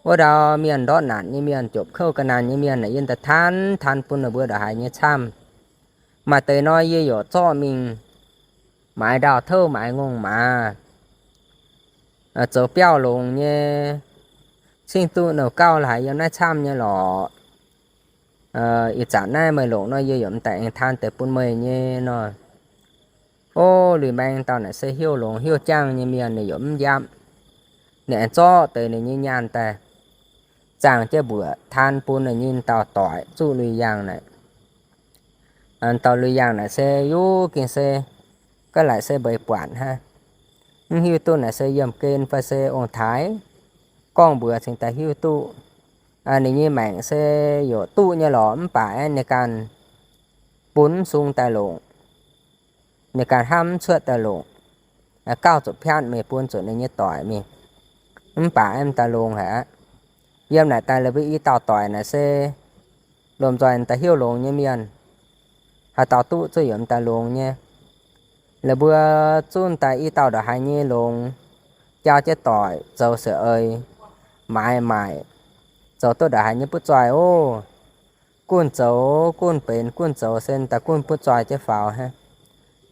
Wuov ndau mienh ndortv naanc nyei mienh, jomc kouv ga'naanh nyei mienh naaic yie daaih taan, taan bun ninh mbuo ndongc haaix nyei camv. Maaih deix nor yie yaac zorqv mingh maaiz ndaauh touv, maaiz ngongh maaz, zoux biauv longx nyei, cingv duqv nouh gauv laaix yiem naaiv camv nyei lorqc. Ih zanc naaiv meih longc nor yie yaac m'daaih aengx taan deix bun meih nyei nor. Ov, lui-maeng dauh naaic se hnyouv longx hnyouv jangv nyei mienh, ninh yaac mv njapv. Ninh aengx zorqv deix ninh nyei nyaanh daaih zaangh jienv mbuoqc taan bun ninh nyei dauh doic zuqv lui-yaangh naaic. Dauh lui-yaangh naaic se yie gengh se ga'laaic se mbeix buatc hnangv. Mv hiuv duqv naaic se yiemh gen fai se ong-taaix, gorngv mbuox cingx daaih hiuv duqv. Ninh nyei maengc se yaac duqv nyei lorqc, mv baac aeqv, ninh ganh bun mv sung daaih longc, ninh ganh hnamv mv cuotv daaih longc. gauh zuqc piatv mingh bun zuqc ninh nyei doic mingh. Mv baac aeqv, m'daaih longx haic aqv. Yiem naaic daaih la'buo i dauh doic naaic se lomh nzoih m'daaih hnyouv longx nyei mienh, haaix dauh duqv zuqv yaac m'daaih longx nyei. La'buo zunv daaih i dauh ndongc haaix nyei longx, jaa jienv doic zoux se eix, maaiz maaic, zoux duqv ndongc haaix nyei butv zoih oc. Gunv zoux gunv benx, gunv zoux se daaih gunv butv zoih jienv faaux hnangv.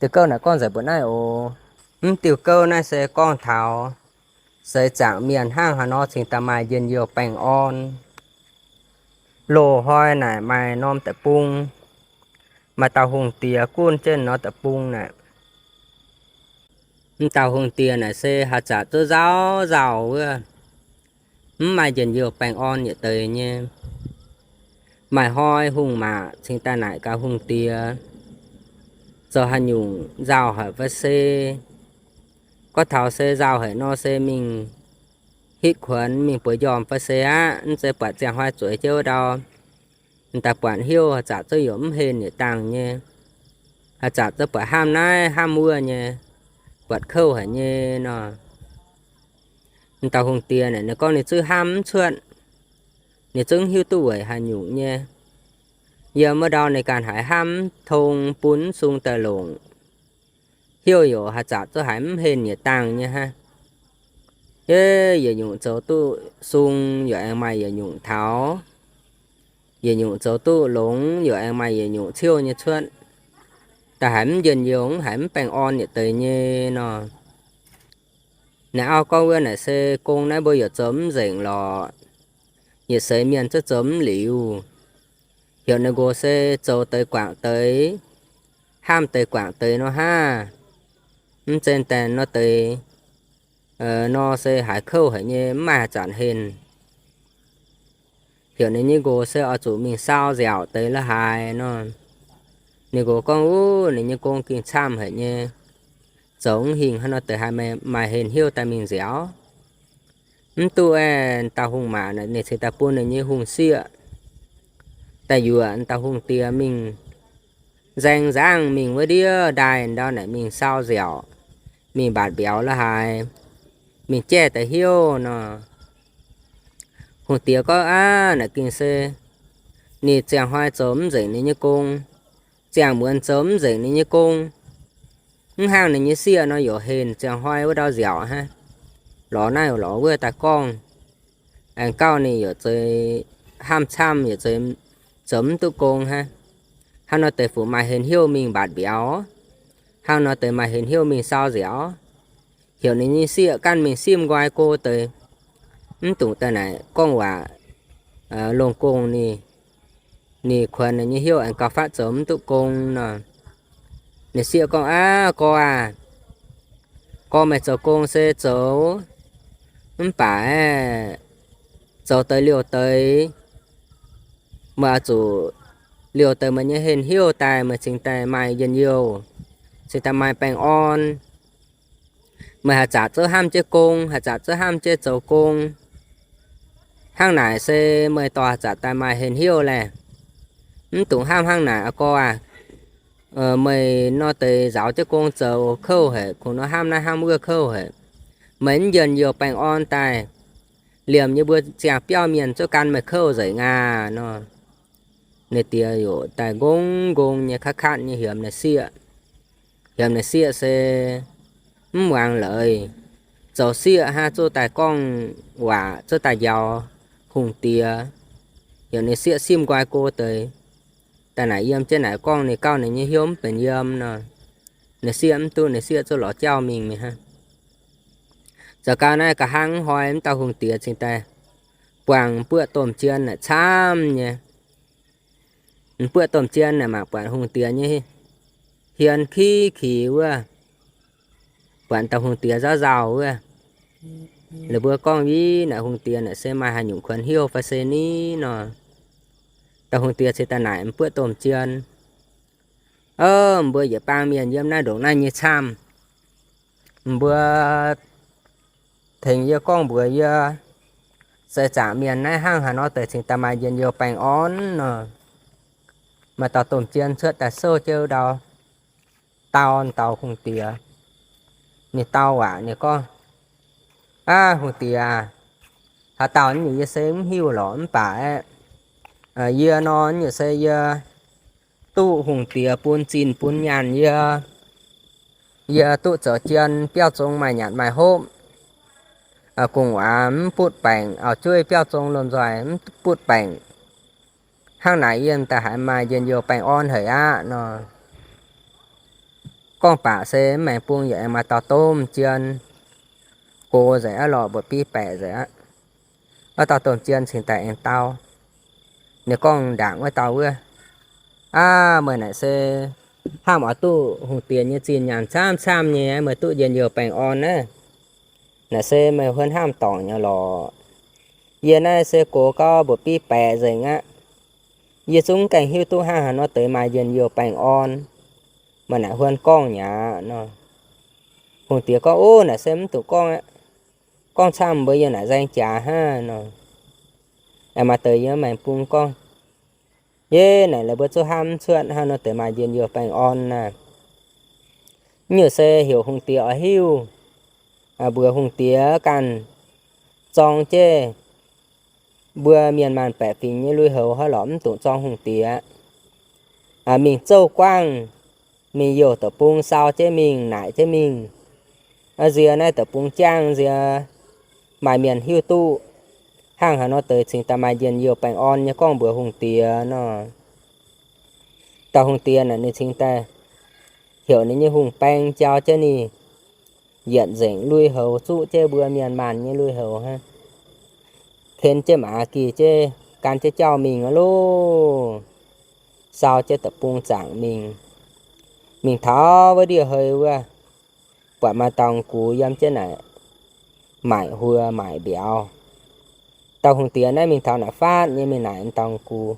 Diuh gouv naaic gorngv nzengc mbuo naaiv oc. Mv diuh gouv naaiv se gorngv taux seix zaangc mienh hnangv haaix nor cingx daaih maaih njien-youh baengh orn. Loz-hnoi naaic maaih norm deic-bung, maaih dauh hungh diex gunv jienv norm deic-bung naaic. M'dauh hungh diex naaic se haaix zanc zuqc nzauh nzauh wuov, mv maaih njien-youh baengh orn yietc deix nyei. Maaih hnoi hungh maac cingx daaih naaic gaax hungh diex, zoux haaix nyungc nzauh haic fai se gorngv taux se nzauh haic nor se mingh hitv kuonx mingh bueix njormh fai se aqv, mv zeiz buatc ziangh hnoi zueiz jienv wuov ndau, m'daaih buatc hnyouv haaix zanc zuqc yaac mv henh yietc dangh nyei. Haaix zanc zuqc buatc hnamv naaiv hnamv wuov nyei, buatc kouv haic nyei nor. M'dauh hungh diex naaic ninh gorngv ninh zuqc hnamv mv cuotv, ninh zuqc mv hiuv duqv weic haaix nyungc nyei. Yiem wuov ndau ninh ganh haiz hnamv mv tong bun mv sung daaih longc, hnyouv yaac haaix zanc zuqc haiz mv henh yietc dangh nyei hnangv. Yie yietc nyungc zoux duqv sung yaac aengx maaih yietc nyungc taux, yietc nyungc zoux duqv longx yaac aengx maaih yietc nyungc ciouv nyei cuotv, daaih haiz mv njien-youh, haiz mv baengh orn yietc deix nyei nor. Naaic auv gorngv wuov naaic se gong naaiv mbuo yaac zoux mv nzengc lorqc. Yietc seix mienh zuqc zoux mv liuz, heuc ninh nqox se zoux deix guangc deix, hnamv deix guangc deix nor hnangv. Mv zeiz daaih nor deix nor se haiz kouv haic nyei, mv maaih haaix zanc henh. Heuc ninh nyei nqox se oix zuqc mingh sau nziaauc deix la'haaix nor. Ninh nqox gorngv, Uv, ninh nyei gong gengh camv haic nyei, zoux mv hingh hnangv nor deix haiz maaih henh hnyouv daaih mingh nziaauc. Mv duqv aeqv, dauh hungh maac naaic ninh cingx daaih bun ninh nyei hungh sieqv daaih yuoqc dauh hungh diex mingh nzaeng nzangv mingh wuov ndiev ndaaih ndau naaic mingh sau nziaauc, mingh mbatc mbiauz la'haaix, mingh jaiv deix hnyouv nor. Hungh diex gorngv, Aav, naaic gengh se ninh ziangh hnoi zoux mv nzengc ninh nyei gong, ziangh muonz zoux mv nzengc ninh nyei gong, mv hnangv ninh nyei sieqv nor yaac henh ziangh hnoi wuov ndau nziaauc hnangv. Lorz naaiv lorz wuov daaih gorngv, aengx gauh ninh yaac zeiz hnamv camv, yaac zeiz zoux mv duqv gong hnangv. Hnangv nor deix fuc maaih henh hnyouv mingh mbatc mbiauz, hnangv nor deix maaih henh hnyouv mingh sau nziaauc. Heuc ninh nyei sieqv ganh mingh simv nqoi go deix, mv dungx daaih naaic gorngv waac longx gong ninh, ninh kuonx ninh nyei hnyouv aengx gauh fatv zoux mv duqv gong nor. Ninh sieqv gorngv, Aav, gorx aac, gorx meih zoux gong se zoux, mv baac zoux deix liouh deix, meih oix zuqc liouh deix meih nyei henh hnyouv daaih, meih cingx daaih maaih njien-youh, cingx daaih maaih baengh orn. Meih haaix zanc zouv hnamv jienv gong, haaix zanc zouv hnamv jienv zoux gong, hnangv naaic se meih dorh haaix zanc daaih maaih henh hnyouv laeh. Mv dungx hnamv hnangv naaic aqv, gorx aac. Meih nor deix nzaaux jienv gong zoux kouv haic, kungx nor hnamv naaiv hnamv wuov kouv haic. Meih mv njien-youh baengh orn daaih, liemh nyei mbuo ziangh biauv mienh zuqv gan meih kouv nzengc aav nor. Ninh diex yaac daaih ngongv ngongh nyei katv katv nyei hiemx ninh sieqv. Hiemx ninh sieqv se mv muangx leiz, zoux sieqv hnangv, zuqv daaih gorngv waac, zuqv daaih njaaux hungh diex. Hiemx ninh sieqv simv nqoi go deix, daaih naaic yiem jienv naaic gorngv ninh gauh ninh nyei hnyouv mv benx yiem nor. Ninh sieqv mv duqv, ninh sieqv zuqv lorz jauv mingh mi'aqv. Zoux gau naaiv nqa'haav hnoi m'dauh hungh diex cingx daaih buangh m'buoqv domh jien naaic camv nyei. M'buoqv domh jien naaic mangc buatc hungh diex nyei hien kiv kix wuov, buatc dauh hungh diex nzauh nzauh wuov. La'buo gorngv, Ih, naaic hungh diex naaic se maaih haaix nyungc kuonx hnyouv fai se ni nor? Dauh hungh diex cingx daaih naaic m'buoqv domh jien, Ov, mbuo yietc baang mienh yiem naaiv ndongc naaiv nyei camv, mbuo tengx yie gorngv mbuox yie, seix zaangc mienh naaiv hnangv haaix nor deix cingx daaih maaih njien-youh baengh orn nor. Maaih dauh domh jien cuotv daaih souv jienv ndau, dau dauh hungh diex. ninh dau waac, ninh gorngv, Aav, hungh diex, haaix dauh nyei yie se mv hiuv lorqc, mv baac aeqv, yie nor nyei se yie duqv hungh diex bun zinh bun nyaanh yie. Yie duqv zoux jien, biauv zong maaih nyanc maaih hopv, gu'nguaaz mv butv baengc, auv-jueiv biauv zong lomh nzoih mv butv baengc. Hnangv naaic yie daaih haiz maaih njien-youh baengh orn haic aqv nor. Gorngv baac se mv maengx bung yaac aengx maaih dauh domh jien, gox nzengc aqv lorqc, mbuoqc biv baeqc nzengc aqv. Wuov dauh domh jien cingx daaih aengx dau. Ninh gorngv ndaangc wuov dauh wuov, Aav, meih naaic se hnamv oix duqv hungh diex nyei zinh nyaanh camv-camv nyei, meih duqv njien-youh baengh orn naaiv, naaic se meih huon hnamv dorngc nyei lorqc. Yie naaiv se gox gau mbuoqc biv baeqc nzengc aqv. Yie zungv gaengh hiuv duqv hnangv haaix nor deix maaih njien-youh baengh orn. Meih naaic huon gorngv nyei aqv nor. Hungh diex gorngv, Ov, naaic se mv dungx gorngv aqv. Gorngv camv mbuo yiem naaic nzaeng jaax hnangv nor. Aengx maaih deix yiem maengx bung gorngv, Yie naaic la'buo zuqc hnamv mv cuotv hnangv nor deix maaih njien-youh baengh orn naaic. Nyungc se heuc hungh diex oix hiuv, mbuox hungh diex ganh zorng jienv mbuo mienh maanh baeqc fingx nyei lui-houx hnangv lorqc, mv dungx zorng hungh diex. Mingh zouv guangv, mingh youh deic-bung sau jienv mingh, naaic jienv mingh, nziex naaiv deic-bung jangv nziex, maaih mienh hiuv duqv hnangv haaix nor deix cingx daaih maaih njien-youh baengh orn nyei gorngv mbuox hungh diex nor. Dauh hungh diex naaic ninh cingx daaih heuc ninh nyei hungh baeng jauv jienv ninh yietc nzengc lui-houx, zuqv jienv mbuo mienh maanh nyei lui-houx hnangv, ken jienv maaz gih jienv gan jienv jauv mingh aqv loh. Sau jienv deic-bung zaangc mingh. Mingh taux wuov ndiev hei wuov, buatc maaih dauh gux yiem jienv naaic maaic huox maaic mbiauz. Dauh hungh diex naaiv mingh taux naaic faatv nyei mingh naaic m'dauh gux.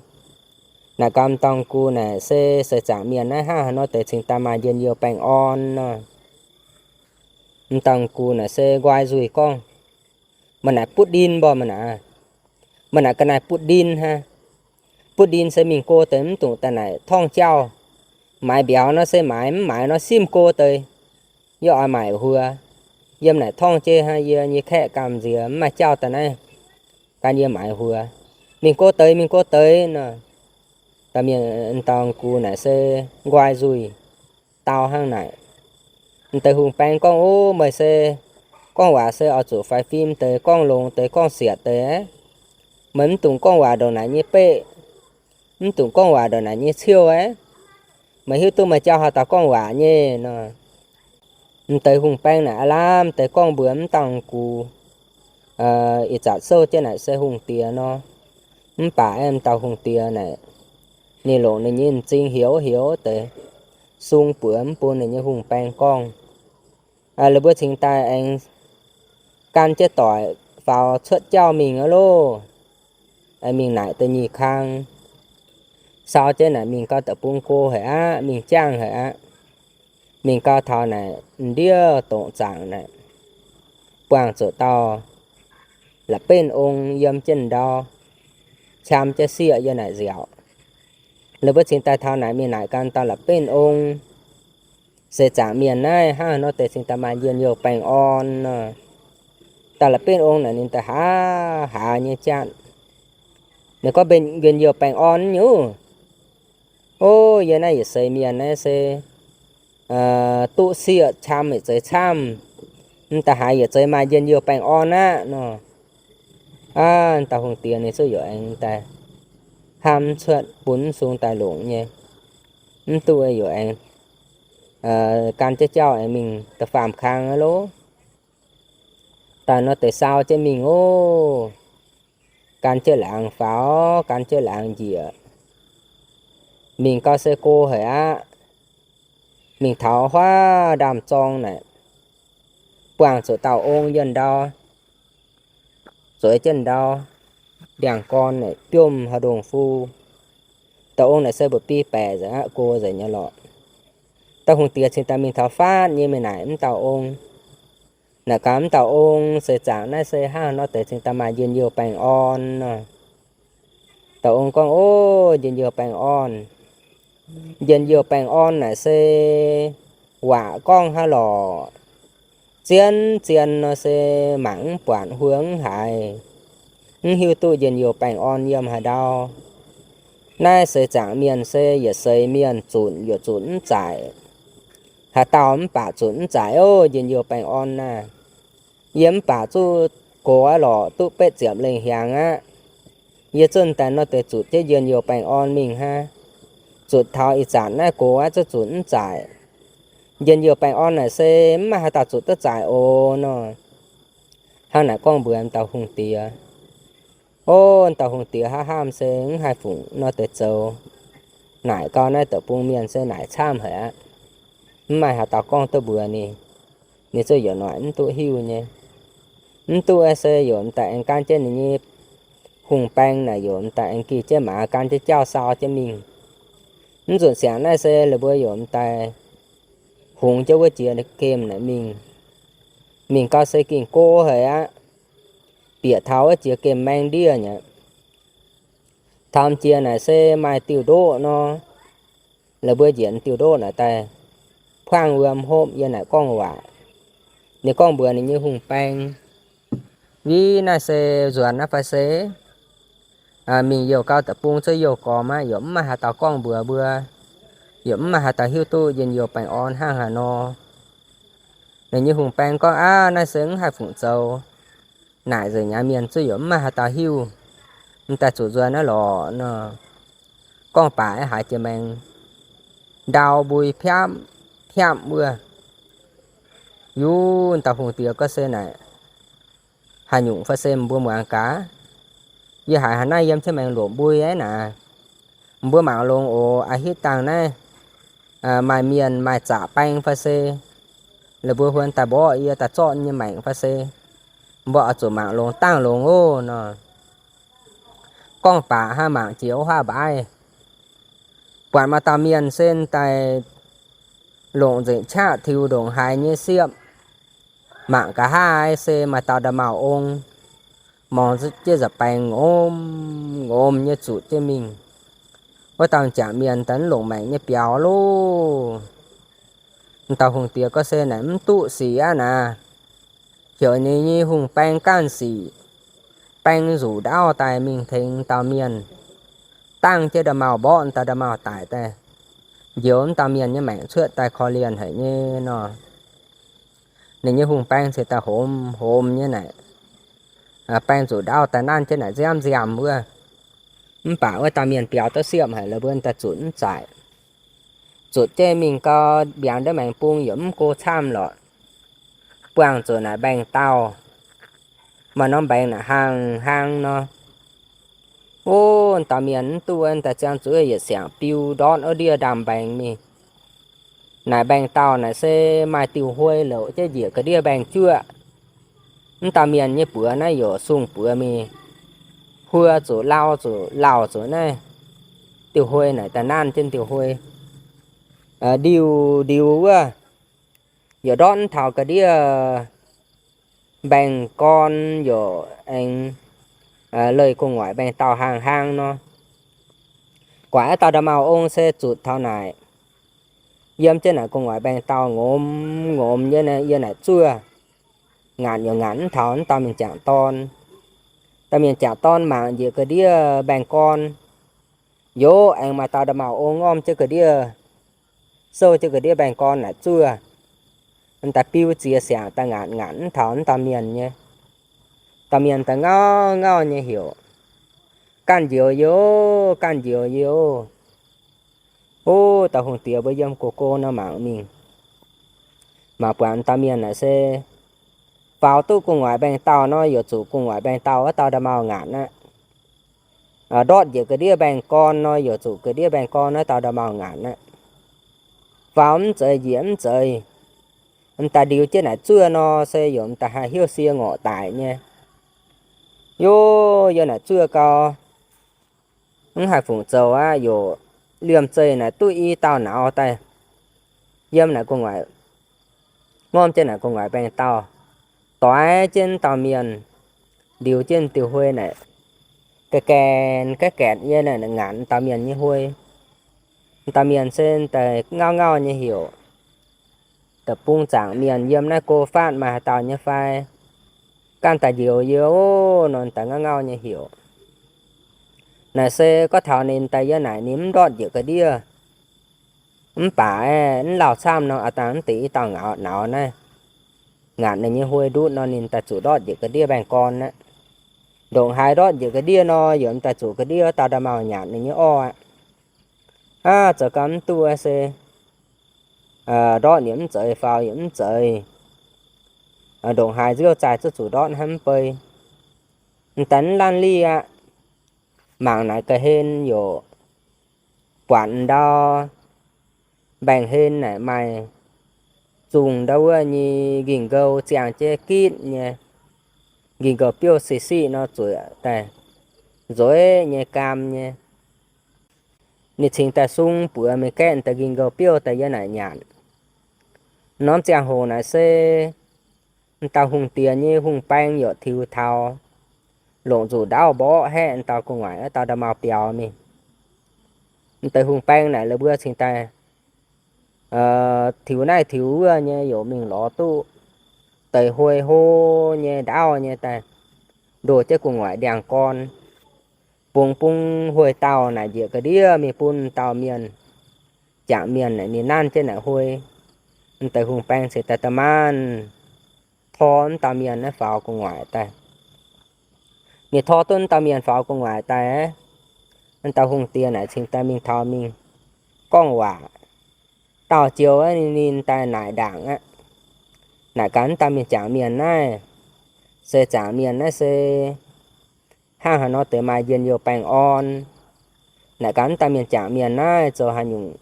Naaic gaax m'dauh gux naaic se seix zaangc mienh naaiv hnangv haaix nor deix cingx daaih maaih njien-youh baengh orn nor. M'dauh gux naaic se nqoi nzuih gorngv, Meih naaic butv ndin mbuo meih naaic, meih naaic ga'naaiv butv ndin hnangv. Butv ndin se mingh go deix mv dungx daaih naaic torngv jauv. Maaiz mbiauz nor se maaiz, mv maaiz nor simv go deix. Yie oix maaic huox. Yiem naaic torngv jienv hnangv, yie nyei kaeqv gamh nziex mv maaih jauv daaih naaiv, gan yie maaiz huox. Mingh go deix, mingh go deix nor. Dauh mienh, m'dauh gux naaic se nqoi nzuih dau hnangv naaic. M'deix hungh baeng gorngv, Ov, meih se gorngv waac se oix zuqc faix fim deix, gorngv longx deix, gorngv sietc deix. Meih mv dungx gorngv waac ndongc naaic nyei beqv, mv dungx gorngv waac ndongc naaic nyei ciouh aqv. Meih hiuv duqv meih jauv haaix dauh gorngv waac nyei nor. M'deix hungh baeng naaic aav lamh deix gorngv mbuox m'dauh gux, ih zanc souv jienv naaic se hungh diex nor. Mv baac m'dauh hungh diex naaic, ninh longc ninh nyei m'zing hioux hioux deix sung buoz mv bun ninh nyei hungh baeng gorngv. Laaix mbuo cingx daaih aengx gan jienv doic faaux cuotv jauv mingh aqv loh. Mingh naaic da'nyeic kang, sau jienv naaic mingh gau deic-bung go haic aqv, mingh jangv haic aqv. Mingh gau taux naaic m'ndiev dongc zaangc naaic, buangh zuqc dauh la'benv ong yiem jienv ndau, qam jienv sieqv yiem naaic nziaauc. Laaix mbuo cingx daaih taux naaic mingh naaic gan dauh la'benv ong, seix zaangc mienh naaiv hnangv haaix nor deix cingx daaih maaih njien-youh baengh orn nor. Dauh la'benv ong naaic ninh daaih haaz haaz nyei jatv. Ninh gorngv, Njien-youh baengh orn nyungc. Ov, yie naaiv yietc seix mienh naaiv se duqv sieqv qam yietc zeiz camv, m'daaih haiz yietc zeiz maaih njien-youh baengh orn aqv nor. Aav, dauh hungh diex ninh zuqc youc aengx daaih hnamv cuotv bun mv sung daaih longc nyei. Mv duqv youc aengx gan jienv jauv aengx mingh da'faam kang aqv loh. Daaih nor deix sau jienv mingh ov. Gan jienv laangz faaux, gan jienv laangz njiec. Mingh gau se go haic aqv. Mingh taux huaav ndaamv-zorng naaic, buangh zuqc dauh ong yienh ndau, zueiz jienv ndau, ndiangx-gorn naaic biomv haaix ndongh fu. Dauh ong naaic se mbu'bi baeqc nzengc aqv, go nzengc nyei lorqc. Dauh hungh diex cingx daaih mingh taux faatv nyei mingh naaic mv dauh ong. Naaic gaax mv dauh ong, seix zaangc naaiv se hnangv haaix nor deix cingx daaih maaih njien-youh baengh orn nor. Dauh ong gorngv, Ov, njien-youh baengh orn. Njien-youh baengh orn naaic se waac gorngv hnangv lorqc. zien zien nor se mangc mv buatc huo mv haiz, mv hiuv duqv njien-youh baengh orn yiem haaix ndau. Naaiv seix zaangc mienh se yietc seix mienh zunc yaac zunc mv zaaic. Haaix dauh mv baac zunc mv zaaic ov, njien-youh baengh orn naaiv. Yie mv baac zuqc gox aqv lorqc, duqv betv ziepc lengh hiaangx aqv. Yie zunh daaih nor deix zutc jienv njien-youh baengh orn mingh hnangv. Zutc taux ih zanc naaiv gox aqv, zuqc zunc mv zaaic. Njien-youh baengh orn naaic se mv maaih haaix dauh zutc duqv zaaic oc nor. Hnangv naaic gorngv mbuox dauh hungh diex. Ov, dauh hungh diex hnamv hnamv se mv haih fungc nor deix zoux. Naaic gau naaiv deic-bung mienh se naaic camv haic aqv. Mv maaih haaix dauh gorngv duqv mbuox ninh. Ninh zuqc yaac noic mv duqv hiuv nyei. Mv duqv se yaac m'daaih aengx gan jienv ninh nyei hungh baeng naaic yaac m'daaih aengx gih jienv maaz gan jienv jauv sau jienv mingh. Mv nzunc siangx naaiv se la'buo yaac m'daaih hungx jienv wuov jiex gemh naaic mingh. Mingh gau se ging go haic aqv. Bieqc taux wuov jiex gemh maeng ndiev nyei. Taux jiex naaic se maaih diuh ndoqv nor. La'buo njiec diuh ndoqv naaic daaih puangv wuom hopv yiem naaic gorngv waac. Ninh gorngv mbuox ninh nyei hungh baeng, Vih naaiv se nzuonx naaiv fai se mingh youh gau deic-bung zuov youh gormx aqv, yaac mv maaih haaix dauh gorngv mbuox mbuo, yaac mv maaih haaix dauh hiuv duqv njien-youh baengh orn hnangv haaix nor. Ninh nyei hungh baeng gorngv, Aav, naaiv se mv haih fungc zoux. Naaic nzengc nyei mienh zuqc yaac mv maaih haaix dauh hiuv. M'daaih zuqc nzuonx naaiv lorqc nor. Gorngv baac haiz jiex maengx ndau mbui piamv piamv wuov. Yungv dauh hungh diex gorngv se naaic, Haaix nyungc fai se mbuo muangx gaax? Yie haiz haaix naaiv yiem jienv maengx loqc mbui aqv naaic. Mbuo mangc longx oc. A'hitv dangh naaiv maaih mienh maaih zaqc baeng fai se, la'buo huon daaih mborqv yie daaih zorqv nyei maengc fai se, mbuo oix zuqc mangc longx dangh longx oc nor. Gorngv baac hnangv mangc jiex wuov huaav mbaaih, buatc maaih dauh mienh se daaih longc nzengc qaqv tiux ndongc haaix nyei siepv. Mangc nqa'haav se maaih dauh nda'maauh ong, morngx jienv nza'baengx ngomz ngomz nyei zuqc jienv mingh. Wuov dauh m'jangc mienh daaih mv longc maengc nyei biaux loh. M'dauh hungh diex gorngv se naaic mv duqv sic aqv naaic. Heuc ninh nyei hungh baeng ganh sic, baeng nzuqc ndaauv daaih mingh tengx dauh mienh, dangh jienv nda'maauh mborqv dauh nda'maauh daic daaih, njoux m'dauh mienh nyei maengc cuotv daaih korv-lienh haic nyei nor. Ninh nyei hungh baeng ziouc daaih homx homx nyei naaic, baeng nzuqc ndaauv daaih nanv jienv naaic nziaamv nziaamv wuov. Mv baac wuov dauh mienh biaux duqv siepv haic, la'buo daaih zutc mv zaaic. Zutc jienv mingh gau, mbiaangx ndiev maengx bung yaac mv go camv lorqc. Buangh zuqc naaic mbaengx-daauh, maaih norm mbaengx naaic hlang hlang nor. Ov, dauh mienh mv duqv daaih ziangh zuqc yietc siangx biu ndortv wuov ndiev ndaamv-mbaengx mingh. Naaic mbaengx-daauh naaic se maaih diuh huoi louc jienv njiec ga'ndiev mbaengx-juoqv. Mv dauh mienh nyei buoz naaiv yaac sung buoz mingh, huo zuqc lauh zuqc lauh zuqc naaiv diuh huoi naaic daaih nanv jienv diuh huoi. Ndiuh ndiuh wuov, yaac ndortv mv taux ga'ndiev mbaengx-gorn, yaac aengx leih gu'nguaaic mbaengx-daauh hlang hlang nor. Guaax aav dauh nda'maauh ong se zutc taux naaic, yiem jienv naaic gu'nguaaic mbaengx-daauh ngomz ngomz nyei, yiem naaic zuov, ngaatc yaac ngaatc mv taux mv dauh mienh jangc dorn. Dauh mienh jangc dorn mangc njiec ga'ndiev mbaengx-gorn, yaac aengx maaih dauh nda'maauh ong ngorm jienv ga'ndiev, souv jienv ga'ndiev mbaengx-gorn naaic zuov. Daaih biu ziex siangx daaih ngaatc ngaatc mv taux mv dauh mienh nyei. Dauh mienh daaih ngauv ngauv nyei heuc, Ganh njoux yie oc, ganh njoux yie oc. Ov, dauh hungh diex mbuo yiem gox go nor mangc mingh, mangc buatc dauh mienh naaic se faaux duqv gu'nguaaic mbaengx-daauh nor, yaac zuqc gu'nguaaic mbaengx-daauh wuov dauh nda'maauh ngaatc aqv. Ndortv njiec ga'ndiev mbaengx-gorn nor, yaac zuqc ga'ndiev mbaengx-gorn wuov dauh nda'maauh ngaatc aqv. Faaux mv zeiz njiec mv zeiz, daaih ndiux jienv naaic zuov nor se yaac daaih haih heuc sie ngorc daic nyei. Yov, yiem naaic zuov gau, mv haih fungc zoux aqv. Yaac liemh zeih naaic duqv i dauh nauz daaih yiem naaic gu'nguaaic, ngorm jienv naaic gu'nguaaic mbaengx-daauh, doix jienv dauh mienh, ndiux jienv diuh huoi naaic, gaeqv gaeqv gaeqv gaeqv yiem naaic ngaatc dauh mienh nyei huoi. Dauh mienh se daaih ngauv ngauv nyei heuc, da'bung zaangc mienh yiem naaiv go faatv maaih haaix dauh nyei fai? Ganh daaih njoux yie oc, nor daaih ngauv ngauh nyei heuc. Naaic se gorngv taux ninh daaih yiem naaic ninh mv ndortv njiec ga'ndiev. Mv baac aeqv, mv lauh camv nor, a'dangh mv deix i dauh ngaux nauz naaiv, ngaatc ninh nyei huoi ndutv nor, ninh daaih zuqc ndortv njiec ga'ndiev mbaengx gorn aqv. Ndongc haaix ndortv njiec ga'ndiev nor, yaac daaih zuqc ga'ndiev dauh nda'maauh nyanc ninh nyei orv aqv. Aav, zoux gau mv duqv se ndortv yaac mv zeiz, faaux yaac mv zeiz. Ndongc haaix nziouv zaaih zuqc ndortv hnangv mv bei. M'daaih mv laanh liv aqv. Mangc naaic ga'hlen yaac buatc ndau mbaengx-hlen naaic maaih zungh ndau wuov nyei nqingh nqou ziangh jienv gitv nyei, nqingh nqou biouv siqv siqv nor zueic daaih nzueic nyei gaam nyei. Ninh cingx daaih sung buoz mingh gaeqv daaih nqingh nqou biouv daaih yiem naaic nyanc. Norm ziangh hoc naaic se m'dauh hungh diex nyei hungh baeng yaac tiux taux, longc nzuqc ndaauv mborqv haeqv m'dauh gu'nguaaic wuov dauh nda'maauh biaux mingh. M'deix hungh baeng naaic la'buo cingx daaih tiux naaiv tiux wuov nyei yaac mingh lorz duqv deix huoi hlo nyei ndaauv nyei daaih ndoh jienv gu'nguaaic ndiangx-gorn, bungx bung huoi dauh naaic njiec ga'ndiev mingh bun m'dauh mienh, jangc mienh naaic ninh nanv jienv naaic huoi. M'deix hungh baeng cingx daaih da'maanc tor m'dauh mienh naaiv faaux gu'nguaaic daaih. Ninh tor duqv m'dauh mienh faaux gu'nguaaic daaih, m'dauh hungh diex naaic cingx daaih mingh taux mingh gorngv waac. Dauh joux ninh daaih naaic ndaangc aqv. Naaic gaax m'dauh mienh, jangc mienh naaiv se, jangc mienh naaiv se hnangv haaix nor deix maaih njien-youh baengh orn. Naaic gaax m'dauh mienh, jangc mienh naaiv zoux haaix nyungc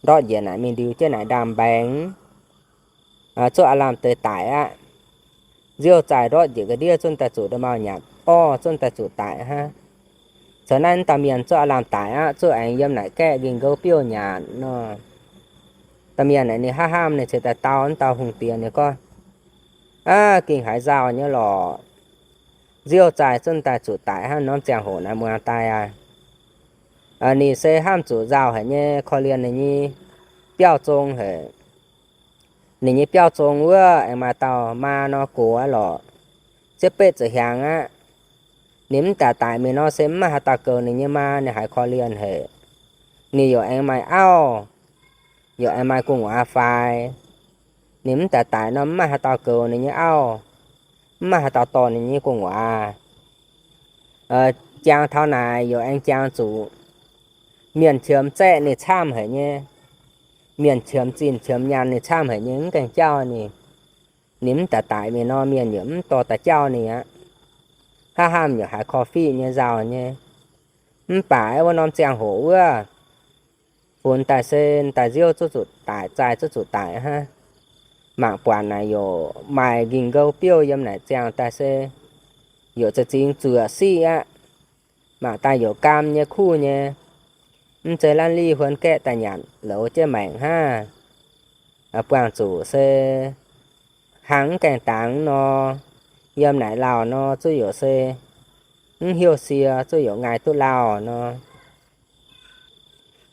ndortv njiec naaic mingh ndiux jienv naaic ndaamv-mbaengx, zuqv aav lamh deix daic aqv. Nziouv zaaih ndortv njiec ga'ndiev zunv daaih zuqc nda'maauh nyanc orv zunv daaih zuqc daic hnangv. Caux naaiv m'dauh mienh zuqv aav lamh daic aqv, zuqv aengx yiem naaic gaeqv nqingh nqouv biouv nyanc nor. Dauh mienh naaic ninh hnamv hnamv ninh cingx daaih dau m'dauh hungh diex ninh gorngv, Aav, gengh haiz nzauh nyei lorqc. Nziouv zaaih zunv daaih zuqc daic hnangv norm ziangh hoc naaiv muangx daaih aqv. Ninh se hnamv zuqc nzauh haic nyei, korv-lienh ninh nyei biauv zong haic. Ninh nyei biauv zong wuov aengx maaih dauh maa nor gox aqv lorqc, ziepc betv ziepc hnyangx aqv. Ninh mv daaih daic mingh nor se mv maaih haaix dauh goux ninh nyei maa, ninh haiz korv-lienh haic. Ninh yaac aengx maaih auv, yaac aengx maaih gu'nguaaz faix. Ninh mv daaih daic nor mv maaih haaix dauh goux ninh nyei auv, mv maaih haaix dauh dorh ninh nyei gu'nguaaz. Jangx taux naaic yaac aengx jangx zuqc mienh qiemx zaeqv ninh camv haic nyei, mienh qiemx zinh qiemx nyaanh ninh camv haic nyei, mv gaengh jauv ninh. Ninh mv daaih daic mingh nor mienh yaac mv dorh daaih jauv ninh aqv. Hnamv hnamv yaac haiz korv-fiqv nyei, nzauh nyei. Mv baac wuov norm ziangh hoc wuov, funx daaih se daaih nziouv zuqv zuqc daic, zaaih zuqv zuqc daic hnangv. Mangc buatc naaic yaac maaih nqingh nqouv biouv yiem naaic ziangh daaih se yaac za'gengh zuoqc siqv aqv. Mangc daaih yaac gaam nyei kuv nyei. Mv zeiz laanh lih huon gaeqv daaih nyanc louz jienv maengc hnangv. Buangh zuqc se hnaangx mv gaengh dangx nor, yiem naaic lauh nor zuqc yaac se mv hiuv sie, zuqc yaac ngaih duqv lauh nor.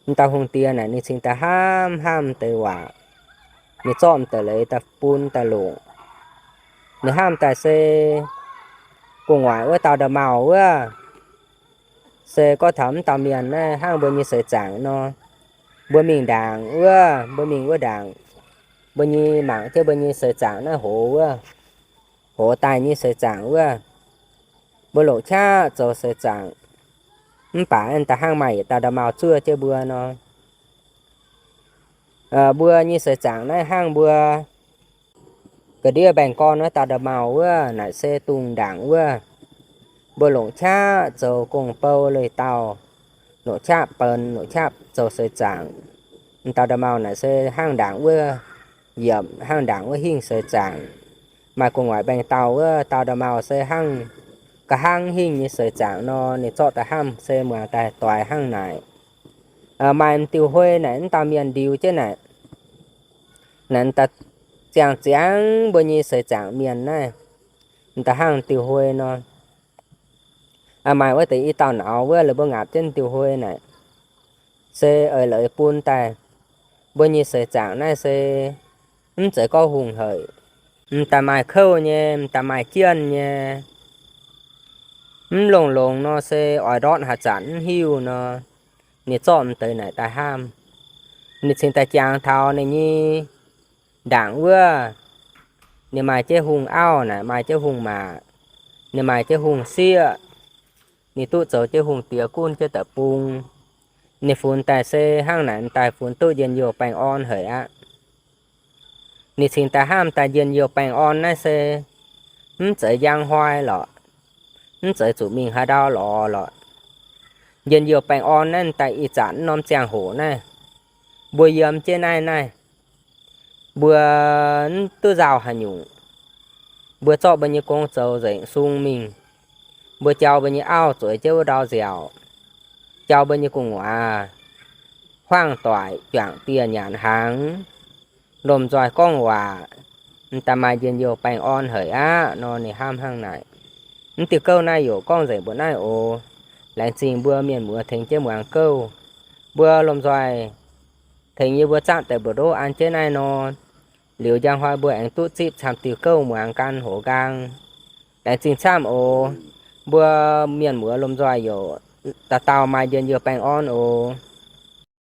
M'dauh hungh diex naaic ninh cingx daaih hnamv hnamv deix waac, ninh zorqv m'deix leiz daaih bun daaih longc. Ninh hnamv daaih se gu'nguaaic wuov dauh nda'maauh wuov, se gorngv taux m'dauh mienh naaiv hnangv mbuo nyei seix zaangc nor, mbuo mingh ndaangc wuov, mbuo mingh wuov ndaangc, mbuo nyei mangc jienv mbuo nyei seix zaangc naaiv hoz wuov, hoz daaih nyei seix zaangc wuov, mbuo longc qaqv zoux seix zaangc, mv baac da'hnangv maaih yietc dauh nda'maauh zuov jienv mbuo nor, mbuo nyei seix zaangc naaiv hnangv mbuo ga'ndiev mbaengx-gorn wuov dauh nda'maauh wuov naaic se dungh ndaangc wuov. Mbuo longc qaqv zoux gong-bou leiz-dauh, longc qaqv benx, longc qaqv zoux seix zaangc. M'dauh nda'maauh naaic se hnangv ndaangc wuov yiemc, hnangv ndaangc wuov hingh seix zaangc. Maaih gu'nguaaic mbaengx-dauh wuov dauh nda'maauh se hnangv nqa'hangv hingh nyei seix zaangc nor, ninh zorqv da'hnangv se muangx daaih doix hnangv naaic. Maaih m'diuh huoi naaic m'dauh mienh ndiux jienv naaic, naaic m'daaih ziangh ziangx mbuo nyei seix zaangc mienh naaiv, m'daaih hnangv diuh huoi nor. Maaih wuov deix i dauh nauz wuov, laaix mbuo ngaapc jienv diuh huoi naaic, se eix leiz bun daaih mbuo nyei seix zaangc naaiv se mv zeiz gorngv hungh haic. M'daaih maaih kouv nyei, m'daaih maaih jienh nyei. Mv longx-longx nor se oix ndortv haaix zanc mv hiuv nor, ninh zorqv m'deix naaic daaih hnamv. Ninh cingx daaih jangx taux ninh nyei ndaangc wuov, ninh maaih jienv hungh auv naaic, maaih jienv hungh maac, ninh maaih jienv hungh sieqv, ninh duqv zoux jienv hungh diex gunv jienv deic-bung. Ninh funx daaih se hnangv naaic m'daaih funx duqv njien-youh baengh orn haic aqv. Ninh cingx daaih hnamv daaih njien-youh baengh orn naaiv se mv zeiz njang hnoi lorqc, mv zeiz zuqc mingh haaix ndau lorz lorqc. Njien-youh baengh orn naaiv daaih ih zanc norm ziangh hoc naaiv, mbuo yiem jienv naaiv naaiv, mbuo mv duqv nzauh haaix nyungc. Mbuo zorqv mbuo nyei gong zoux nzengc sung mingh. Mbuo jauv mbuo nyei auv zueiz jienv wuov ndau nziaauc, jauv mbuo nyei gu'nguaaz huaang doic juangc dieh nyanc hnaangx, lomh nzoih gorngv waac, m'daaih maaih njien-youh baengh orn haic aqv nor, ninh hnamv hnangv naaic. Mv diuh gouv naaiv yaac gorngv nzengc mbuoqc naaiv oc. Laengz zingh mbuo mienh muoz tengx jienv muangx gouv. Mbuo lomh nzoih tengx yie mbuo zaangv deix mbu'ndoqv an jienv naaiv nor, liuz njang hnoi mbuo aengx duqv zipv camv diuh gouv muangx gan hoz nqaang. Laengz zingh camv oc. Mbuo mienh muoz lomh nzoih yaac dauh dauh maaih njien-youh baengh orn oc.